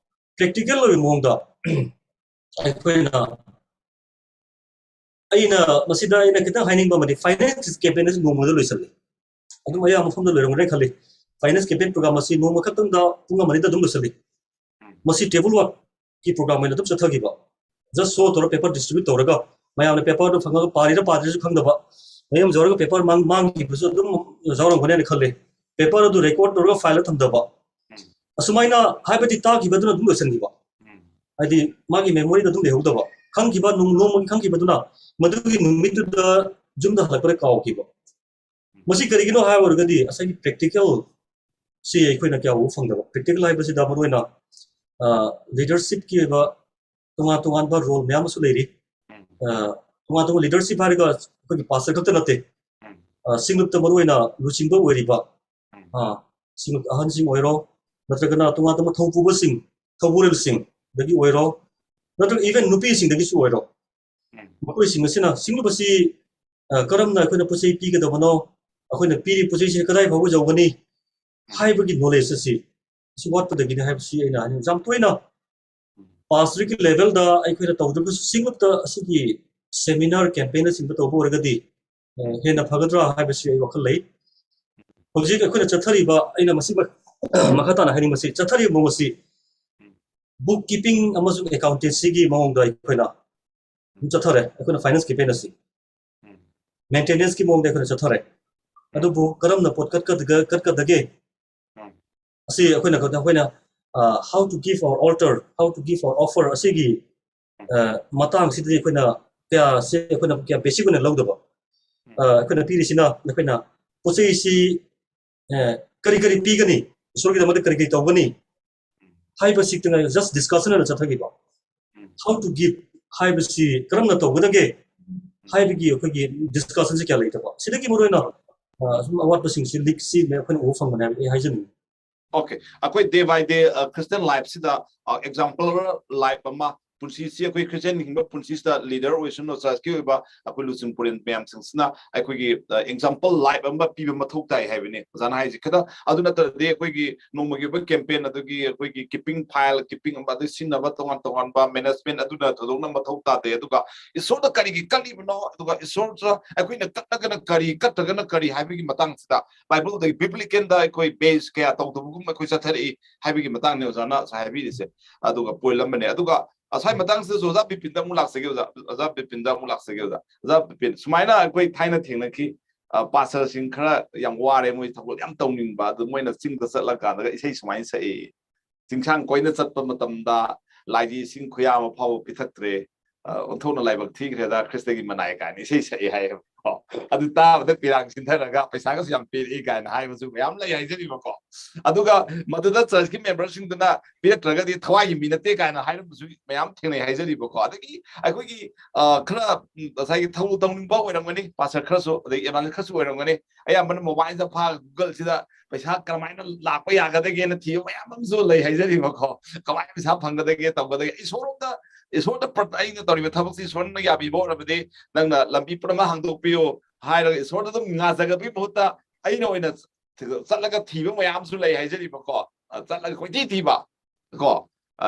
practical ꯑꯣꯏꯕ ꯃꯑꯣꯡꯗ ꯑꯩꯈꯣꯏꯅ, ꯑꯩꯅ ꯃꯁꯤꯗ ꯑꯩꯅ ꯈꯤꯇꯪ ꯍꯥꯏꯅꯤꯡꯕ ꯑꯃꯗꯤ, finance campaign ꯑꯁꯤ ꯅꯣꯡꯃꯗ ꯂꯣꯏꯁꯤꯜꯂꯤ꯫ ꯑꯗꯨꯝ ꯑꯌꯥꯝꯕ ꯃꯐꯝꯗ ꯂꯣꯏꯔꯝꯒꯅꯤ ꯈꯜꯂꯤ꯫ Finance campaign program ꯑꯁꯤ ꯅꯣꯡꯃ ꯈꯛꯇꯪꯗ ꯄꯨꯡ ꯑꯃ ꯑꯅꯤꯗ ꯑꯗꯨꯝ ꯂꯣꯏꯁꯤꯜꯂꯤ꯫ ꯃꯁꯤ table workꯀꯤ program ꯑꯣꯏꯅ ꯑꯗꯨꯝ ꯆꯠꯊꯈꯤꯕ꯫ Just show ꯇꯧꯔ, paper distribute ꯇꯧꯔꯒ, ꯃꯌꯥꯝꯅ paperꯗꯨ ꯐꯪꯉꯒ ꯄꯥꯔꯤꯔ ꯄꯥꯗ꯭ꯔꯤꯔꯁꯨ ꯈꯪꯗꯕ, ꯃꯌꯨꯝ ꯌꯧꯔꯒ paper ꯃꯥꯡ-, ꯃꯥꯡꯈꯤꯕꯁꯨ ꯑꯗꯨꯝ ꯌꯥꯎꯔꯝꯒꯅꯤ ꯍꯥꯏꯅ ꯈꯜꯂꯤ꯫ Paper ꯑꯗꯨ record ꯇꯧꯔꯒ fileꯗ ꯊꯝꯗꯕ, ꯑꯁꯨꯃꯥꯏꯅ ꯍꯥꯏꯕꯗꯤ ꯇꯥꯈꯤꯕꯗꯨꯅ ꯑꯗꯨꯝ ꯂꯣꯏꯁꯤꯟꯈꯤꯕ꯫ ꯍꯥꯏꯗꯤ ꯃꯥꯒꯤ memoryꯗ ꯑꯗꯨꯝ ꯂꯩꯍꯧꯗꯕ, ꯈꯪꯈꯤꯕ ꯅꯣꯡ-, ꯅꯣꯡꯃꯒꯤ ꯈꯪꯈꯤꯕꯗꯨꯅ ꯃꯗꯨꯒꯤ ꯅꯨꯃꯤꯠꯇꯨꯗ ꯌꯨꯝꯗ ꯍꯜꯂꯛꯄꯗ ꯀꯥꯎꯈꯤꯕ꯫ ꯃꯁꯤ ꯀꯔꯤꯒꯤꯅꯣ ꯍꯥꯏꯔꯨꯔꯒꯗꯤ ꯉꯁꯥꯏꯒꯤ practical ꯁꯤ ꯑꯩꯈꯣꯏꯅ ꯀꯌꯥ ꯎꯕ ꯐꯪꯗꯕ꯫ Practical ꯍꯥꯏꯕꯁꯤꯗ ꯃꯔꯨꯑꯣꯏꯅ, ꯑ, leadershipꯀꯤ ꯑꯣꯏꯕ ꯇꯣꯉꯥꯟ ꯇꯣꯉꯥꯟꯕ role ꯃꯌꯥꯝ ꯑꯃꯁꯨ ꯂꯩꯔꯤ꯫ ꯑ, ꯇꯣꯉꯥꯟ ꯇꯣꯉꯥꯟꯕ leadership ꯍꯥꯏꯔꯒ ꯑꯩꯈꯣꯏꯒꯤ pastor ꯈꯛꯇ ꯅꯠꯇꯦ꯫ ꯑ, ꯁꯤꯡꯂꯨꯞꯇ ꯃꯔꯨꯑꯣꯏꯅ ꯂꯨꯆꯤꯡꯕ ꯑꯣꯏꯔꯤꯕ, ꯑ, ꯁꯤꯡꯂꯨꯞ ꯑꯍꯟꯁꯤꯡ ꯑꯣꯏꯔꯣ, ꯅꯠꯇ꯭ꯔꯒꯅ ꯇꯣꯉꯥꯟ ꯇꯣꯉꯥꯟꯕ ꯊꯧꯄꯨꯕꯁꯤꯡ, ꯊꯧꯕꯨꯔꯦꯜꯁꯤꯡꯗꯒꯤ ꯑꯣꯏꯔꯣ, ꯅꯠꯇ꯭ꯔꯒ even ꯅꯨꯄꯤꯁꯤꯡꯗꯒꯤꯁꯨ ꯑꯣꯏꯔꯣ, ꯃꯈꯣꯏꯁꯤꯡ ꯑꯁꯤꯅ ꯁꯤꯡꯂꯨꯞ ꯑꯁꯤ, ꯑ, ꯀꯔꯝꯅ ꯑꯩꯈꯣꯏꯅ ꯄꯣꯠ ꯆꯩ ꯄꯤꯒꯗꯕꯅꯣ, ꯑꯩꯈꯣꯏꯅ ꯄꯤꯔꯤꯕ ꯄꯣꯠ ꯆꯩꯁꯤ ꯀꯗꯥꯏ ꯐꯥꯎꯕ ꯌꯧꯒꯅꯤ ꯍꯥꯏꯕꯒꯤ knowledge ꯑꯁꯤ, ꯑꯁꯤ ꯋꯥꯠꯄꯗꯒꯤꯅꯤ ꯍꯥꯏꯕꯁꯤ ꯑꯩꯅ ꯍꯥꯏꯅꯤꯡ-, ꯌꯥꯝ ꯇꯣꯏꯅ pastorate levelꯗ ꯑꯩꯈꯣꯏꯅ ꯇꯧꯗ꯭ꯔꯒꯁꯨ ꯁꯤꯡꯂꯨꯞꯇ ꯑꯁꯤꯒꯤ seminar campaignꯅꯆꯤꯡꯕ ꯇꯧꯕ ꯑꯣꯏꯔꯒꯗꯤ, ꯑ, ꯍꯦꯟꯅ ꯐꯒꯗ꯭ꯔꯥ ꯍꯥꯏꯕꯁꯤ ꯑꯩ ꯋꯥꯈꯜ ꯂꯩ꯫ ꯍꯧꯖꯤꯛ ꯑꯩꯈꯣꯏꯅ ꯆꯠꯊꯔꯤꯕ, ꯑꯩꯅ ꯃꯁꯤ ꯃ-, ꯃꯈꯥ ꯇꯥꯅ ꯍꯥꯏꯅꯤꯡꯕꯁꯤ, ꯆꯠꯊꯔꯤꯕ ꯃꯑꯣꯡ ꯑꯁꯤ bookkeeping ꯑꯃꯁꯨꯡ accountancyꯒꯤ ꯃꯑꯣꯡꯗ ꯑꯩꯈꯣꯏꯅ ꯑꯗꯨꯝ ꯆꯠꯊꯔꯦ꯫ ꯑꯩꯈꯣꯏꯅ finance campaign ꯑꯁꯤ maintenanceꯀꯤ ꯃꯑꯣꯡꯗ ꯑꯩꯈꯣꯏꯅ ꯆꯠꯊꯔꯦ꯫ ꯑꯗꯨꯕꯨ ꯀꯔꯝꯅ ꯄꯣꯠ ꯀꯠꯀꯗꯒ-, ꯀꯠꯀꯗꯒꯦ? ꯑꯁꯤ ꯑꯩꯈꯣꯏꯅ, ꯑꯩꯈꯣꯏꯅ How to give our altar, how to give our offer ꯑꯁꯤꯒꯤ ꯃꯇꯥꯡꯁꯤꯗꯗꯤ ꯑꯩꯈꯣꯏꯅ ꯀꯌꯥꯁꯦ ꯑꯩꯈꯣꯏꯅ ꯀꯌꯥ ꯕꯦꯁꯤꯛ ꯑꯣꯏꯅ ꯂꯧꯗꯕ꯫ ꯑꯩꯈꯣꯏꯅ ꯄꯤꯔꯤꯁꯤꯅ ꯑꯩꯈꯣꯏꯅ ꯄꯣꯠ ꯆꯩꯁꯤ ꯀꯔꯤ ꯀꯔꯤ ꯄꯤꯒꯅꯤ, ꯏꯁꯣꯔꯒꯤꯗꯃꯛꯇ ꯀꯔꯤ ꯀꯔꯤ ꯇꯧꯒꯅꯤ ꯍꯥꯏꯕꯁꯤ ꯈꯛꯇꯪ just discussion ꯑꯣꯏꯅ ꯆꯠꯊꯈꯤꯕ꯫ How to give ꯍꯥꯏꯕꯁꯤ ꯀꯔꯝꯅ ꯇꯧꯒꯗꯒꯦ ꯍꯥꯏꯕꯒꯤ ꯑꯩꯈꯣꯏꯒꯤ ꯗꯤꯁꯀꯁꯟꯁꯤ ꯀꯌꯥ ꯂꯩꯇꯕ꯫ ꯁꯤꯗꯒꯤ ꯃꯔꯨꯑꯣꯏꯅ ꯑꯁꯨꯝ ꯑꯋꯥꯠꯄꯁꯤꯡꯁꯤ ꯂꯤꯛꯁꯤ ꯑꯩꯈꯣꯏꯅ ꯎꯕ ꯐꯪꯕꯅꯦ ꯍꯥꯏꯕ ꯑꯩ ꯍꯥꯏꯖꯅꯤꯡꯉꯤ꯫ Okay, ꯑꯩꯈꯣꯏ day by day Christian life ꯁꯤꯗ example life ꯑꯃ, ꯄꯨꯟꯁꯤꯁꯤ ꯑꯩꯈꯣꯏ Christian ꯍꯤꯡꯕ ꯄꯨꯟꯁꯤꯁꯤꯗ leader ꯑꯣꯏꯁꯅꯨ, church ꯀꯤ ꯑꯣꯏꯕ ꯑꯩꯈꯣꯏ ꯂꯨꯆꯤꯡ ꯄꯨꯔꯦꯟ ꯃꯌꯥꯝꯁꯤꯡꯁꯤꯅ ꯑꯩꯈꯣꯏꯒꯤ example life ꯑꯃ ꯄꯤꯕ ꯃꯊꯧ ꯇꯥꯏ ꯍꯥꯏꯕꯅꯤ ꯑꯣꯖꯥꯅ ꯍꯥꯏꯁꯦ꯫ ꯈꯤꯇꯪ ꯑꯗꯨ ꯅꯠꯇ꯭ꯔꯗꯤ ꯑꯩꯈꯣꯏꯒꯤ ꯅꯣꯡꯃꯒꯤ ꯑꯣꯏꯕ campaign, ꯑꯗꯨꯒꯤ ꯑꯩꯈꯣꯏꯒꯤ keeping file, keeping ꯑꯃ, ꯑꯗꯩ ꯁꯤꯖꯤꯟꯅꯕ ꯇꯣꯉꯥꯟ ꯇꯣꯉꯥꯟꯕ management, ꯑꯗꯨꯅ ꯊꯣꯏꯗꯣꯛꯅ ꯃꯊꯧ ꯇꯥꯗꯦ꯫ ꯑꯗꯨꯒ ꯏꯁꯣꯔꯗ ꯀꯔꯤꯒꯤ ꯀꯠꯂꯤꯕꯅꯣ, ꯑꯗꯨꯒ ꯏꯁꯣꯔꯗ ꯑꯩꯈꯣꯏꯅ ꯀꯠꯂꯒꯅ ꯀꯔꯤ, ꯀꯠꯇ꯭ꯔꯒꯅ ꯀꯔꯤ ꯍꯥꯏꯕꯒꯤ ꯃꯇꯥꯡꯁꯤꯗ Bible ꯗꯒꯤ biblical ꯗ ꯑꯩꯈꯣꯏ base ꯀꯌꯥ ꯇꯧꯗꯕꯒꯨꯝ ꯑꯩꯈꯣꯏ ꯆꯠꯊꯔꯛꯏ ꯍꯥꯏꯕꯒꯤ ꯃꯇꯥꯡꯅꯦ ꯑꯣꯖꯥꯅ ꯉꯁꯥꯏ ꯍꯥꯏꯕꯤꯔꯤꯁꯦ꯫ ꯑꯗꯨꯒ point ꯑꯃꯅꯦ꯫ ꯑꯗꯨꯒ ꯉꯁꯥꯏ ꯃꯇꯥꯡꯁꯤꯗꯁꯨ ꯑꯣꯖꯥ ꯕꯤꯄꯤꯟꯗ ꯑꯃꯨꯛ ꯂꯥꯛꯆꯒꯦ ꯑꯣꯖꯥ, ꯑꯣꯖꯥ ꯕꯤꯄꯤꯟꯗ ꯑꯃꯨꯛ ꯂꯥꯛꯆꯒꯦ ꯑꯣꯖꯥ꯫ ꯑꯣꯖꯥ ꯕꯤꯄꯤꯟ, ꯁꯨꯃꯥꯏꯅ ꯑꯩꯈꯣꯏ ꯊꯥꯏꯅ ꯊꯦꯡꯅꯈꯤ꯫ ꯄꯥꯁꯇꯔꯁꯤꯡ ꯈꯔ ꯌꯥꯝ ꯋꯥꯔꯦ, ꯃꯣꯏ ꯊꯕꯛ ꯌꯥꯝ ꯇꯧꯅꯤꯡꯕ, ꯑꯗꯨ ꯃꯣꯏꯅ ꯆꯤꯡꯗ ꯆꯠꯂꯀꯥꯟꯗꯒ ꯏꯁꯩ ꯁꯨꯃꯥꯏꯅ ꯁꯛꯏ, "ꯆꯤꯡꯁꯥꯡ ꯀꯣꯏꯅ ꯆꯠꯄ ꯃꯇꯝꯗ ꯂꯥꯏꯒꯤ ꯏꯁꯤꯡ ꯈꯨꯌꯥ ꯑꯃ ꯐꯥꯎꯕ ꯄꯤꯊꯛꯇ꯭ꯔꯦ, ꯑꯣꯟꯊꯣꯛꯅ ꯂꯥꯏꯕꯛ ꯊꯤꯈ꯭ꯔꯦꯗ ꯈ꯭ꯔꯤꯁꯇꯒꯤ ꯃꯅꯥꯏ" ꯀꯥꯏꯅ ꯏꯁꯩ ꯁꯛꯏ ꯍꯥꯏꯌꯦꯕꯀꯣ꯫ ꯑꯗꯨ ꯇꯥꯕꯗ ꯄꯤꯔꯥꯡ ꯁꯤꯟꯊꯔꯒ ꯄꯩꯁꯥꯒꯁꯨ ꯌꯥꯝ ꯄꯤꯔꯛꯏ ꯀꯥꯏꯅ ꯍꯥꯏꯕꯁꯨ ꯃꯌꯥꯝ ꯂꯩ ꯍꯥꯏꯖꯔꯤꯕꯀꯣ꯫ ꯑꯗꯨꯒ ꯃꯗꯨꯗ church ꯀꯤ member ꯁꯤꯡꯗꯨꯅ ꯄꯤꯔꯛꯇ꯭ꯔꯒꯗꯤ ꯊꯋꯥꯏꯒꯤ ꯃꯤ ꯅꯠꯇꯦ ꯀꯥꯏꯅ ꯍꯥꯏꯔꯝꯕꯁꯨ ꯃꯌꯥꯝ ꯊꯦꯡꯅꯩ ꯍꯥꯏꯖꯔꯤꯕꯀꯣ꯫ ꯑꯗꯒꯤ ꯑꯩꯈꯣꯏꯒꯤ ꯈꯔ ꯉꯁꯥꯏꯒꯤ ꯊꯧ ꯇꯧꯅꯤꯡꯕ ꯑꯣꯏꯔꯝꯒꯅꯤ, ꯄꯥꯁꯇꯔ ꯈꯔꯁꯨ, ꯑꯗꯒꯤ evangelist ꯈꯔꯁꯨ ꯑꯣꯏꯔꯝꯒꯅꯤ, ꯑꯌꯥꯝꯕꯅ mobile ꯗ ꯐꯥ Google ꯁꯤꯗ ꯄꯩꯁꯥ ꯀꯔꯝꯍꯥꯏꯅ ꯂꯥꯛꯄ ꯌꯥꯒꯗꯒꯦꯅ ꯊꯤꯕ ꯃꯌꯥꯝ ꯑꯃꯁꯨ ꯂꯩ ꯍꯥꯏꯖꯔꯤꯕꯀꯣ꯫ ꯀꯃꯥꯏꯅ ꯄꯩꯁꯥ ꯐꯪꯒꯗꯒꯦ, ꯇꯧꯒꯗꯒꯦ, ꯏꯁꯣꯔꯗ, ꯏꯁꯣꯔꯗ ꯑꯩꯅ ꯇꯧꯔꯤꯕ ꯊꯕꯛꯁꯤ ꯏꯁꯣꯔꯅ ꯌꯥꯕꯤꯕ ꯑꯣꯏꯔꯕꯗꯤ ꯅꯪꯅ ꯂꯝꯕꯤ ꯄꯨꯝꯅꯃꯛ ꯍꯥꯡꯗꯣꯛꯄꯤꯌꯨ ꯍꯥꯏꯔꯒ ꯏꯁꯣꯔꯗ ꯑꯗꯨꯝ ꯉꯥꯖꯒꯕꯒꯤ ꯃꯍꯨꯠꯇ ꯑꯩꯅ ꯑꯣꯏꯅ ꯆꯠꯂꯒ ꯊꯤꯕ ꯃꯌꯥꯝꯁꯨ ꯂꯩ ꯍꯥꯏꯖꯔꯤꯕꯀꯣ꯫ ꯆꯠꯂꯒ ꯀꯣꯏꯊꯤ ꯊꯤꯕ ꯀꯣ꯫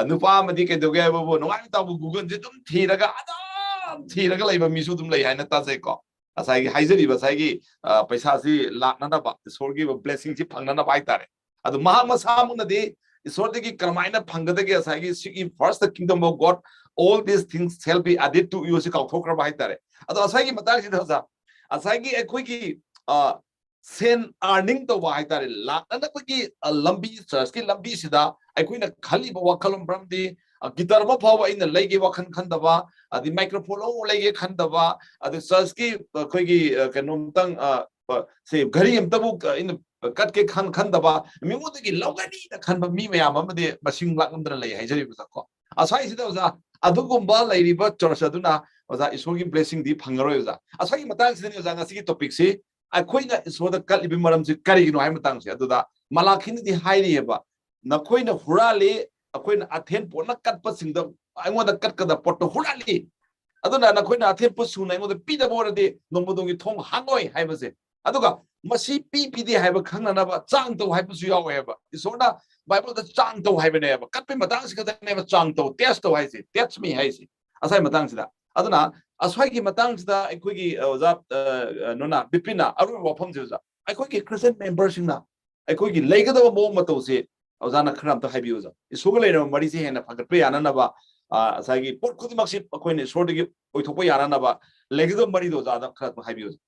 ꯅꯨꯄꯥ ꯑꯃꯗꯤ ꯀꯩꯗꯧꯒꯦ ꯍꯥꯏꯕꯕꯨ ꯅꯨꯡꯉꯥꯏ ꯇꯥꯕꯨ Google ꯁꯦ ꯑꯗꯨꯝ ꯊꯤꯔꯒ, ꯑꯗꯨꯝ ꯊꯤꯔꯒ ꯂꯩꯕ ꯃꯤꯁꯨ ꯑꯗꯨꯝ ꯂꯩ ꯍꯥꯏꯅ ꯇꯥꯖꯩꯀꯣ꯫ ꯉꯁꯥꯏꯒꯤ ꯍꯥꯏꯖꯔꯤꯕ ꯉꯁꯥꯏꯒꯤ ꯄꯩꯁꯥꯁꯤ ꯂꯥꯛꯅꯅꯕ, ꯏꯁꯣꯔꯒꯤ blessing ꯁꯤ ꯐꯪꯅꯅꯕ ꯍꯥꯏꯇꯥꯔꯦ꯫ ꯑꯗꯨ ꯃꯍꯥꯛ ꯃꯁꯥꯃꯛꯅꯗꯤ ꯏꯁꯣꯔꯗꯒꯤ ꯀꯔꯝꯍꯥꯏꯅ ꯐꯪꯒꯗꯒꯦ? ꯉꯁꯥꯏꯒꯤ "Seek ye first the kingdom of God, all these things shall be added to you" ꯁꯤ ꯀꯥꯎꯊꯣꯛꯈ꯭ꯔꯕ ꯍꯥꯏꯇꯥꯔꯦ꯫ ꯑꯗꯣ ꯉꯁꯥꯏꯒꯤ ꯃꯇꯥꯡꯁꯤꯗ ꯑꯣꯖꯥ, ꯉꯁꯥꯏꯒꯤ ꯑꯩꯈꯣꯏꯒꯤ ꯁꯦꯟ ꯑꯥꯔꯅꯤꯡ ꯇꯧꯕ ꯍꯥꯏꯇꯥꯔꯦ, ꯂꯥꯛꯅꯅꯕꯒꯤ ꯂꯝꯕꯤ, ꯆꯔꯆꯀꯤ ꯂꯝꯕꯤꯁꯤꯗ ꯑꯩꯈꯣꯏꯅ ꯈꯜꯂꯤꯕ ꯋꯥꯈꯜꯂꯣꯟ, ꯃꯔꯝꯗꯤ ꯒꯤꯇꯔ ꯑꯃ ꯐꯥꯎꯕ ꯑꯩꯅ ꯂꯩꯒꯦ ꯋꯥꯈꯜ ꯈꯟꯗꯕ, ꯑꯗꯩ ꯃꯥꯏꯀ꯭ꯔꯣꯐꯣꯟ ꯑꯃ ꯂꯩꯒꯦ ꯈꯟꯗꯕ, ꯑꯗꯩ ꯆꯔꯆꯀꯤ ꯑꯩꯈꯣꯏꯒꯤ ꯀꯩꯅꯣꯝꯇꯪ, ꯁꯤ ꯘꯔꯤ ꯑꯃꯇꯕꯨ ꯑꯩꯅ ꯀꯠꯀꯦ ꯈꯟ ꯈꯟꯗꯕ, ꯃꯤꯉꯣꯟꯗꯒꯤ ꯂꯧꯒꯅꯤꯅ ꯈꯟꯕ ꯃꯤ ꯃꯌꯥꯝ ꯑꯃꯗꯤ ꯃꯁꯤꯡ ꯂꯥꯛꯂꯝꯗꯅ ꯂꯩ ꯍꯥꯏꯖꯔꯤꯕ ꯑꯣꯖꯥ ꯀꯣ꯫ ꯑꯁ꯭ꯋꯥꯏꯁꯤꯗ ꯑꯣꯖꯥ, ꯑꯗꯨꯒꯨꯝꯕ ꯂꯩꯔꯤꯕ ꯆꯔꯆ ꯑꯗꯨꯅ ꯑꯣꯖꯥ ꯏꯁꯣꯔꯒꯤ ꯕ꯭ꯂꯦꯁꯤꯡꯗꯤ ꯐꯪꯉꯔꯣꯏ ꯑꯣꯖꯥ꯫ ꯑꯁ꯭ꯋꯥꯏꯒꯤ ꯃꯇꯥꯡꯁꯤꯗꯅꯤ ꯑꯣꯖꯥ ꯉꯁꯤꯒꯤ ꯇꯣꯄꯤꯛꯁꯤ, ꯑꯩꯈꯣꯏꯅ ꯏꯁꯣꯔꯗ ꯀꯠꯂꯤꯕ ꯃꯔꯝꯁꯤ ꯀꯔꯤꯒꯤꯅꯣ ꯍꯥꯏꯕ ꯃꯇꯥꯡꯁꯦ꯫ ꯑꯗꯨꯗ ꯃꯂꯥꯈꯤꯅꯗꯤ ꯍꯥꯏꯔꯤꯑꯕ, "ꯅꯈꯣꯏꯅ ꯍꯨꯔꯥꯜꯂꯤ, ꯑꯩꯈꯣꯏꯅ ꯑꯊꯦꯟ ꯄꯣꯠꯅ ꯀꯠꯄꯁꯤꯡꯗ ꯑꯩꯉꯣꯟꯗ ꯀꯠꯀꯗꯕ ꯄꯣꯠꯇꯣ ꯍꯨꯔꯥꯜꯂꯤ, ꯑꯗꯨꯅ ꯅꯈꯣꯏꯅ ꯑꯊꯦꯟ ꯄꯣꯠ ꯁꯨꯅ ꯑꯩꯉꯣꯟꯗ ꯄꯤꯗꯕ ꯑꯣꯏꯔꯗꯤ ꯅꯣꯡꯃꯗꯣꯡꯒꯤ ꯊꯣꯡ ꯍꯥꯡꯉꯣꯏ" ꯍꯥꯏꯕꯁꯦ꯫ ꯑꯗꯨꯒ ꯃꯁꯤ ꯄꯤ ꯄꯤꯗꯦ ꯍꯥꯏꯕ ꯈꯪꯅꯅꯕ ꯆꯥꯡ ꯇꯧ ꯍꯥꯏꯕꯁꯨ ꯌꯥꯎꯋꯦꯕ꯫ ꯏꯁꯣꯔꯅ ꯕꯥꯏꯕꯜꯗ ꯆꯥꯡ ꯇꯧ ꯍꯥꯏꯕꯅꯦꯕ, ꯀꯠꯄꯩ ꯃꯇꯥꯡꯁꯤ ꯈꯛꯇꯅꯦꯕ ꯆꯥꯡ ꯇꯧ, ꯇꯦꯁ ꯇꯧ ꯍꯥꯏꯁꯦ, "Test me" ꯍꯥꯏꯁꯦ꯫ ꯑꯁ꯭ꯋꯥꯏ ꯃꯇꯥꯡꯁꯤꯗ, ꯑꯗꯨꯅ ꯑꯁ꯭ꯋꯥꯏꯒꯤ ꯃꯇꯥꯡꯁꯤꯗ ꯑꯩꯈꯣꯏꯒꯤ ꯑ, ꯑꯣꯖꯥ ꯑ, ꯑ, ꯅꯣꯅꯥ ꯕꯤꯄꯤꯟꯅ ꯑꯔꯣꯏꯕ ꯋꯥꯐꯝꯁꯦ ꯑꯣꯖꯥ, ꯑꯩꯈꯣꯏꯒꯤ ꯈ꯭ꯔꯤꯁꯇꯤꯌꯟ ꯃꯦꯝꯕꯔꯁꯤꯡꯅ ꯑꯩꯈꯣꯏꯒꯤ ꯂꯩꯒꯗꯕ ꯃꯑꯣꯡ ꯃꯇꯧꯁꯦ ꯑꯣꯖꯥꯅ ꯈꯔ ꯑꯝꯇ ꯍꯥꯏꯕꯤꯌꯨ ꯑꯣꯖꯥ꯫ ꯏꯁꯣꯔꯒ ꯂꯩꯅꯕ ꯃꯔꯤꯁꯦ ꯍꯦꯟꯅ ꯐꯒꯠꯄ ꯌꯥꯅꯅꯕ, ꯑ, ꯉꯁꯥꯏꯒꯤ ꯄꯣꯠ ꯈꯨꯗꯤꯡꯃꯛꯁꯤ ꯑꯩꯈꯣꯏꯅ ꯏꯁꯣꯔꯗꯒꯤ ꯑꯣꯏꯊꯣꯛꯄ ꯌꯥꯅꯅꯕ ꯂꯩꯒꯗꯕ ꯃꯔꯤꯗꯣ ꯑꯣꯖꯥꯗ ꯈꯔ ꯑꯝꯇ ꯍꯥꯏꯕꯤꯌꯨ ꯑꯣꯖꯥ꯫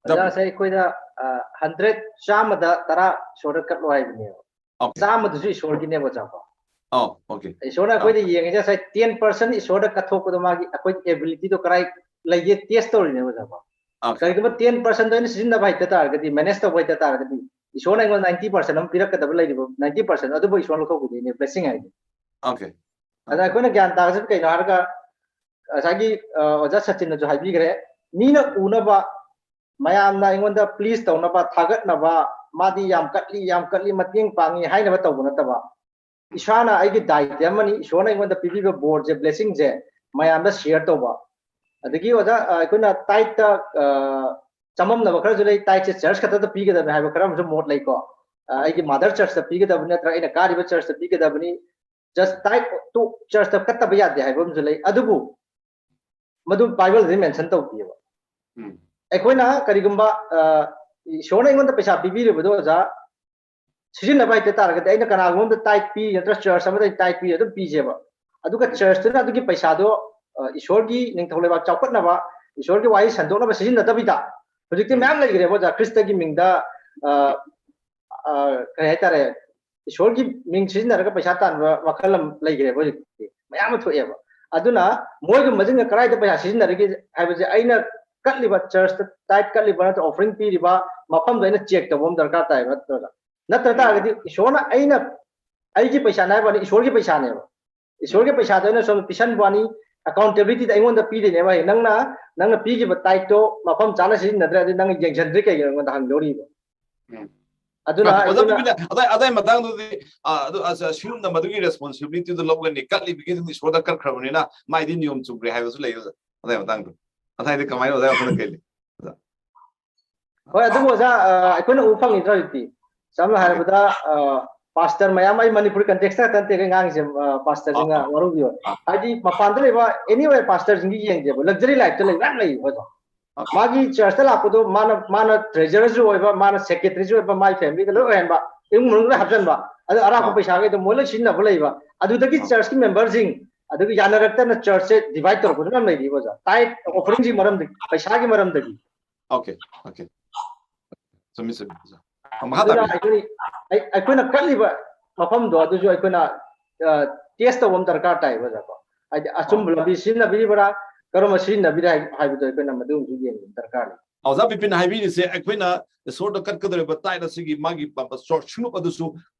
ꯑꯣꯖꯥꯁꯦ ꯑꯩꯈꯣꯏꯅ ꯍꯟꯗ꯭ꯔꯦꯠ, ꯆꯥꯝꯃꯗ ꯇꯔꯥ ꯏꯁꯣꯔꯗ ꯀꯠꯂꯣ ꯍꯥꯏꯕꯅꯦꯕ꯫ Okay. ꯆꯥꯝꯃꯗꯨꯁꯨ ꯏꯁꯣꯔꯒꯤꯅꯦꯕ ꯑꯣꯖꯥꯀꯣ꯫ ꯑꯧ, okay. ꯏꯁꯣꯔꯅ ꯑꯩꯈꯣꯏꯗ ꯌꯦꯡꯉꯤꯁꯦ ꯉꯁꯥꯏ ꯇꯦꯟ ꯄꯥꯔꯁꯦꯟ ꯏꯁꯣꯔꯗ ꯀꯠꯊꯣꯛꯄꯗꯣ ꯃꯥꯒꯤ ꯑꯩꯈꯣꯏꯒꯤ ꯑꯦꯕꯤꯂꯤꯇꯤꯗꯣ ꯀꯗꯥꯏ ꯂꯩꯒꯦ ꯇꯦꯁ ꯇꯧꯔꯤꯅꯦꯕ ꯑꯣꯖꯥꯀꯣ꯫ Okay. ꯀꯔꯤꯒꯨꯝꯕ ꯇꯦꯟ ꯄꯥꯔꯁꯦꯟꯗꯣ ꯑꯩꯅ ꯁꯤꯖꯤꯟꯅꯕ ꯍꯩꯇ ꯇꯥꯔꯒꯗꯤ, ꯃꯦꯅꯦꯖ ꯇꯧꯕ ꯍꯩꯇ ꯇꯥꯔꯒꯗꯤ, ꯏꯁꯣꯔꯅ ꯑꯩꯉꯣꯟꯗ ꯅꯥꯏꯟꯇꯤ ꯄꯥꯔꯁꯦꯟ ꯑꯃ ꯄꯤꯔꯛꯀꯗꯕ ꯂꯩꯔꯤꯕ ꯅꯥꯏꯟꯇꯤ ꯄꯥꯔꯁꯦꯟ ꯑꯗꯨꯕꯨ ꯏꯁꯣꯔꯅ ꯂꯧꯊꯣꯛꯈꯤꯗꯣꯏꯅꯦ, ꯕ꯭ꯂꯦꯁꯤꯡ ꯍꯥꯏꯗꯤ꯫ Okay. ꯑꯗ ꯑꯩꯈꯣꯏꯅ ꯒ꯭ꯌꯥꯟ ꯇꯥꯒꯗꯕ ꯀꯩꯅꯣ ꯍꯥꯏꯔꯒ, ꯉꯁꯥꯏꯒꯤ ꯑ, ꯑꯣꯖꯥ ꯁꯆꯤꯟꯅꯁꯨ ꯍꯥꯏꯕꯤꯈ꯭ꯔꯦ, ꯃꯤꯅ ꯎꯅꯕ, ꯃꯌꯥꯝꯅ ꯑꯩꯉꯣꯟꯗ ꯄ꯭ꯂꯤꯁ ꯇꯧꯅꯕ, ꯊꯥꯒꯠꯅꯕ, "ꯃꯥꯗꯤ ꯌꯥꯝ ꯀꯠꯂꯤ, ꯌꯥꯝ ꯀꯠꯂꯤ, ꯃꯇꯦꯡ ꯄꯥꯡꯉꯤ" ꯍꯥꯏꯅꯕ ꯇꯧꯕ ꯅꯠꯇꯕ, ꯏꯁꯥꯅ ꯑꯩꯒꯤ ꯗꯥꯏꯠ ꯑꯃꯅꯤ, ꯏꯁꯣꯔꯅ ꯑꯩꯉꯣꯟꯗ ꯄꯤꯕꯤꯕ ꯕꯣꯔꯁꯦ, ꯕ꯭ꯂꯦꯁꯤꯡꯁꯦ ꯃꯌꯥꯝꯗ ꯁꯤꯌꯔ ꯇꯧꯕ꯫ ꯑꯗꯒꯤ ꯑꯣꯖꯥ, ꯑ, ꯑꯩꯈꯣꯏꯅ ꯇꯥꯏꯠꯇ, ꯑ, ꯆꯃꯝꯅꯕ ꯈꯔꯁꯨ ꯂꯩ, ꯇꯥꯏꯠꯁꯦ ꯆꯔꯆ ꯈꯛꯇꯗ ꯄꯤꯒꯗꯕꯅꯤ ꯍꯥꯏꯕ ꯈꯔ ꯑꯃꯁꯨ ꯃꯣꯠ ꯂꯩꯀꯣ꯫ ꯑ, ꯑꯩꯒꯤ ꯃꯥꯗꯔ ꯆꯔꯆꯇ ꯄꯤꯒꯗꯕꯅꯤ ꯅꯠꯇ꯭ꯔꯒ ꯑꯩꯅ ꯀꯥꯔꯤꯕ ꯆꯔꯆꯇ ꯄꯤꯒꯗꯕꯅꯤ, ꯖꯁ ꯇꯥꯏꯠ ꯇꯨ ꯆꯔꯆꯇ ꯀꯠꯇꯕ ꯌꯥꯗꯦ ꯍꯥꯏꯕ ꯑꯃꯁꯨ ꯂꯩ꯫ ꯑꯗꯨꯕꯨ ꯃꯗꯨ ꯕꯥꯏꯕꯜꯗꯗꯤ ꯃꯦꯟꯁꯟ ꯇꯧꯗꯦꯕ꯫ ꯎꯝ. ꯑꯩꯈꯣꯏꯅ ꯀꯔꯤꯒꯨꯝꯕ, ꯑ, ꯏꯁꯣꯔꯅ ꯑꯩꯉꯣꯟꯗ ꯄꯩꯁꯥ ꯄꯤꯕꯤꯔꯤꯕꯗꯣ ꯑꯣꯖꯥ, ꯁꯤꯖꯤꯟꯅꯕ ꯍꯩꯇ ꯇꯥꯔꯒꯗꯤ ꯑꯩꯅ ꯀꯅꯥꯒꯨꯝꯕ ꯑꯃꯗ ꯇꯥꯏꯠ ꯄꯤ ꯅꯠꯇ꯭ꯔꯒ ꯆꯔꯆ ꯑꯃꯗ ꯇꯥꯏꯠ ꯄꯤ ꯑꯗꯨꯝ ꯄꯤꯖꯦꯕ꯫ ꯑꯗꯨꯒ ꯆꯔꯆꯇꯨꯅ ꯑꯗꯨꯒꯤ ꯄꯩꯁꯥꯗꯣ, ꯑ, ꯏꯁꯣꯔꯒꯤ ꯅꯤꯡꯊꯧ ꯂꯩꯕꯥꯛ ꯆꯥꯎꯈꯠꯅꯕ, ꯏꯁꯣꯔꯒꯤ ꯋꯥꯍꯩ ꯁꯟꯗꯣꯛꯅꯕ ꯁꯤꯖꯤꯟꯅꯗꯕꯤꯗ ꯍꯧꯖꯤꯛꯇꯤ ꯃꯌꯥꯝ ꯂꯩꯈ꯭ꯔꯦꯕ ꯑꯣꯖꯥ, ꯈ꯭ꯔꯤꯁꯇꯒꯤ ꯃꯤꯡꯗ ꯑ, ꯑ, ꯀꯩ ꯍꯥꯏꯇꯥꯔꯦ, ꯏꯁꯣꯔꯒꯤ ꯃꯤꯡ ꯁꯤꯖꯤꯟꯅꯔꯒ ꯄꯩꯁꯥ ꯇꯥꯟꯕ ꯋꯥꯈꯜ ꯑꯃ ꯂꯩꯈ꯭ꯔꯦꯕ ꯍꯧꯖꯤꯛꯇꯤ, ꯃꯌꯥꯝ ꯑꯃ ꯊꯣꯛꯑꯦꯕ꯫ ꯑꯗꯨꯅ ꯃꯣꯏꯒꯨꯝꯕꯁꯤꯡꯅ ꯀꯗꯥꯏꯗ ꯄꯩꯁꯥ ꯁꯤꯖꯤꯟꯅꯔꯤꯒꯦ ꯍꯥꯏꯕꯁꯦ ꯑꯩꯅ ꯀꯠꯂꯤꯕ ꯆꯔꯆꯇ ꯇꯥꯏꯠ ꯀꯠꯂꯤꯕ ꯅꯠꯇ꯭ꯔꯒ ꯑꯣꯐꯔꯤꯡ ꯄꯤꯔꯤꯕ ꯃꯐꯝꯗꯣ ꯑꯩꯅ ꯆꯦꯛ ꯇꯧꯕ ꯑꯃ ꯗꯔꯀꯥꯔ ꯇꯥꯏꯕ, ꯅꯠꯇ꯭ꯔꯒ, ꯅꯠꯇ꯭ꯔ ꯇꯥꯔꯒꯗꯤ ꯏꯁꯣꯔꯅ, ꯑꯩꯅ, ꯑꯩꯒꯤ ꯄꯩꯁꯥꯅꯦ ꯍꯥꯏꯕ ꯋꯥꯅꯤ, ꯏꯁꯣꯔꯒꯤ ꯄꯩꯁꯥꯅꯦꯕ꯫ ꯏꯁꯣꯔꯒꯤ ꯄꯩꯁꯥꯗꯣ ꯑꯩꯅ ꯁꯣꯝꯗ ꯄꯤꯁꯟꯕ ꯋꯥꯅꯤ, ꯑꯦꯀꯥꯎꯟꯇꯦꯕꯤꯂꯤꯇꯤꯗ ꯑꯩꯉꯣꯟꯗ ꯄꯤꯗꯣꯏꯅꯦꯕ꯫ ꯍꯌꯦꯡ ꯅꯪꯅ, ꯅꯪꯅ ꯄꯤꯈꯤꯕ ꯇꯥꯏꯠꯇꯣ ꯃꯐꯝ ꯆꯥꯅ ꯁꯤꯖꯤꯟꯅꯗ꯭ꯔꯦ, ꯑꯗꯨ ꯅꯪ ꯌꯦꯡꯁꯤꯟꯗ꯭ꯔꯤ ꯀꯩꯒꯤꯅꯣ ꯑꯩꯉꯣꯟꯗ ꯍꯪꯗꯧꯔꯤꯕ꯫ ꯑꯗꯨꯅ ꯑꯣꯖꯥ ꯑꯩꯈꯣꯏꯅ ꯕꯤꯄꯤꯟ, ꯑꯗꯥꯏ, ꯑꯗꯥꯏ ꯃꯇꯥꯡꯗꯨꯗꯤ, ꯑ, ꯑꯗꯨ, ꯑ, ꯁꯤꯒꯨꯝꯅ ꯃꯗꯨꯒꯤ ꯔꯦꯁꯄꯣꯟꯁꯤꯕꯤꯂꯤꯇꯤꯗꯨ ꯂꯧꯒꯅꯤ, ꯀꯠꯂꯤꯕꯒꯤ ꯑꯗꯨꯝ ꯏꯁꯣꯔꯗ ꯀꯠꯈ꯭ꯔꯕꯅꯤꯅ ꯃꯥꯏꯗꯤ ꯅꯤꯌꯣꯝ ꯆꯨꯝꯈ꯭ꯔꯦ ꯍꯥꯏꯕꯁꯨ ꯂꯩ ꯑꯣꯖꯥ꯫ ꯑꯗꯥꯏ ꯃꯇꯥꯡꯗꯣ, ꯑꯗꯥꯏꯗꯤ ꯀꯃꯥꯏꯅ ꯑꯣꯖꯥ ꯋꯥꯈꯜꯗ ꯀꯩ ꯂꯩ? ꯍꯣꯏ, ꯑꯗꯨꯕꯨ ꯑꯣꯖꯥ, ꯑ, ꯑꯩꯈꯣꯏꯅ ꯎꯕ ꯐꯪꯉꯤꯗ꯭ꯔꯥ ꯍꯧꯖꯤꯛꯇꯤ? ꯁꯝꯅ ꯍꯥꯏꯔꯕꯗ, ꯑ, ꯄꯥꯁꯇꯔ ꯃꯌꯥꯝ, ꯑꯩ ꯃꯅꯤꯄꯨꯔꯤ ꯀꯟꯇꯦꯛꯁꯇ ꯈꯛꯇ ꯅꯠꯇꯦ ꯑꯩꯈꯣꯏ ꯉꯥꯡꯉꯤꯁꯦ, ꯑ, ꯄꯥꯁꯇꯔꯁꯤꯡꯅ ꯑ, ꯑ, ꯋꯥꯔꯧꯕꯤꯌꯣ꯫ ꯑ꯫ ꯍꯥꯏꯗꯤ ꯃꯄꯥꯟꯗ ꯂꯩꯕ ꯑꯦꯅꯤꯋꯦ ꯄꯥꯁꯇꯔꯁꯤꯡꯒꯤ ꯌꯦꯡꯁꯦꯕ, ꯂꯛꯖꯔꯤ ꯂꯥꯏꯐꯇ ꯂꯩꯕ ꯃꯌꯥꯝ ꯂꯩꯌꯦꯕ ꯑꯣꯖꯥ꯫ ꯑ꯫ ꯃꯥꯒꯤ ꯆꯔꯆꯇ ꯂꯥꯛꯄꯗꯣ ꯃꯥꯅ, ꯃꯥꯅ ꯇ꯭ꯔꯦꯖꯔꯁꯨ ꯑꯣꯏꯕ, ꯃꯥꯅ ꯁꯦꯀ꯭ꯔꯦꯇꯔꯤꯁꯨ ꯑꯣꯏꯕ, ꯃꯥꯏ ꯐꯦꯃꯤꯂꯤꯗ ꯂꯣꯏ ꯑꯣꯏꯍꯟꯕ, ꯏꯃꯨꯡ ꯃꯅꯨꯡꯗ ꯂꯣꯏ ꯍꯥꯞꯆꯟꯕ, ꯑꯗꯣ ꯑꯔꯥꯛꯄ ꯑ꯫ ꯄꯩꯁꯥꯈꯩꯗꯣ ꯃꯣꯏ ꯂꯣꯏ ꯁꯤꯖꯤꯟꯅꯕ ꯂꯩꯕ꯫ ꯑꯗꯨꯗꯒꯤ ꯑ꯫ ꯆꯔꯆꯀꯤ ꯃꯦꯝꯕꯔꯁꯤꯡ, ꯑꯗꯨꯒ ꯌꯥꯅꯔꯛꯇꯅ ꯆꯔꯆꯁꯦ ꯗꯤꯚꯥꯏꯠ ꯇꯧꯔꯛꯄꯁꯨ ꯃꯌꯥꯝ ꯂꯩꯔꯤꯕ ꯑꯣꯖꯥ, ꯇꯥꯏꯠ ꯑꯣꯐꯔꯤꯡꯒꯤ ꯃꯔꯝꯗꯒꯤ, ꯄꯩꯁꯥꯒꯤ ꯃꯔꯝꯗꯒꯤ꯫ Okay, okay. ꯆꯨꯝꯃꯤ, ꯆꯨꯝꯃꯤ, ꯑꯣꯖꯥ꯫ ꯑ, ꯃꯈꯥ ꯑꯗꯨꯅ ꯇꯥꯕꯤꯌꯨ꯫ ꯑꯩꯈꯣꯏ, ꯑꯩ-, ꯑꯩꯈꯣꯏꯅ ꯀꯠꯂꯤꯕ ꯃꯐꯝꯗꯣ ꯑꯗꯨꯁꯨ ꯑꯩꯈꯣꯏꯅ, ꯑ, ꯇꯦꯁ ꯇꯧꯕ ꯑꯃ ꯗꯔꯀꯥꯔ ꯇꯥꯏꯌꯦꯕ ꯑꯣꯖꯥꯀꯣ꯫ ꯍꯥꯏꯗꯤ ꯑꯆꯨꯝꯕ ꯑꯣ꯫ ꯂꯝꯕꯤ ꯁꯤꯖꯤꯟꯅꯕꯤꯔꯤꯕ꯭ꯔꯥ, ꯀꯔꯝꯕ ꯁꯤꯖꯤꯟꯅꯕꯤꯔꯦ ꯍꯥꯏ-, ꯍꯥꯏꯕꯗꯣ ꯑꯩꯈꯣꯏꯅ ꯃꯗꯨ ꯑꯃꯁꯨ ꯌꯦꯡꯕ ꯗꯔꯀꯥꯔꯅꯤ꯫ ꯑꯣꯖꯥ ꯕꯤꯄꯤꯟ ꯍꯥꯏꯕꯤꯔꯤꯁꯦ ꯑꯩꯈꯣꯏꯅ ꯏꯁꯣꯔꯗ ꯀꯠꯀꯗꯧꯔꯤꯕ ꯇꯥꯏꯠ ꯑꯁꯤꯒꯤ ꯃꯥꯒꯤ ꯄ-, ꯄ-, ꯁꯣꯔ ꯁꯤꯡꯂꯨꯞ ꯑꯗꯨꯁꯨ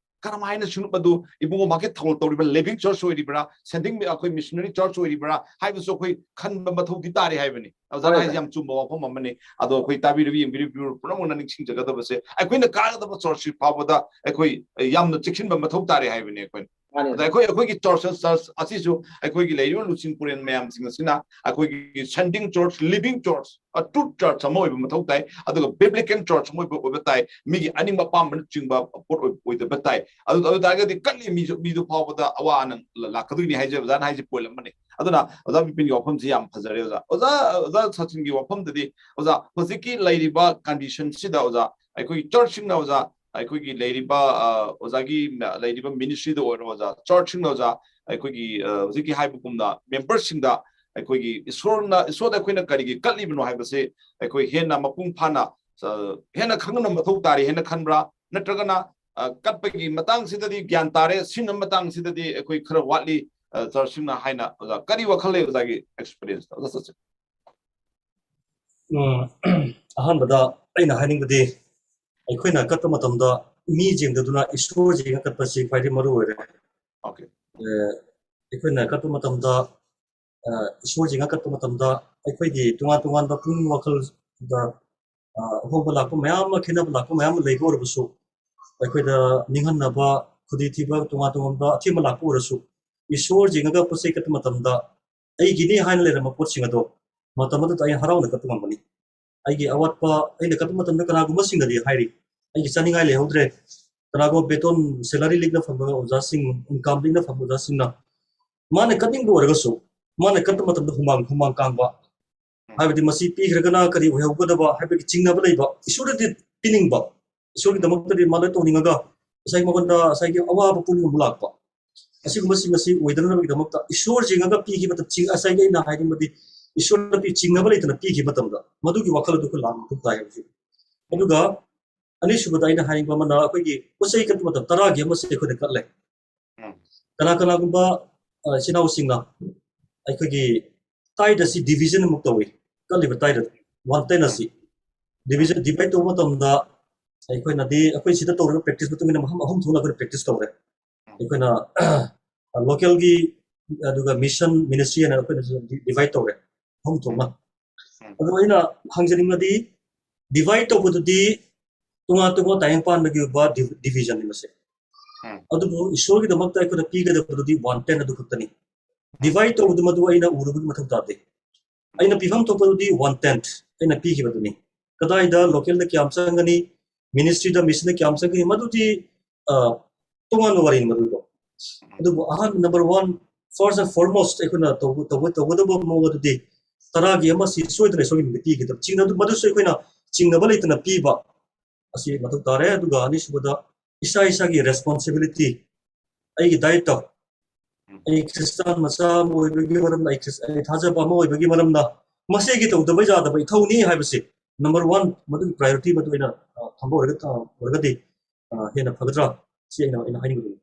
ꯀꯔꯝꯍꯥꯏꯅ ꯁꯤꯡꯂꯨꯞ ꯑꯗꯨ ꯏꯕꯨꯡꯉꯣ ꯃꯥꯒꯤ ꯊꯧꯒꯜ ꯇꯧꯔꯤꯕ ꯂꯤꯚꯤꯡ ꯆꯔꯆ ꯑꯣꯏꯔꯤꯕ꯭ꯔꯥ, ꯁꯦꯟꯗꯤꯡ ꯑꯩꯈꯣꯏ ꯃꯤꯁꯅꯔꯤ ꯆꯔꯆ ꯑꯣꯏꯔꯤꯕ꯭ꯔꯥ ꯍꯥꯏꯕꯁꯨ ꯑꯩꯈꯣꯏ ꯈꯟꯕ ꯃꯊꯧꯗꯤ ꯇꯥꯔꯤ ꯍꯥꯏꯕꯅꯤ꯫ ꯑꯣꯖꯥꯅ ꯍꯣꯏ, ꯍꯥꯏꯁꯦ ꯍꯣꯏ꯫ ꯌꯥꯝ ꯆꯨꯝꯕ ꯋꯥꯐꯝ ꯑꯃꯅꯤ꯫ ꯑꯗꯣ ꯑꯩꯈꯣꯏ ꯇꯥꯕꯤꯔꯤꯕ, ꯌꯦꯡꯕꯤꯔꯤꯕ viewer ꯄꯨꯝꯅꯃꯛꯅ ꯅꯤꯡꯁꯤꯡꯖꯒꯗꯕꯁꯦ, ꯑꯩꯈꯣꯏꯅ ꯀꯥꯒꯗꯕ ꯆꯔꯆꯁꯤ ꯐꯥꯎꯕꯗ ꯑꯩꯈꯣꯏ ꯌꯥꯝꯅ ꯆꯦꯛꯁꯤꯟꯕ ꯃꯊꯧ ꯇꯥꯔꯦ ꯍꯥꯏꯕꯅꯤ ꯑꯩꯈꯣꯏꯅ꯫ ꯃꯥꯅꯤ, ꯑꯗ ꯑꯣꯖꯥ꯫ ꯑꯩꯈꯣꯏ, ꯑꯩꯈꯣꯏꯒꯤ ꯆꯔꯆ, ꯆꯔꯆ ꯑꯁꯤꯁꯨ ꯑꯩꯈꯣꯏꯒꯤ ꯂꯩꯔꯤꯕ ꯂꯨꯆꯤꯡ ꯄꯨꯔꯦꯜ ꯃꯌꯥꯝꯁꯤꯡ ꯑꯁꯤꯅ ꯑꯩꯈꯣꯏꯒꯤ ꯁꯦꯟꯗꯤꯡ ꯆꯔꯆ, ꯂꯤꯚꯤꯡ ꯆꯔꯆ, ꯑ, ꯇ꯭ꯔꯨꯠ ꯆꯔꯆ ꯑꯃ ꯑꯣꯏꯕ ꯃꯊꯧ ꯇꯥꯏ, ꯑꯗꯨꯒ ꯕꯤꯕ꯭ꯂꯤꯀꯦꯜ ꯆꯔꯆ ꯑꯃ ꯑꯣꯏꯕ, ꯑꯣꯏꯕ ꯇꯥꯏ, ꯃꯤꯒꯤ ꯑꯅꯤꯡꯕ ꯑꯄꯥꯝꯕꯅꯆꯤꯡꯕ ꯄꯣꯠ ꯑꯣꯏ-, ꯑꯣꯏꯗꯕ ꯇꯥꯏ꯫ ꯑꯗꯨ, ꯑꯗꯨ ꯇꯥꯔꯒꯗꯤ ꯀꯠꯂꯤ ꯃꯤꯁꯨ, ꯃꯤꯗꯨ ꯐꯥꯎꯕꯗ ꯑꯋꯥ ꯑꯅꯥ ꯂ-, ꯂꯥꯛꯀꯗꯣꯏꯅꯤ ꯍꯥꯏꯖꯕ ꯑꯣꯖꯥꯅ ꯍꯥꯏꯁꯦ ꯄꯣꯏꯟ ꯑꯃꯅꯤ꯫ ꯑꯗꯨꯅ ꯑꯣꯖꯥ ꯕꯤꯄꯤꯟꯒꯤ ꯋꯥꯐꯝꯁꯤ ꯌꯥꯝ ꯐꯖꯔꯦ ꯑꯣꯖꯥ꯫ ꯑꯣꯖꯥ, ꯑꯣꯖꯥ ꯁꯆꯤꯟꯒꯤ ꯋꯥꯐꯝꯗꯗꯤ, ꯑꯣꯖꯥ, ꯍꯧꯖꯤꯛꯀꯤ ꯂꯩꯔꯤꯕ ꯀꯟꯗꯤꯁꯟꯁꯤꯗ ꯑꯣꯖꯥ, ꯑꯩꯈꯣꯏꯒꯤ ꯆꯔꯆꯁꯤꯡꯅ ꯑꯣꯖꯥ, ꯑꯩꯈꯣꯏꯒꯤ ꯂꯩꯔꯤꯕ, ꯑ, ꯑꯣꯖꯥꯒꯤ ꯃ-, ꯂꯩꯔꯤꯕ ꯃꯤꯅꯤꯁꯇ꯭ꯔꯤꯗ ꯑꯣꯏꯔꯣ ꯑꯣꯖꯥ, ꯆꯔꯆꯁꯤꯡꯅ ꯑꯣꯖꯥ, ꯑꯩꯈꯣꯏꯒꯤ, ꯑ, ꯍꯧꯖꯤꯛꯀꯤ ꯍꯥꯏꯕꯒꯨꯝꯅ ꯃꯦꯝꯕꯔꯁꯤꯡꯗ ꯑꯩꯈꯣꯏꯒꯤ ꯏꯁꯣꯔꯅ, ꯏꯁꯣꯔꯗ ꯑꯩꯈꯣꯏꯅ ꯀꯔꯤꯒꯤ ꯀꯠꯂꯤꯕꯅꯣ ꯍꯥꯏꯕꯁꯤ ꯑꯩꯈꯣꯏ ꯍꯦꯟꯅ ꯃꯄꯨꯡ ꯐꯥꯅ, ꯑ, ꯍꯦꯟꯅ ꯈꯪꯕ ꯃꯊꯧ ꯇꯥꯔꯤ ꯍꯥꯏꯅ ꯈꯟꯕ꯭ꯔꯥ? ꯅꯠꯇ꯭ꯔꯒꯅ, ꯑ, ꯀꯠꯄꯒꯤ ꯃꯇꯥꯡꯁꯤꯗꯗꯤ ꯒ꯭ꯌꯥꯟ ꯇꯥꯔꯦ, ꯁꯤꯡꯅꯕ ꯃꯇꯥꯡꯁꯤꯗꯗꯤ ꯑꯩꯈꯣꯏ ꯈꯔ ꯋꯥꯠꯂꯤ, ꯑ, ꯆꯔꯆꯁꯤꯡꯅ ꯍꯥꯏꯅ, ꯑꯣꯖꯥ, ꯀꯔꯤ ꯋꯥꯈꯜ ꯂꯩ ꯑꯣꯖꯥꯒꯤ ꯑꯦꯛꯁꯄꯤꯔꯤꯌꯦꯟꯁꯇ? ꯑꯣꯖꯥ ꯆꯠꯁꯦ꯫ ꯎꯝ, ꯑꯍꯥꯟꯕꯗ ꯑꯩꯅ ꯍꯥꯏꯅꯤꯡꯕꯗꯤ, ꯑꯩꯈꯣꯏꯅ ꯀꯠꯄ ꯃꯇꯝꯗ ꯃꯤ ꯌꯦꯡꯗꯗꯨꯅ ꯏꯁꯣꯔ ꯌꯦꯡꯉ ꯀꯠꯄꯁꯤ ꯈ꯭ꯋꯥꯏꯗꯒꯤ ꯃꯔꯨ ꯑꯣꯏꯔꯦ꯫ Okay. ꯑꯦ, ꯑꯩꯈꯣꯏꯅ ꯀꯠꯄ ꯃꯇꯝꯗ, ꯑ, ꯏꯁꯣꯔ ꯌꯦꯡꯉ ꯀꯠꯄ ꯃꯇꯝꯗ ꯑꯩꯈꯣꯏꯒꯤ ꯇꯣꯉꯥꯟ ꯇꯣꯉꯥꯟꯕ ꯄꯨꯛꯅꯤꯡ ꯋꯥꯈꯜꯗ, ꯑ, ꯑꯍꯣꯡꯕ ꯂꯥꯛꯄ ꯃꯌꯥꯝ ꯑꯃ, ꯈꯦꯠꯅꯕ ꯂꯥꯛꯄ ꯃꯌꯥꯝ ꯑꯃ ꯂꯩꯕ ꯑꯣꯏꯔꯕꯁꯨ, ꯑꯩꯈꯣꯏꯗ ꯅꯤꯡꯍꯟꯅꯕ, ꯈꯨꯗꯤ ꯊꯤꯕ, ꯇꯣꯉꯥꯟ ꯇꯣꯉꯥꯟꯕ ꯑꯊꯦꯝꯕ ꯂꯥꯛꯄ ꯑꯣꯏꯔꯁꯨ, ꯏꯁꯣꯔ ꯌꯦꯡꯉꯒ ꯄꯣꯠ ꯆꯩ ꯀꯠꯄ ꯃꯇꯝꯗ ꯑꯩꯒꯤꯅꯤ ꯍꯥꯏꯅ ꯂꯩꯔꯝꯕ ꯄꯣꯠꯁꯤꯡ ꯑꯗꯣ ꯃꯇꯝ ꯑꯗꯨꯗ ꯑꯩ ꯍꯔꯥꯎꯅ ꯀꯠꯄ ꯉꯝꯒꯅꯤ꯫ ꯑꯩꯒꯤ ꯑꯋꯥꯠꯄ ꯑꯩꯅ ꯀꯠꯄ ꯃꯇꯝꯗ ꯀꯅꯥꯒꯨꯝꯕꯁꯤꯡꯅꯗꯤ ꯍꯥꯏꯔꯤ, "ꯑꯩꯒꯤ ꯆꯥꯅꯤꯡꯉꯥꯏ ꯂꯩꯍꯧꯗ꯭ꯔꯦ"꯫ ꯀꯅꯥꯒꯨꯝꯕ ꯕꯦꯇꯣꯟ, ꯁꯦꯂꯔꯤ ꯂꯤꯛꯅ ꯐꯪꯕ ꯑꯣꯖꯥꯁꯤꯡ, ꯏꯟꯀꯝ ꯂꯤꯛꯅ ꯐꯪꯕ ꯑꯣꯖꯥꯁꯤꯡꯅ ꯃꯥꯅ ꯀꯠꯅꯤꯡꯕ ꯑꯣꯏꯔꯒꯁꯨ, ꯃꯥꯅ ꯀꯠꯄ ꯃꯇꯝꯗ ꯍꯨꯃꯥꯡ, ꯍꯨꯃꯥꯡ ꯀꯥꯡꯕ, ꯍꯥꯏꯕꯗꯤ ꯃꯁꯤ ꯄꯤꯈ꯭ꯔꯒꯅ ꯀꯔꯤ ꯑꯣꯏꯍꯧꯒꯗꯕ ꯍꯥꯏꯕꯒꯤ ꯆꯤꯡꯅꯕ ꯂꯩꯕ, ꯏꯁꯣꯔꯗꯗꯤ ꯄꯤꯅꯤꯡꯕ, ꯏꯁꯣꯔꯒꯤꯗꯃꯛꯇꯗꯤ ꯃꯥ ꯂꯣꯏ ꯇꯧꯅꯤꯡꯉꯒ ꯉꯁꯥꯏ ꯃꯉꯣꯟꯗ ꯉꯁꯥꯏꯒꯤ ꯑꯋꯥꯕ ꯄꯨꯛꯅꯤꯡ ꯑꯃꯨꯛ ꯂꯥꯛꯄ, ꯑꯁꯤꯒꯨꯝꯕꯁꯤꯡ ꯑꯁꯤ ꯑꯣꯏꯗꯅꯕꯒꯤꯗꯃꯛꯇ ꯏꯁꯣꯔ ꯌꯦꯡꯉꯒ ꯄꯤꯈꯤꯕ ꯃꯇꯝ, ꯆꯤꯡ-, ꯉꯁꯥꯏꯒꯤ ꯑꯩꯅ ꯍꯥꯏꯅꯤꯡꯕꯗꯤ, ꯏꯁꯣꯔꯅ ꯄꯤ-, ꯆꯤꯡꯅꯕ ꯂꯩꯇꯅ ꯄꯤꯈꯤꯕ ꯃꯇꯝꯗ ꯃꯗꯨꯒꯤ ꯋꯥꯈꯜ ꯑꯗꯨ ꯑꯩꯈꯣꯏ ꯂꯥꯛꯄ ꯃꯊꯧ ꯇꯥꯏ ꯍꯥꯏꯕꯁꯤ꯫ ꯑꯗꯨꯒ ꯑꯅꯤꯁꯨꯕꯗ ꯑꯩꯅ ꯍꯥꯏꯅꯤꯡꯕ ꯑꯃꯅ, ꯑꯩꯈꯣꯏꯒꯤ ꯄꯣꯠ ꯆꯩ ꯀꯠꯄ ꯃꯇꯝ ꯇꯔꯥꯒꯤ ꯑꯃꯁꯦ ꯑꯩꯈꯣꯏꯅ ꯀꯠꯂꯦ꯫ ꯎꯝ. ꯀꯅꯥ ꯀꯅꯥꯒꯨꯝꯕ, ꯑ, ꯏꯆꯤꯟ ꯏꯅꯥꯎꯁꯤꯡꯅ ꯑꯩꯈꯣꯏꯒꯤ ꯇꯥꯏꯠ ꯑꯁꯤ ꯗꯤꯚꯤꯖꯟ ꯑꯃꯨꯛ ꯇꯧꯏ, ꯀꯠꯂꯤꯕ ꯇꯥꯏꯠ ꯑꯁꯤ, ꯋꯥꯟ ꯇꯦꯟ ꯑꯁꯤ ꯗꯤꯚꯤꯖꯟ, ꯗꯤꯚꯥꯏꯠ ꯇꯧꯕ ꯃꯇꯝꯗ ꯑꯩꯈꯣꯏꯅꯗꯤ, ꯑꯩꯈꯣꯏ ꯁꯤꯗ ꯇꯧꯔꯤꯕ ꯄ꯭ꯔꯦꯛꯇꯤꯁ ꯃꯇꯨꯡ ꯏꯟꯅ ꯃꯐꯝ ꯑꯍꯨꯝ ꯊꯣꯛꯅ ꯑꯩꯈꯣꯏꯅ ꯄ꯭ꯔꯦꯛꯇꯤꯁ ꯇꯧꯔꯦ꯫ ꯑꯩꯈꯣꯏꯅ ꯂꯣꯀꯦꯜꯒꯤ, ꯑꯗꯨꯒ ꯃꯤꯁꯟ ꯃꯤꯅꯤꯁꯇ꯭ꯔꯤ ꯍꯥꯏꯅ ꯑꯩꯈꯣꯏꯅꯁꯨ ꯗꯤꯚꯥꯏꯠ ꯇꯧꯔꯦ, ꯑꯍꯨꯝ ꯊꯣꯛꯅ꯫ ꯎꯝ. ꯑꯗꯣ ꯑꯩꯅ ꯍꯪꯖꯅꯤꯡꯕꯗꯤ, ꯗꯤꯚꯥꯏꯠ ꯇꯧꯕꯗꯨꯗꯤ ꯇꯣꯉꯥꯟ ꯇꯣꯉꯥꯟ ꯇꯥꯏꯌꯦꯡ ꯄꯥꯟꯕꯒꯤ ꯑꯣꯏꯕ ꯗꯤ-, ꯗꯤꯚꯤꯖꯟꯅꯤ ꯃꯁꯦ꯫ ꯎꯝ. ꯑꯗꯨꯕꯨ ꯏꯁꯣꯔꯒꯤꯗꯃꯛꯇ ꯑꯩꯈꯣꯏꯅ ꯄꯤꯒꯗꯕꯗꯨꯗꯤ ꯋꯥꯟ ꯇꯦꯟ ꯑꯗꯨ ꯈꯛꯇꯅꯤ꯫ ꯗꯤꯚꯥꯏꯠ ꯇꯧꯕꯗꯨ ꯃꯗꯨ ꯑꯩꯅ ꯎꯔꯨꯕꯒꯤ ꯃꯊꯧ ꯇꯥꯗꯦ꯫ ꯑꯩꯅ ꯄꯤꯐꯝ ꯊꯣꯛꯄꯗꯨꯗꯤ ꯋꯥꯟ ꯇꯦꯟ ꯑꯩꯅ ꯄꯤꯈꯤꯕꯗꯨꯅꯤ꯫ ꯀꯗꯥꯏꯗ ꯂꯣꯀꯦꯜꯗ ꯀꯌꯥꯝ ꯆꯪꯒꯅꯤ, ꯃꯤꯅꯤꯁꯇ꯭ꯔꯤꯗ, ꯃꯤꯁꯟꯗ ꯀꯌꯥꯝ ꯆꯪꯒꯅꯤ, ꯃꯗꯨꯗꯤ, ꯑ, ꯇꯣꯉꯥꯟꯕ ꯋꯥꯔꯤꯅꯤ ꯃꯗꯨꯗꯣ꯫ ꯑꯗꯨꯕꯨ ꯑꯍꯥꯟꯕ, ꯅꯝꯕꯔ ꯋꯥꯟ, ꯐꯥꯔꯁ ꯑꯦꯟ ꯐꯣꯔꯃꯣꯁ ꯑꯩꯈꯣꯏꯅ ꯇꯧꯕ-, ꯇꯧꯕ-, ꯇꯧꯒꯗꯕ ꯃꯑꯣꯡ ꯑꯗꯨꯗꯤ ꯇꯔꯥꯒꯤ ꯑꯃꯁꯤ ꯁꯣꯏꯗꯅ ꯏꯁꯣꯔꯒꯤ ꯃꯤꯡꯗ ꯄꯤꯒꯗꯕ꯫ ꯆꯤꯡꯅ-, ꯃꯗꯨꯁꯨ ꯑꯩꯈꯣꯏꯅ ꯆꯤꯡꯅꯕ ꯂꯩꯇꯅ ꯄꯤꯕ ꯑꯁꯤ ꯃꯊꯧ ꯇꯥꯔꯦ꯫ ꯑꯗꯨꯒ ꯑꯅꯤꯁꯨꯕꯗ, ꯏꯁꯥ ꯏꯁꯥꯒꯤ ꯔꯦꯁꯄꯣꯟꯁꯤꯕꯤꯂꯤꯇꯤ, ꯑꯩꯒꯤ ꯗꯥꯏꯠꯇ ꯑꯩ ꯈ꯭ꯔꯤꯁꯇꯥꯟ ꯃꯆꯥ ꯑꯃ ꯑꯣꯏꯕꯒꯤ ꯃꯔꯝꯅ, ꯑꯩ ꯈ꯭ꯔꯤꯁ-, ꯑꯩ ꯊꯥꯖꯕ ꯑꯃ ꯑꯣꯏꯕꯒꯤ ꯃꯔꯝꯅ ꯃꯁꯤꯒꯤ ꯇꯧꯗꯕ ꯌꯥꯗꯕ ꯏꯊꯧꯅꯤ ꯍꯥꯏꯕꯁꯤ number one, ꯃꯗꯨꯒꯤ priority ꯃꯗꯨ ꯑꯩꯅ, ꯑ, ꯊꯝꯕ ꯑꯣꯏꯔꯒ-, ꯑ, ꯑꯣꯏꯔꯒꯗꯤ, ꯑ, ꯍꯦꯟꯅ ꯐꯒꯗ꯭ꯔꯥ? ꯁꯤ ꯑꯩꯅ, ꯑꯩꯅ ꯍꯥꯏꯅꯤꯡꯕꯗꯨꯅꯤ꯫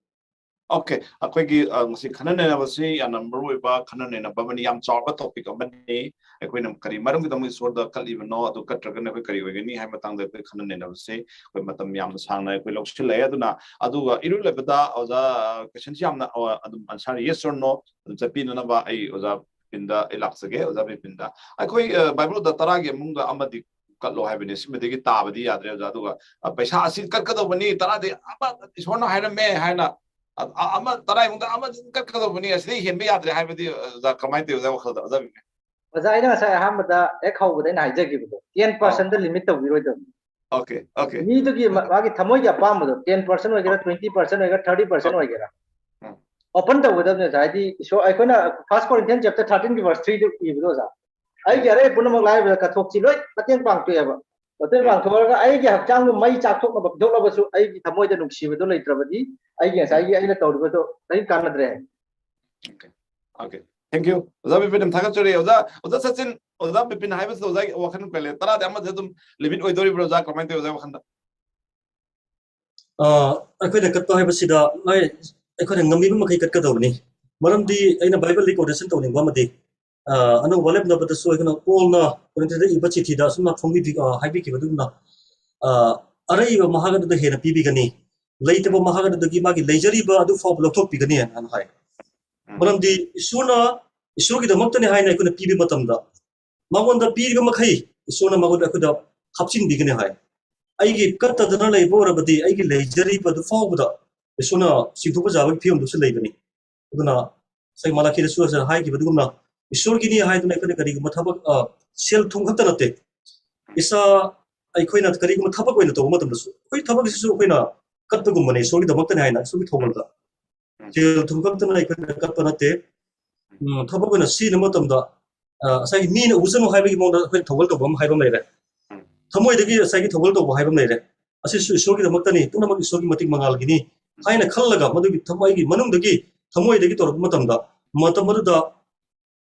Okay, ꯑꯩꯈꯣꯏꯒꯤ, ꯑ, ꯉꯁꯤ ꯈꯟꯅ ꯅꯩꯅꯕꯁꯤ ꯌꯥꯝꯅ ꯃꯔꯨ ꯑꯣꯏꯕ ꯈꯟꯅ ꯅꯩꯅꯕ ꯑꯃꯅꯤ, ꯌꯥꯝ ꯆꯥꯎꯔꯕ topic ꯑꯃꯅꯤ꯫ ꯑꯩꯈꯣꯏꯅ ꯀꯔꯤ ꯃꯔꯝꯒꯤꯗꯃꯛ ꯏꯁꯣꯔꯗ ꯀꯠꯂꯤꯕꯅꯣ, ꯑꯗꯨ ꯀꯠꯇ꯭ꯔꯒꯅ ꯑꯩꯈꯣꯏ ꯀꯔꯤ ꯑꯣꯏꯒꯅꯤ ꯍꯥꯏꯕ ꯃꯇꯥꯡꯗ ꯑꯩꯈꯣꯏ ꯈꯟꯅ ꯅꯩꯅꯕꯁꯤ ꯑꯩꯈꯣꯏ ꯃꯇꯝ ꯌꯥꯝꯅ ꯁꯥꯡꯅ ꯑꯩꯈꯣꯏ ꯂꯧꯁꯤꯜꯂꯛꯑꯦ꯫ ꯑꯗꯨꯅ, ꯑꯗꯨꯒ ꯏꯔꯣꯏ ꯂꯣꯏꯕꯗ ꯑꯣꯖꯥ, ꯑ, questionꯁꯤ ꯌꯥꯝꯅ, ꯑ, ꯑꯗꯨꯝ answer yes or no ꯑꯗꯨꯝ ꯆꯠꯄꯤꯅꯅꯕ ꯑꯩ ꯑꯣꯖꯥ ꯕꯤꯄꯤꯟꯗ ꯑꯩ ꯂꯥꯛꯆꯒꯦ꯫ ꯑꯣꯖꯥ ꯕꯤꯄꯤꯟꯗ, ꯑꯩꯈꯣꯏ, ꯑ, ꯕꯥꯏꯕꯜꯗ ꯇꯔꯥꯒꯤ ꯃꯅꯨꯡꯗ ꯑꯃꯗꯤ ꯀꯠꯂꯣ ꯍꯥꯏꯕꯅꯤ, ꯁꯤꯃꯗꯒꯤ ꯇꯥꯕꯗꯤ ꯌꯥꯗ꯭ꯔꯦ ꯑꯣꯖꯥ꯫ ꯑꯗꯨꯒ, ꯑ, ꯄꯩꯁꯥ ꯑꯁꯤ ꯀꯠꯀꯗꯧꯕꯅꯤ, ꯇꯔꯥꯗꯤ ꯑꯃ ꯏꯁꯣꯔꯅ ꯍꯥꯏꯔꯝꯃꯦ ꯍꯥꯏꯅ, ꯑ, ꯑ, ꯑꯃ ꯇꯔꯥ ꯏꯃꯨꯡꯗ ꯑꯃꯗꯤ ꯀꯠꯀꯗꯧꯕꯅꯤ, ꯑꯁꯤꯗꯩ ꯍꯦꯟꯕ ꯌꯥꯗ꯭ꯔꯦ ꯍꯥꯏꯕꯗꯤ, ꯑ, ꯑꯣꯖꯥ, ꯀꯃꯥꯏꯅ ꯇꯧꯋꯤ ꯑꯣꯖꯥ ꯋꯥꯈꯜꯗ? ꯑꯣꯖꯥ ꯕꯤꯄꯤꯟ꯫ ꯑꯣꯖꯥ, ꯑꯩꯅ ꯉꯁꯥꯏ ꯑꯍꯥꯟꯕꯗ ꯍꯦꯛ ꯍꯧꯕꯗ ꯑꯩꯅ ꯍꯥꯏꯖꯈꯤꯕꯗꯣ, ten percentꯗ limit ꯇꯧꯕꯤꯔꯣꯏꯗꯕꯅꯤ꯫ Okay, okay. ꯃꯤꯗꯨꯒꯤ ꯃ-, ꯃꯥꯒꯤ ꯊꯃꯣꯏꯒꯤ ꯑꯄꯥꯝꯕꯗꯣ, ten percent ꯑꯣꯏꯒꯦꯔꯥ, twenty percent ꯑꯣꯏꯒꯦꯔꯥ, thirty percent ꯑꯣꯏꯒꯦꯔꯥ, ꯎꯝ. open ꯇꯧꯒꯗꯕꯅꯤ ꯑꯣꯖꯥ꯫ ꯍꯥꯏꯗꯤ ꯏꯁꯣꯔ, ꯑꯩꯈꯣꯏꯅ First Corinthians chapter thirteenꯒꯤ verse threeꯗ ꯏꯕꯗꯣ ꯑꯣꯖꯥ, "ꯑꯩꯒꯤ ꯑꯔꯩ ꯄꯨꯝꯅꯃꯛ ꯂꯥꯏꯔꯕꯗ ꯀꯠꯊꯣꯛꯁꯤ", ꯂꯣꯏ ꯃꯇꯦꯡ ꯄꯥꯡꯊꯣꯛꯑꯦꯕ꯫ ꯃꯇꯦꯡ ꯎꯝ. ꯄꯥꯡꯊꯣꯛꯑꯒ ꯑꯩꯒꯤ ꯍꯛꯆꯥꯡꯕꯨ ꯃꯩ ꯆꯥꯛꯊꯣꯛꯅꯕ ꯄꯤꯊꯣꯛꯂꯕꯁꯨ ꯑꯩꯒꯤ ꯊꯃꯣꯏꯗ ꯅꯨꯡꯁꯤꯕꯗꯣ ꯂꯩꯇ꯭ꯔꯕꯗꯤ ꯑꯩꯒꯤ ꯉꯁꯥꯏꯒꯤ ꯑꯩꯅ ꯇꯧꯔꯤꯕꯗꯣ ꯀꯔꯤꯝ ꯀꯥꯟꯅꯗ꯭ꯔꯦ꯫ Okay, okay. Thank you. ꯑꯣꯖꯥ ꯕꯤꯄꯤꯟ ꯌꯥꯝ ꯊꯥꯒꯠꯆꯔꯤ꯫ ꯑꯣꯖꯥ, ꯑꯣꯖꯥ ꯁꯆꯤꯟ, ꯑꯣꯖꯥ ꯕꯤꯄꯤꯟ ꯍꯥꯏꯕꯁꯤꯗ ꯑꯣꯖꯥꯒꯤ ꯋꯥꯈꯜ ꯀꯩ ꯂꯩ? ꯇꯔꯥꯗꯤ ꯑꯃꯗ ꯑꯗꯨꯝ limit ꯑꯣꯏꯗꯣꯔꯤꯕ꯭ꯔꯥ ꯑꯣꯖꯥ? ꯀꯃꯥꯏꯅ ꯇꯧꯋꯤ ꯑꯣꯖꯥ ꯋꯥꯈꯜꯗ? ꯑ, ꯑꯩꯈꯣꯏꯅ ꯀꯠꯄ ꯍꯥꯏꯕꯁꯤꯗ ꯂꯣꯏ-, ꯑꯩꯈꯣꯏꯅ ꯉꯝꯃꯤꯕ ꯃꯈꯩ ꯀꯠꯀꯗꯧꯕꯅꯤ꯫ ꯃꯔꯝꯗꯤ ꯑꯩꯅ ꯕꯥꯏꯕꯜꯗꯒꯤ quotation ꯇꯧꯅꯤꯡꯕ ꯑꯃꯗꯤ, ꯑ, ꯑꯅꯧꯕ ꯋꯥꯔꯦꯞ ꯅꯕꯗꯁꯨ ꯑꯩꯈꯣꯏꯅ ꯄꯣꯜꯅ ꯀꯣꯔꯤꯟꯊꯤꯗ ꯏꯕ ꯆꯤꯊꯤꯗ ꯑꯁꯨꯝꯅ ꯐꯣꯡꯕꯤꯕꯤ-, ꯑ, ꯍꯥꯏꯕꯤꯈꯤꯕ ꯑꯗꯨꯒꯨꯝꯅ, ꯑ, ꯑꯔꯩꯕ ꯃꯍꯥꯛ ꯑꯗꯨꯗ ꯍꯦꯟꯅ ꯄꯤꯕꯤꯒꯅꯤ, ꯂꯩꯇꯕ ꯃꯍꯥꯛ ꯑꯗꯨꯗꯒꯤ ꯃꯥꯒꯤ ꯂꯩꯖꯔꯤꯕ ꯑꯗꯨ ꯐꯥꯎꯕ ꯂꯧꯊꯣꯛꯄꯤꯒꯅꯤ ꯍꯥꯏꯅ ꯍꯥꯏ꯫ ꯎꯝ. ꯃꯔꯝꯗꯤ ꯏꯁꯣꯔꯅ, ꯏꯁꯣꯔꯒꯤꯗꯃꯛꯇꯅꯤ ꯍꯥꯏꯅ ꯑꯩꯈꯣꯏꯅ ꯄꯤꯕ ꯃꯇꯝꯗ ꯃꯉꯣꯟꯗ ꯄꯤꯔꯤꯕ ꯃꯈꯩ ꯏꯁꯣꯔꯅ ꯃꯉꯣꯟꯗ ꯑꯩꯈꯣꯏꯗ ꯍꯥꯞꯆꯤꯟꯕꯤꯒꯅꯤ ꯍꯥꯏ꯫ ꯑꯩꯒꯤ ꯀꯠꯇꯗꯅ ꯂꯩꯕ ꯑꯣꯏꯔꯕꯗꯤ ꯑꯩꯒꯤ ꯂꯩꯖꯔꯤꯕ ꯑꯗꯨ ꯐꯥꯎꯕꯗ ꯏꯁꯣꯔꯅ ꯆꯤꯡꯊꯣꯛꯄ ꯌꯥꯕꯒꯤ ꯐꯤꯕꯝꯗꯨꯁꯨ ꯂꯩꯕꯅꯤ꯫ ꯑꯗꯨꯅ ꯉꯁꯥꯏ ꯃꯥꯂꯥꯈꯤꯗꯁꯨ ꯉꯁꯥꯏ ꯍꯥꯏꯈꯤꯕ ꯑꯗꯨꯒꯨꯝꯅ ꯏꯁꯣꯔꯒꯤꯅꯤ ꯍꯥꯏꯗꯨꯅ ꯑꯩꯈꯣꯏꯅ ꯀꯔꯤꯒꯨꯝꯕ ꯊꯕꯛ, ꯑ, ꯁꯦꯜ ꯊꯨꯝ ꯈꯛꯇ ꯅꯠꯇꯦ, ꯏꯁꯥ, ꯑꯩꯈꯣꯏꯅ ꯀꯔꯤꯒꯨꯝꯕ ꯊꯕꯛ ꯑꯣꯏꯅ ꯇꯧꯕ ꯃꯇꯝꯗꯁꯨ ꯑꯩꯈꯣꯏ ꯊꯕꯛꯁꯤꯁꯨ ꯑꯩꯈꯣꯏꯅ ꯀꯠꯄꯒꯨꯝꯕꯅꯤ, ꯏꯁꯣꯔꯒꯤꯗꯃꯛꯇꯅꯤ ꯍꯥꯏꯅ ꯏꯁꯣꯔꯒꯤ ꯊꯧꯒꯜꯗ꯫ ꯎꯝ. ꯁꯦꯜ ꯊꯨꯝ ꯈꯛꯇꯅ ꯑꯩꯈꯣꯏꯅ ꯀꯠꯄ ꯅꯠꯇꯦ꯫ ꯎꯝ, ꯊꯕꯛ ꯑꯣꯏꯅ ꯁꯤꯖꯤꯟꯅꯕ ꯃꯇꯝꯗ, ꯑ, ꯉꯁꯥꯏꯒꯤ ꯃꯤꯅ ꯎꯁꯅꯨ ꯍꯥꯏꯕꯒꯤ ꯃꯑꯣꯡꯗ ꯑꯩꯈꯣꯏꯅ ꯊꯧꯒꯜ ꯇꯧꯕ ꯑꯃ ꯍꯥꯏꯕ ꯑꯃ ꯂꯩꯔꯦ꯫ ꯎꯝ. ꯊꯃꯣꯏꯗꯒꯤ ꯉꯁꯥꯏꯒꯤ ꯊꯧꯒꯜ ꯇꯧꯕ ꯍꯥꯏꯕ ꯑꯃ ꯂꯩꯔꯦ꯫ ꯑꯁꯤꯁꯨ ꯏꯁꯣꯔꯒꯤꯗꯃꯛꯇꯅꯤ, ꯄꯨꯝꯅꯃꯛ ꯏꯁꯣꯔꯒꯤ ꯃꯇꯤꯛ ꯃꯉꯥꯜꯒꯤꯅꯤ ꯍꯥꯏꯅ ꯈꯜꯂꯒ ꯃꯗꯨꯒꯤ ꯊꯃꯣꯏꯒꯤ ꯃꯅꯨꯡꯗꯒꯤ ꯊꯃꯣꯏꯗꯒꯤ ꯇꯧꯔꯛꯄ ꯃꯇꯝꯗ, ꯃꯇꯝ ꯑꯗꯨꯗ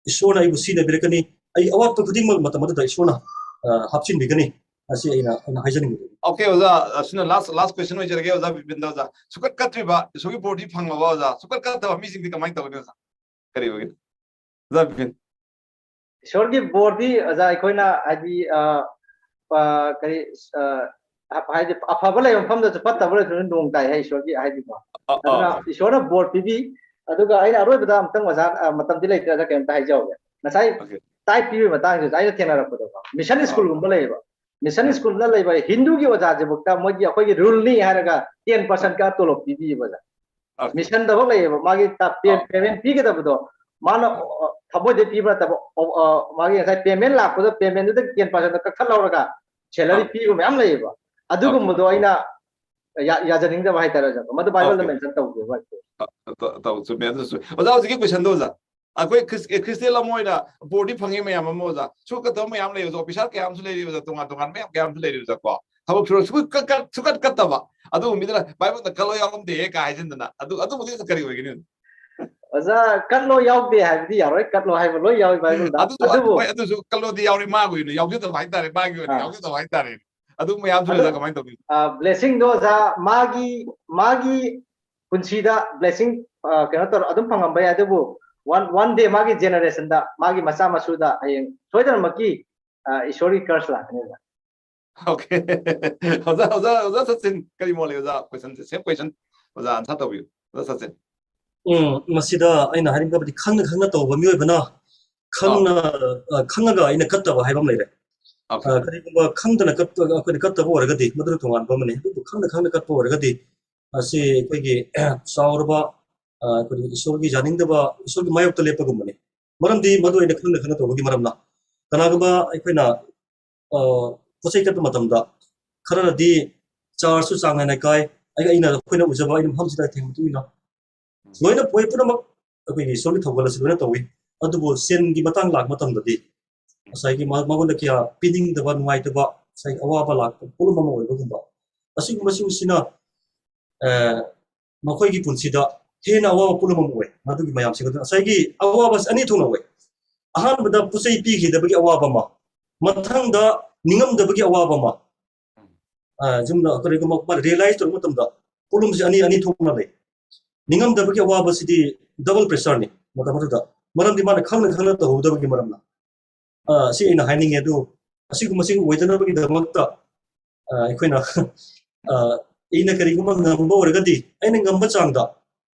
ꯏꯁꯣꯔꯅ ꯑꯩꯕꯨ ꯁꯤꯖꯤꯟꯅꯕꯤꯔꯛꯀꯅꯤ, ꯑꯩ ꯑꯋꯥꯠꯄ ꯈꯨꯗꯤꯡꯃꯛ ꯃꯇꯝ ꯑꯗꯨꯗ ꯏꯁꯣꯔꯅ, ꯑ, ꯍꯥꯞꯆꯤꯟꯕꯤꯒꯅꯤ꯫ ꯑꯁꯤ ꯑꯩꯅ, ꯑꯩꯅ ꯍꯥꯏꯖꯅꯤꯡꯕꯗꯨ꯫ ꯑꯣꯀꯦ, ꯑꯣꯖꯥ, ꯑꯁꯤꯅ ꯂꯥꯁ ꯂꯥꯁ ꯀ꯭ꯋꯦꯁꯟ ꯑꯣꯏꯖꯔꯒꯦ ꯑꯣꯖꯥ ꯕꯤꯄꯤꯟꯗ꯫ ꯑꯣꯖꯥ, ꯁꯨꯀꯠ ꯀꯠꯇ꯭ꯔꯤꯕ, ꯏꯁꯣꯔꯒꯤ ꯕꯣꯔꯗꯤ ꯐꯪꯂꯕ ꯑꯣꯖꯥ? ꯁꯨꯀꯠ ꯀꯠꯇꯕ ꯃꯤꯁꯤꯡꯗꯤ ꯀꯃꯥꯏꯅ ꯇꯧꯒꯅꯤ ꯑꯣꯖꯥ? ꯀꯔꯤ ꯑꯣꯏꯒꯅꯤ ꯑꯣꯖꯥ ꯕꯤꯄꯤꯟ? ꯏꯁꯣꯔꯒꯤ ꯕꯣꯔꯗꯤ ꯑꯣꯖꯥ ꯑꯩꯈꯣꯏꯅ ꯍꯥꯏꯗꯤ, ꯑ, ꯑ, ꯀꯔꯤ, ꯑ, ꯍꯥꯏꯗꯤ ꯑꯐꯕ ꯂꯩꯕ ꯃꯐꯝꯗꯁꯨ ꯐꯠꯇꯕ ꯂꯩꯕꯁꯨ ꯅꯣꯡ ꯇꯥꯏ ꯍꯥꯏ ꯏꯁꯣꯔꯒꯤ ꯍꯥꯏꯗꯤꯀꯣ꯫ ꯑ, ꯑ, ꯑꯗꯨꯅ ꯏꯁꯣꯔꯅ ꯕꯣꯔ ꯄꯤꯕꯤ꯫ ꯑꯗꯨꯒ ꯑꯩꯅ ꯑꯔꯣꯏꯕꯗ ꯑꯃꯨꯛꯇꯪ ꯑꯣꯖꯥ, ꯑ, ꯃꯇꯝꯗꯤ ꯂꯩꯇ꯭ꯔꯦ, ꯑꯗ ꯀꯩꯅꯣꯝꯇ ꯍꯥꯏꯖꯍꯧꯒꯦ꯫ ꯉꯁꯥꯏ Okay. ꯇꯥꯏꯞ ꯄꯤꯕꯒꯤ ꯃꯇꯥꯡꯁꯤꯗ ꯑꯩꯅ ꯊꯦꯡꯅꯔꯛꯄꯗꯀꯣ, ꯃꯤꯁꯟ ꯑ. ꯁ꯭ꯀꯨꯜꯒꯨꯝꯕ ꯂꯩꯌꯦꯕ꯫ ꯃꯤꯁꯟ ꯎꯝ. ꯁ꯭ꯀꯨꯜꯗ ꯂꯩꯕ ꯍꯤꯟꯗꯨꯒꯤ ꯑꯣꯖꯥꯁꯤꯐꯥꯎꯗ ꯃꯣꯏꯒꯤ ꯑꯩꯈꯣꯏꯒꯤ ꯔꯨꯜꯅꯤ ꯍꯥꯏꯔꯒ ꯇꯦꯟ ꯄꯥꯔꯁꯦꯟ ꯀ ꯇꯣꯂꯣꯞ ꯄꯤꯕꯤꯌꯦꯕ ꯑꯣꯖꯥ꯫ Okay. ꯃꯤꯁꯟꯗꯐꯥꯎ ꯂꯩꯌꯦꯕ, ꯃꯥꯒꯤ ꯄꯦ-, ꯑ. ꯄꯦꯃꯦꯟ ꯄꯤꯒꯗꯕꯗꯣ ꯃꯥꯅ, ꯑ, ꯊꯃꯣꯏꯗ ꯄꯤꯕ ꯅꯠꯇꯕ, ꯑ, ꯑ, ꯃꯥꯒꯤ ꯉꯁꯥꯏ ꯄꯦꯃꯦꯟ ꯂꯥꯛꯄꯗ ꯄꯦꯃꯦꯟꯗꯨꯗꯒꯤ ꯇꯦꯟ ꯄꯥꯔꯁꯦꯟꯗ ꯀꯛꯊꯠꯍꯧꯔꯒ ꯁꯦꯂꯔꯤ ꯑ. ꯄꯤꯕ ꯃꯌꯥꯝ ꯂꯩꯌꯦꯕ꯫ ꯑꯗꯨꯒꯨꯝꯕꯗꯣ ꯑꯩꯅ ꯌꯥ-, ꯌꯥꯖꯅꯤꯡꯗꯕ ꯍꯥꯏꯇꯥꯔꯦ ꯑꯣꯖꯥ꯫ ꯃꯗꯨ ꯕꯥꯏꯕꯜꯗ Okay. ꯃꯦꯟꯁꯟ ꯇꯧꯗꯦꯕ꯫ ꯑ, ꯇꯧ-, ꯇꯧ-, ꯆꯨꯝꯃꯦ, ꯑꯗꯨꯁꯨ꯫ ꯑꯣꯖꯥ, ꯍꯧꯖꯤꯛꯀꯤ ꯀꯣꯏꯁꯟꯗꯣ ꯑꯣꯖꯥ, ꯑꯩꯈꯣꯏ ꯈ꯭ꯔꯤꯁ-, ꯑꯦ, ꯈ꯭ꯔꯤꯁꯇꯤꯌꯥꯟ ꯑꯃ ꯑꯣꯏꯅ ꯕꯣꯔꯗꯤ ꯐꯪꯉꯤ ꯃꯌꯥꯝ ꯑꯃ ꯑꯣꯖꯥ, ꯁꯨꯀꯠꯇꯕ ꯃꯌꯥꯝ ꯂꯩ ꯑꯣꯖꯥ, ꯑꯣꯐꯤꯁꯥꯔ ꯀꯌꯥ ꯑꯃꯁꯨ ꯂꯩꯔꯤ ꯑꯣꯖꯥ, ꯇꯣꯉꯥꯟ ꯇꯣꯉꯥꯟꯕ ꯃꯌꯥꯝ ꯀꯌꯥ ꯑꯃꯁꯨ ꯂꯩꯔꯤ ꯑꯣꯖꯥ ꯀꯣ, ꯊꯕꯛ ꯁꯨꯔ ꯁꯨꯀꯠ-, ꯀꯠ-, ꯀꯠ-, ꯁꯨꯀꯠ ꯀꯠꯇꯕ, ꯑꯗꯨꯒꯨꯝꯕ ꯃꯤꯗꯨꯅ ꯕꯥꯏꯕꯜꯗ ꯀꯠꯂꯣ ꯌꯥꯎꯔꯝꯗꯦ ꯀꯥ ꯍꯥꯏꯖꯤꯟꯗꯅ, ꯑꯗꯨ, ꯑꯗꯨꯕꯨꯗꯤ ꯀꯔꯤ ꯑꯣꯏꯒꯅꯤ? ꯑꯣꯖꯥ, ꯀꯠꯂꯣ ꯌꯥꯎꯗꯦ ꯍꯥꯏꯕꯗꯤ ꯌꯥꯔꯣꯏ, ꯀꯠꯂꯣ ꯍꯥꯏꯕ ꯂꯣꯏ ꯌꯥꯎꯏ ꯕꯥꯏꯕꯜꯗ꯫ ꯑꯗꯨꯁꯨ, ꯑꯗꯨꯕꯨ ꯍꯣꯏ, ꯑꯗꯨꯁꯨ ꯀꯠꯂꯣꯗꯤ ꯌꯥꯎꯔꯤ, ꯃꯥꯒꯤ ꯑꯣꯏꯅ ꯌꯥꯎꯖꯗꯕ ꯍꯥꯏꯇꯥꯔꯦ, ꯃꯥꯒꯤ ꯑꯣꯏꯅ ꯑꯥ. ꯌꯥꯎꯖꯗꯕ ꯍꯥꯏꯇꯥꯔꯦ꯫ ꯑꯗꯨ ꯃꯌꯥꯝꯁꯨ ꯑꯗꯨ, ꯂꯩꯗ ꯀꯃꯥꯏꯅ ꯇꯧꯅꯤ? ꯑ, blessing ꯗꯣ ꯑꯣꯖꯥ, ꯃꯥꯒꯤ, ꯃꯥꯒꯤ ꯄꯨꯟꯁꯤꯗ blessing, ꯑ, ꯀꯩꯅꯣ ꯇꯧꯔ ꯑꯗꯨꯝ ꯐꯪꯉꯝꯕ ꯌꯥꯏ, ꯑꯗꯨꯕꯨ one, one day ꯃꯥꯒꯤ generation ꯗ, ꯃꯥꯒꯤ ꯃꯆꯥ ꯃꯁꯨꯗ ꯍꯌꯦꯡ ꯁꯣꯏꯗꯅꯃꯛꯀꯤ, ꯑ, ꯏꯁꯣꯔꯒꯤ curse ꯂꯥꯛꯀꯅꯤ ꯑꯣꯖꯥ꯫ Okay. ꯑꯣꯖꯥ, ꯑꯣꯖꯥ, ꯑꯣꯖꯥ ꯁꯆꯤꯟ, ꯀꯔꯤ ꯃꯣꯠ ꯂꯩ ꯑꯣꯖꯥ? ꯀꯣꯏꯁꯟꯁꯦ, same question, ꯑꯣꯖꯥ answer ꯇꯧꯕꯤꯌꯨ꯫ ꯑꯣꯖꯥ ꯁꯆꯤꯟ꯫ ꯎꯝ, ꯃꯁꯤꯗ ꯑꯩꯅ ꯍꯥꯏꯅꯤꯡꯕꯕꯨꯗꯤ ꯈꯪꯅ ꯈꯪꯅ ꯇꯧꯕ ꯃꯤꯑꯣꯏꯕꯅ ꯈꯪꯅ, ꯑ, ꯈꯪꯉꯒ ꯑꯩꯅ ꯀꯠꯇꯕ ꯍꯥꯏꯕ ꯑꯃ ꯂꯩꯔꯦ꯫ Okay. ꯑ, ꯀꯔꯤꯒꯨꯝꯕ ꯈꯪꯗꯅ ꯀꯠꯄ, ꯑꯩꯈꯣꯏꯅ ꯀꯠꯇꯕ ꯑꯣꯏꯔꯒꯗꯤ ꯃꯗꯨꯅ ꯇꯣꯉꯥꯟꯕ ꯑꯃꯅꯤ꯫ ꯑꯗꯨꯕꯨ ꯈꯪꯅ ꯈꯪꯅ ꯀꯠꯄ ꯑꯣꯏꯔꯒꯗꯤ ꯃꯁꯤ ꯑꯩꯈꯣꯏꯒꯤ ꯆꯥꯎꯔꯕ, ꯑ, ꯑꯩꯈꯣꯏꯒꯤ ꯏꯁꯣꯔꯒꯤ ꯌꯥꯅꯤꯡꯗꯕ, ꯏꯁꯣꯔꯒꯤ ꯃꯥꯌꯣꯛꯇ ꯂꯦꯞꯄꯒꯨꯝꯕꯅꯤ꯫ ꯃꯔꯝꯗꯤ ꯃꯗꯨ ꯑꯩꯅ ꯈꯪꯅ ꯈꯪꯅ ꯇꯧꯕꯒꯤ ꯃꯔꯝꯅ꯫ ꯀꯅꯥꯒꯨꯝꯕ ꯑꯩꯈꯣꯏꯅ, ꯑ, ꯄꯣꯠ ꯆꯩ ꯀꯠꯄ ꯃꯇꯝꯗ ꯈꯔꯅꯗꯤ ꯆꯥꯔꯖꯁꯨ ꯆꯥꯡ ꯅꯥꯏꯅ ꯀꯥꯏ꯫ ꯑꯩ-, ꯑꯩꯅ, ꯑꯩꯈꯣꯏꯅ ꯎꯖꯕ, ꯑꯩꯅ ꯃꯐꯝꯁꯤꯗ ꯊꯦꯡꯅꯕ ꯃꯇꯨꯡ ꯏꯟꯅ ꯂꯣꯏꯅ ꯄꯣꯠ ꯄꯨꯝꯅꯃꯛ ꯑꯩꯈꯣꯏꯒꯤ ꯏꯁꯣꯔꯒꯤ ꯊꯧꯒꯜ ꯑꯁꯤ ꯂꯣꯏꯅ ꯇꯧꯏ꯫ ꯑꯗꯨꯕꯨ ꯁꯦꯟꯒꯤ ꯃꯇꯥꯡ ꯂꯥꯛꯄ ꯃꯇꯝꯗꯗꯤ ꯉꯁꯥꯏꯒꯤ ꯃ-, ꯃꯉꯣꯟꯗ ꯀꯌꯥ ꯄꯤꯅꯤꯡꯗꯕ, ꯅꯨꯡꯉꯥꯏꯇꯕ, ꯉꯁꯥꯏꯒꯤ ꯑꯋꯥꯕ ꯂꯥꯛꯄ ꯄꯣꯠꯂꯨꯝ ꯑꯃ ꯑꯣꯏꯕꯒꯨꯝꯕ, ꯑꯁꯤꯒꯨꯝꯕꯁꯤꯡꯁꯤꯅ, ꯑ, ꯃꯈꯣꯏꯒꯤ ꯄꯨꯟꯁꯤꯗ ꯍꯦꯟꯅ ꯑꯋꯥꯕ ꯄꯣꯠꯂꯨꯝ ꯑꯃ ꯑꯣꯏ꯫ ꯃꯗꯨꯒꯤ ꯃꯌꯥꯝꯁꯤꯡ ꯑꯗꯨ ꯉꯁꯥꯏꯒꯤ ꯑꯋꯥꯕꯁꯤ ꯑꯅꯤ ꯊꯣꯛꯅ ꯑꯣꯏ꯫ ꯑꯍꯥꯟꯕꯗ ꯄꯣꯠ ꯆꯩ ꯄꯤꯈꯤꯗꯕꯒꯤ ꯑꯋꯥꯕ ꯑꯃ, ꯃꯊꯪꯗ ꯅꯤꯡꯉꯝꯗꯕꯒꯤ ꯑꯋꯥꯕ ꯑꯃ꯫ ꯑ, ꯁꯨꯝꯅ ꯀꯔꯤꯒꯨꯝꯕ ꯃꯥꯅ realize ꯇꯧꯔꯛꯄ ꯃꯇꯝꯗ ꯄꯣꯠꯂꯨꯝꯁꯤ ꯑꯅꯤ, ꯑꯅꯤ ꯊꯣꯛꯅ ꯂꯩ꯫ ꯅꯤꯡꯉꯝꯗꯕꯒꯤ ꯑꯋꯥꯕꯁꯤꯗꯤ double pressure ꯅꯤ ꯃꯇꯝ ꯑꯗꯨꯗ, ꯃꯔꯝꯗꯤ ꯃꯥꯅ ꯈꯪꯅ ꯈꯪꯅ ꯇꯧꯍꯧꯗꯕꯒꯤ ꯃꯔꯝꯅ꯫ ꯑ, ꯁꯤ ꯑꯩꯅ ꯍꯥꯏꯅꯤꯡꯉꯦ꯫ ꯑꯗꯨ ꯑꯁꯤꯒꯨꯝꯕꯁꯤ ꯑꯣꯏꯗꯅꯕꯒꯤꯗꯃꯛꯇ, ꯑ, ꯑꯩꯈꯣꯏꯅ, ꯑ, ꯑꯩꯅ ꯀꯔꯤꯒꯨꯝꯕ ꯉꯝꯕ ꯑꯣꯏꯔꯒꯗꯤ ꯑꯩꯅ ꯉꯝꯕ ꯆꯥꯡꯗ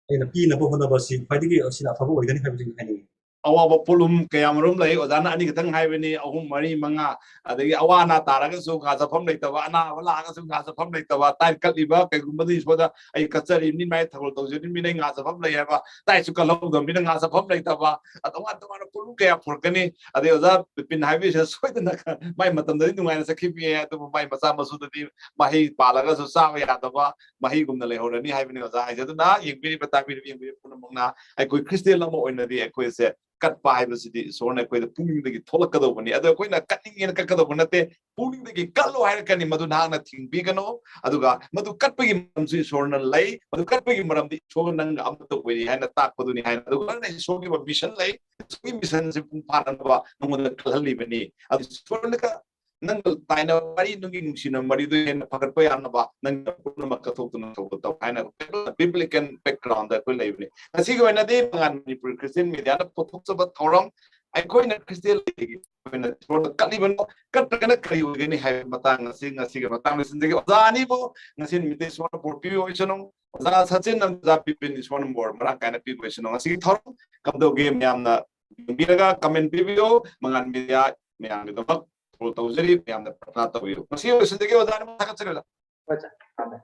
ꯑꯩꯅ ꯄꯤꯅꯕ ꯍꯣꯠꯅꯕ ꯑꯁꯤ ꯈ꯭ꯋꯥꯏꯗꯒꯤ ꯑꯁꯤꯅ ꯑꯐꯕ ꯑꯣꯏꯒꯅꯤ ꯍꯥꯏꯕꯁꯤ ꯑꯩꯅ ꯍꯥꯏꯅꯤꯡꯉꯤ꯫ ꯑꯋꯥꯕ ꯄꯣꯠꯂꯨꯝ ꯀꯌꯥ ꯃꯔꯨꯝ ꯂꯩ꯫ ꯑꯣꯖꯥꯅ ꯑꯅꯤꯈꯛꯇꯪ ꯍꯥꯏꯕꯅꯤ, ꯑꯍꯨꯝ, ꯃꯔꯤ, ꯃꯉꯥ, ꯑꯗꯒꯤ ꯑꯋꯥ ꯑꯅꯥ ꯇꯥꯔꯒꯁꯨ ꯉꯥ ꯆꯠꯐꯝ ꯂꯩꯇꯕ, ꯑꯅꯥꯕ ꯂꯥꯛꯑꯒꯁꯨ ꯉꯥ ꯆꯠꯐꯝ ꯂꯩꯇꯕ, ꯇꯥꯏꯠ ꯀꯠꯂꯤꯕ ꯀꯩꯒꯨꯝꯕꯗ ꯏꯁꯣꯔꯗ ꯑꯩ ꯀꯠꯆꯔꯤꯕꯅꯤ, ꯃꯥꯏ ꯊꯧꯒꯜ ꯇꯧꯖꯔꯤꯕꯅꯤꯅ ꯑꯩ ꯉꯥ ꯆꯠꯐꯝ ꯂꯩ ꯍꯥꯏꯕ, ꯇꯥꯏꯠꯁꯨ ꯀꯠꯍꯧꯗꯕꯅꯤꯅ ꯉꯥ ꯆꯠꯐꯝ ꯂꯩꯇꯕ, ꯑꯗ ꯇꯣꯉꯥꯟ ꯇꯣꯉꯥꯟꯕ ꯄꯣꯠꯂꯨꯝ ꯀꯌꯥ ꯄꯨꯔꯛꯀꯅꯤ꯫ ꯑꯗꯩ ꯑꯣꯖꯥ ꯕꯤꯄꯤꯟ ꯍꯥꯏꯕꯤꯁꯤꯅ ꯁꯣꯏꯗꯅ ꯃꯥꯏ ꯃꯇꯝꯗꯗꯤ ꯅꯨꯡꯉꯥꯏꯅ ꯆꯠꯈꯤꯕ ꯌꯥꯏ, ꯑꯗꯨꯕꯨ ꯃꯥꯏ ꯃꯆꯥ ꯃꯁꯨꯗꯗꯤ ꯃꯍꯩ ꯄꯥꯜꯂꯒꯁꯨ ꯆꯥꯕ ꯌꯥꯗꯕ ꯃꯍꯩꯒꯨꯝꯅ ꯂꯩꯍꯧꯔꯅꯤ ꯍꯥꯏꯕꯅꯤ ꯑꯣꯖꯥ ꯍꯥꯏꯁꯦ꯫ ꯑꯗꯨꯅ ꯌꯦꯡꯕꯤꯔꯤꯕ ꯇꯥꯕꯤꯔꯤꯕ ꯌꯦꯡꯕꯤꯔꯤꯕ ꯄꯨꯝꯅꯃꯛꯅ ꯑꯩꯈꯣꯏ ꯈ꯭ꯔꯤꯁꯇꯦꯟ ꯑꯃ ꯑꯣꯏꯅꯗꯤ ꯑꯩꯈꯣꯏꯁꯦ ꯀꯠꯄ ꯍꯥꯏꯕꯁꯤꯗꯤ ꯏꯁꯣꯔꯅ ꯑꯩꯈꯣꯏꯗ ꯄꯨꯛꯅꯤꯡꯗꯒꯤ ꯊꯣꯛꯂꯛꯀꯗꯧꯕꯅꯤ꯫ ꯑꯗꯣ ꯑꯩꯈꯣꯏꯅ ꯀꯠꯅꯤꯡꯉꯦꯅ ꯀꯠꯀꯗꯧꯕ ꯅꯠꯇꯦ, ꯄꯨꯛꯅꯤꯡꯗꯒꯤ ꯀꯠꯂꯣ ꯍꯥꯏꯔꯛꯀꯅꯤ꯫ ꯃꯗꯨ ꯅꯍꯥꯛꯅ ꯊꯤꯡꯕꯤꯒꯅꯨ꯫ ꯑꯗꯨꯒ ꯃꯗꯨ ꯀꯠꯄꯒꯤ ꯃꯔꯝꯁꯨ ꯏꯁꯣꯔꯅ ꯂꯩ, ꯃꯗꯨ ꯀꯠꯄꯒꯤ ꯃꯔꯝꯗꯤ ꯏꯁꯣꯔ ꯅꯪꯒ ꯑꯃꯠꯇ ꯑꯣꯏꯔꯤ ꯍꯥꯏꯅ ꯇꯥꯛꯄꯗꯨꯅꯤ ꯍꯥꯏꯅ꯫ ꯑꯗꯨꯒ ꯅꯪꯅ ꯏꯁꯣꯔꯒꯤ ꯑꯣꯏꯕ ꯃꯤꯁꯟ ꯂꯩ, ꯏꯁꯣꯔꯒꯤ ꯃꯤꯁꯟꯁꯤ ꯄꯨꯡ ꯐꯥꯅꯅꯕ ꯅꯉꯣꯟꯗ ꯀꯜꯍꯜꯂꯤꯕꯅꯤ꯫ ꯑꯗꯨ ꯏꯁꯣꯔꯅ ꯅꯪꯒ ꯇꯥꯏꯅꯕ ꯃꯔꯤ, ꯅꯪꯒꯤ ꯅꯨꯡꯁꯤꯅꯕ ꯃꯔꯤꯗꯨ ꯍꯦꯟꯅ ꯐꯒꯠꯄ ꯌꯥꯅꯕ ꯅꯪꯅ ꯄꯨꯝꯅꯃꯛ ꯀꯠꯊꯣꯛꯇꯨꯅ ꯊꯧꯒꯠꯇꯧ ꯍꯥꯏꯅ biblical background ꯑꯩꯈꯣꯏ ꯂꯩꯕꯅꯤ꯫ ꯉꯁꯤꯒꯤ ꯑꯣꯏꯅꯗꯤ ꯃꯉꯥꯜ ꯃꯅꯤꯄꯨꯔ ꯈ꯭ꯔꯤꯁꯇꯤꯌꯟ ꯃꯦꯗꯤꯌꯥꯅ ꯄꯨꯊꯣꯛꯆꯕ ꯊꯧꯔꯝ ꯑꯩꯈꯣꯏꯅ ꯈ꯭ꯔꯤꯁꯇꯤꯌꯟ ꯂꯩꯔꯤꯒꯤ ꯑꯩꯈꯣꯏꯅ ꯏꯁꯣꯔꯗ ꯀꯠꯂꯤꯕꯅꯣ, ꯀꯠꯇ꯭ꯔꯒꯅ ꯀꯔꯤ ꯑꯣꯏꯒꯅꯤ ꯍꯥꯏꯕ ꯃꯇꯥꯡ ꯑꯁꯤ ꯉꯁꯤꯒꯤ ꯃꯇꯥꯡ ꯂꯣꯏꯁꯤꯟꯖꯒꯦ꯫ ꯑꯣꯖꯥ ꯑꯅꯤꯕꯨ ꯉꯁꯤ ꯅꯨꯃꯤꯠꯇ ꯏꯁꯣꯔꯅ ꯕꯣꯔ ꯄꯤꯕꯤꯕ ꯑꯣꯏꯁꯅꯨ꯫ ꯑꯣꯖꯥ ꯁꯆꯤꯟ ꯑꯃꯗꯤ ꯑꯣꯖꯥ ꯕꯤꯄꯤꯟ ꯏꯁꯣꯔꯅ ꯕꯣꯔ ꯃꯔꯥꯡ ꯀꯥꯏꯅ ꯄꯤꯕ ꯑꯣꯏꯁꯅꯨ꯫ ꯉꯁꯤꯒꯤ ꯊꯧꯔꯝ ꯀꯝꯗꯧꯒꯦ ꯃꯌꯥꯝꯅ ꯌꯦꯡꯕꯤꯔꯒ comment ꯄꯤꯕꯤꯌꯨ꯫ ꯃꯉꯥꯜ ꯃꯦꯗꯤꯌꯥ ꯃꯌꯥꯝꯒꯤꯗꯃꯛ ꯇꯧꯖꯔꯤ, ꯃꯌꯥꯝꯅ ꯄ꯭ꯔꯊꯅꯥ ꯇꯧꯕꯤꯌꯨ꯫ ꯉꯁꯤ ꯂꯣꯏꯁꯤꯟꯖꯒꯦ ꯑꯣꯖꯥ, ꯑꯗꯨꯝ ꯊꯥꯒꯠꯆꯔꯤ ꯑꯣꯖꯥ꯫ ꯍꯣꯏ ꯁꯥꯔ, ꯊꯝꯃꯦ꯫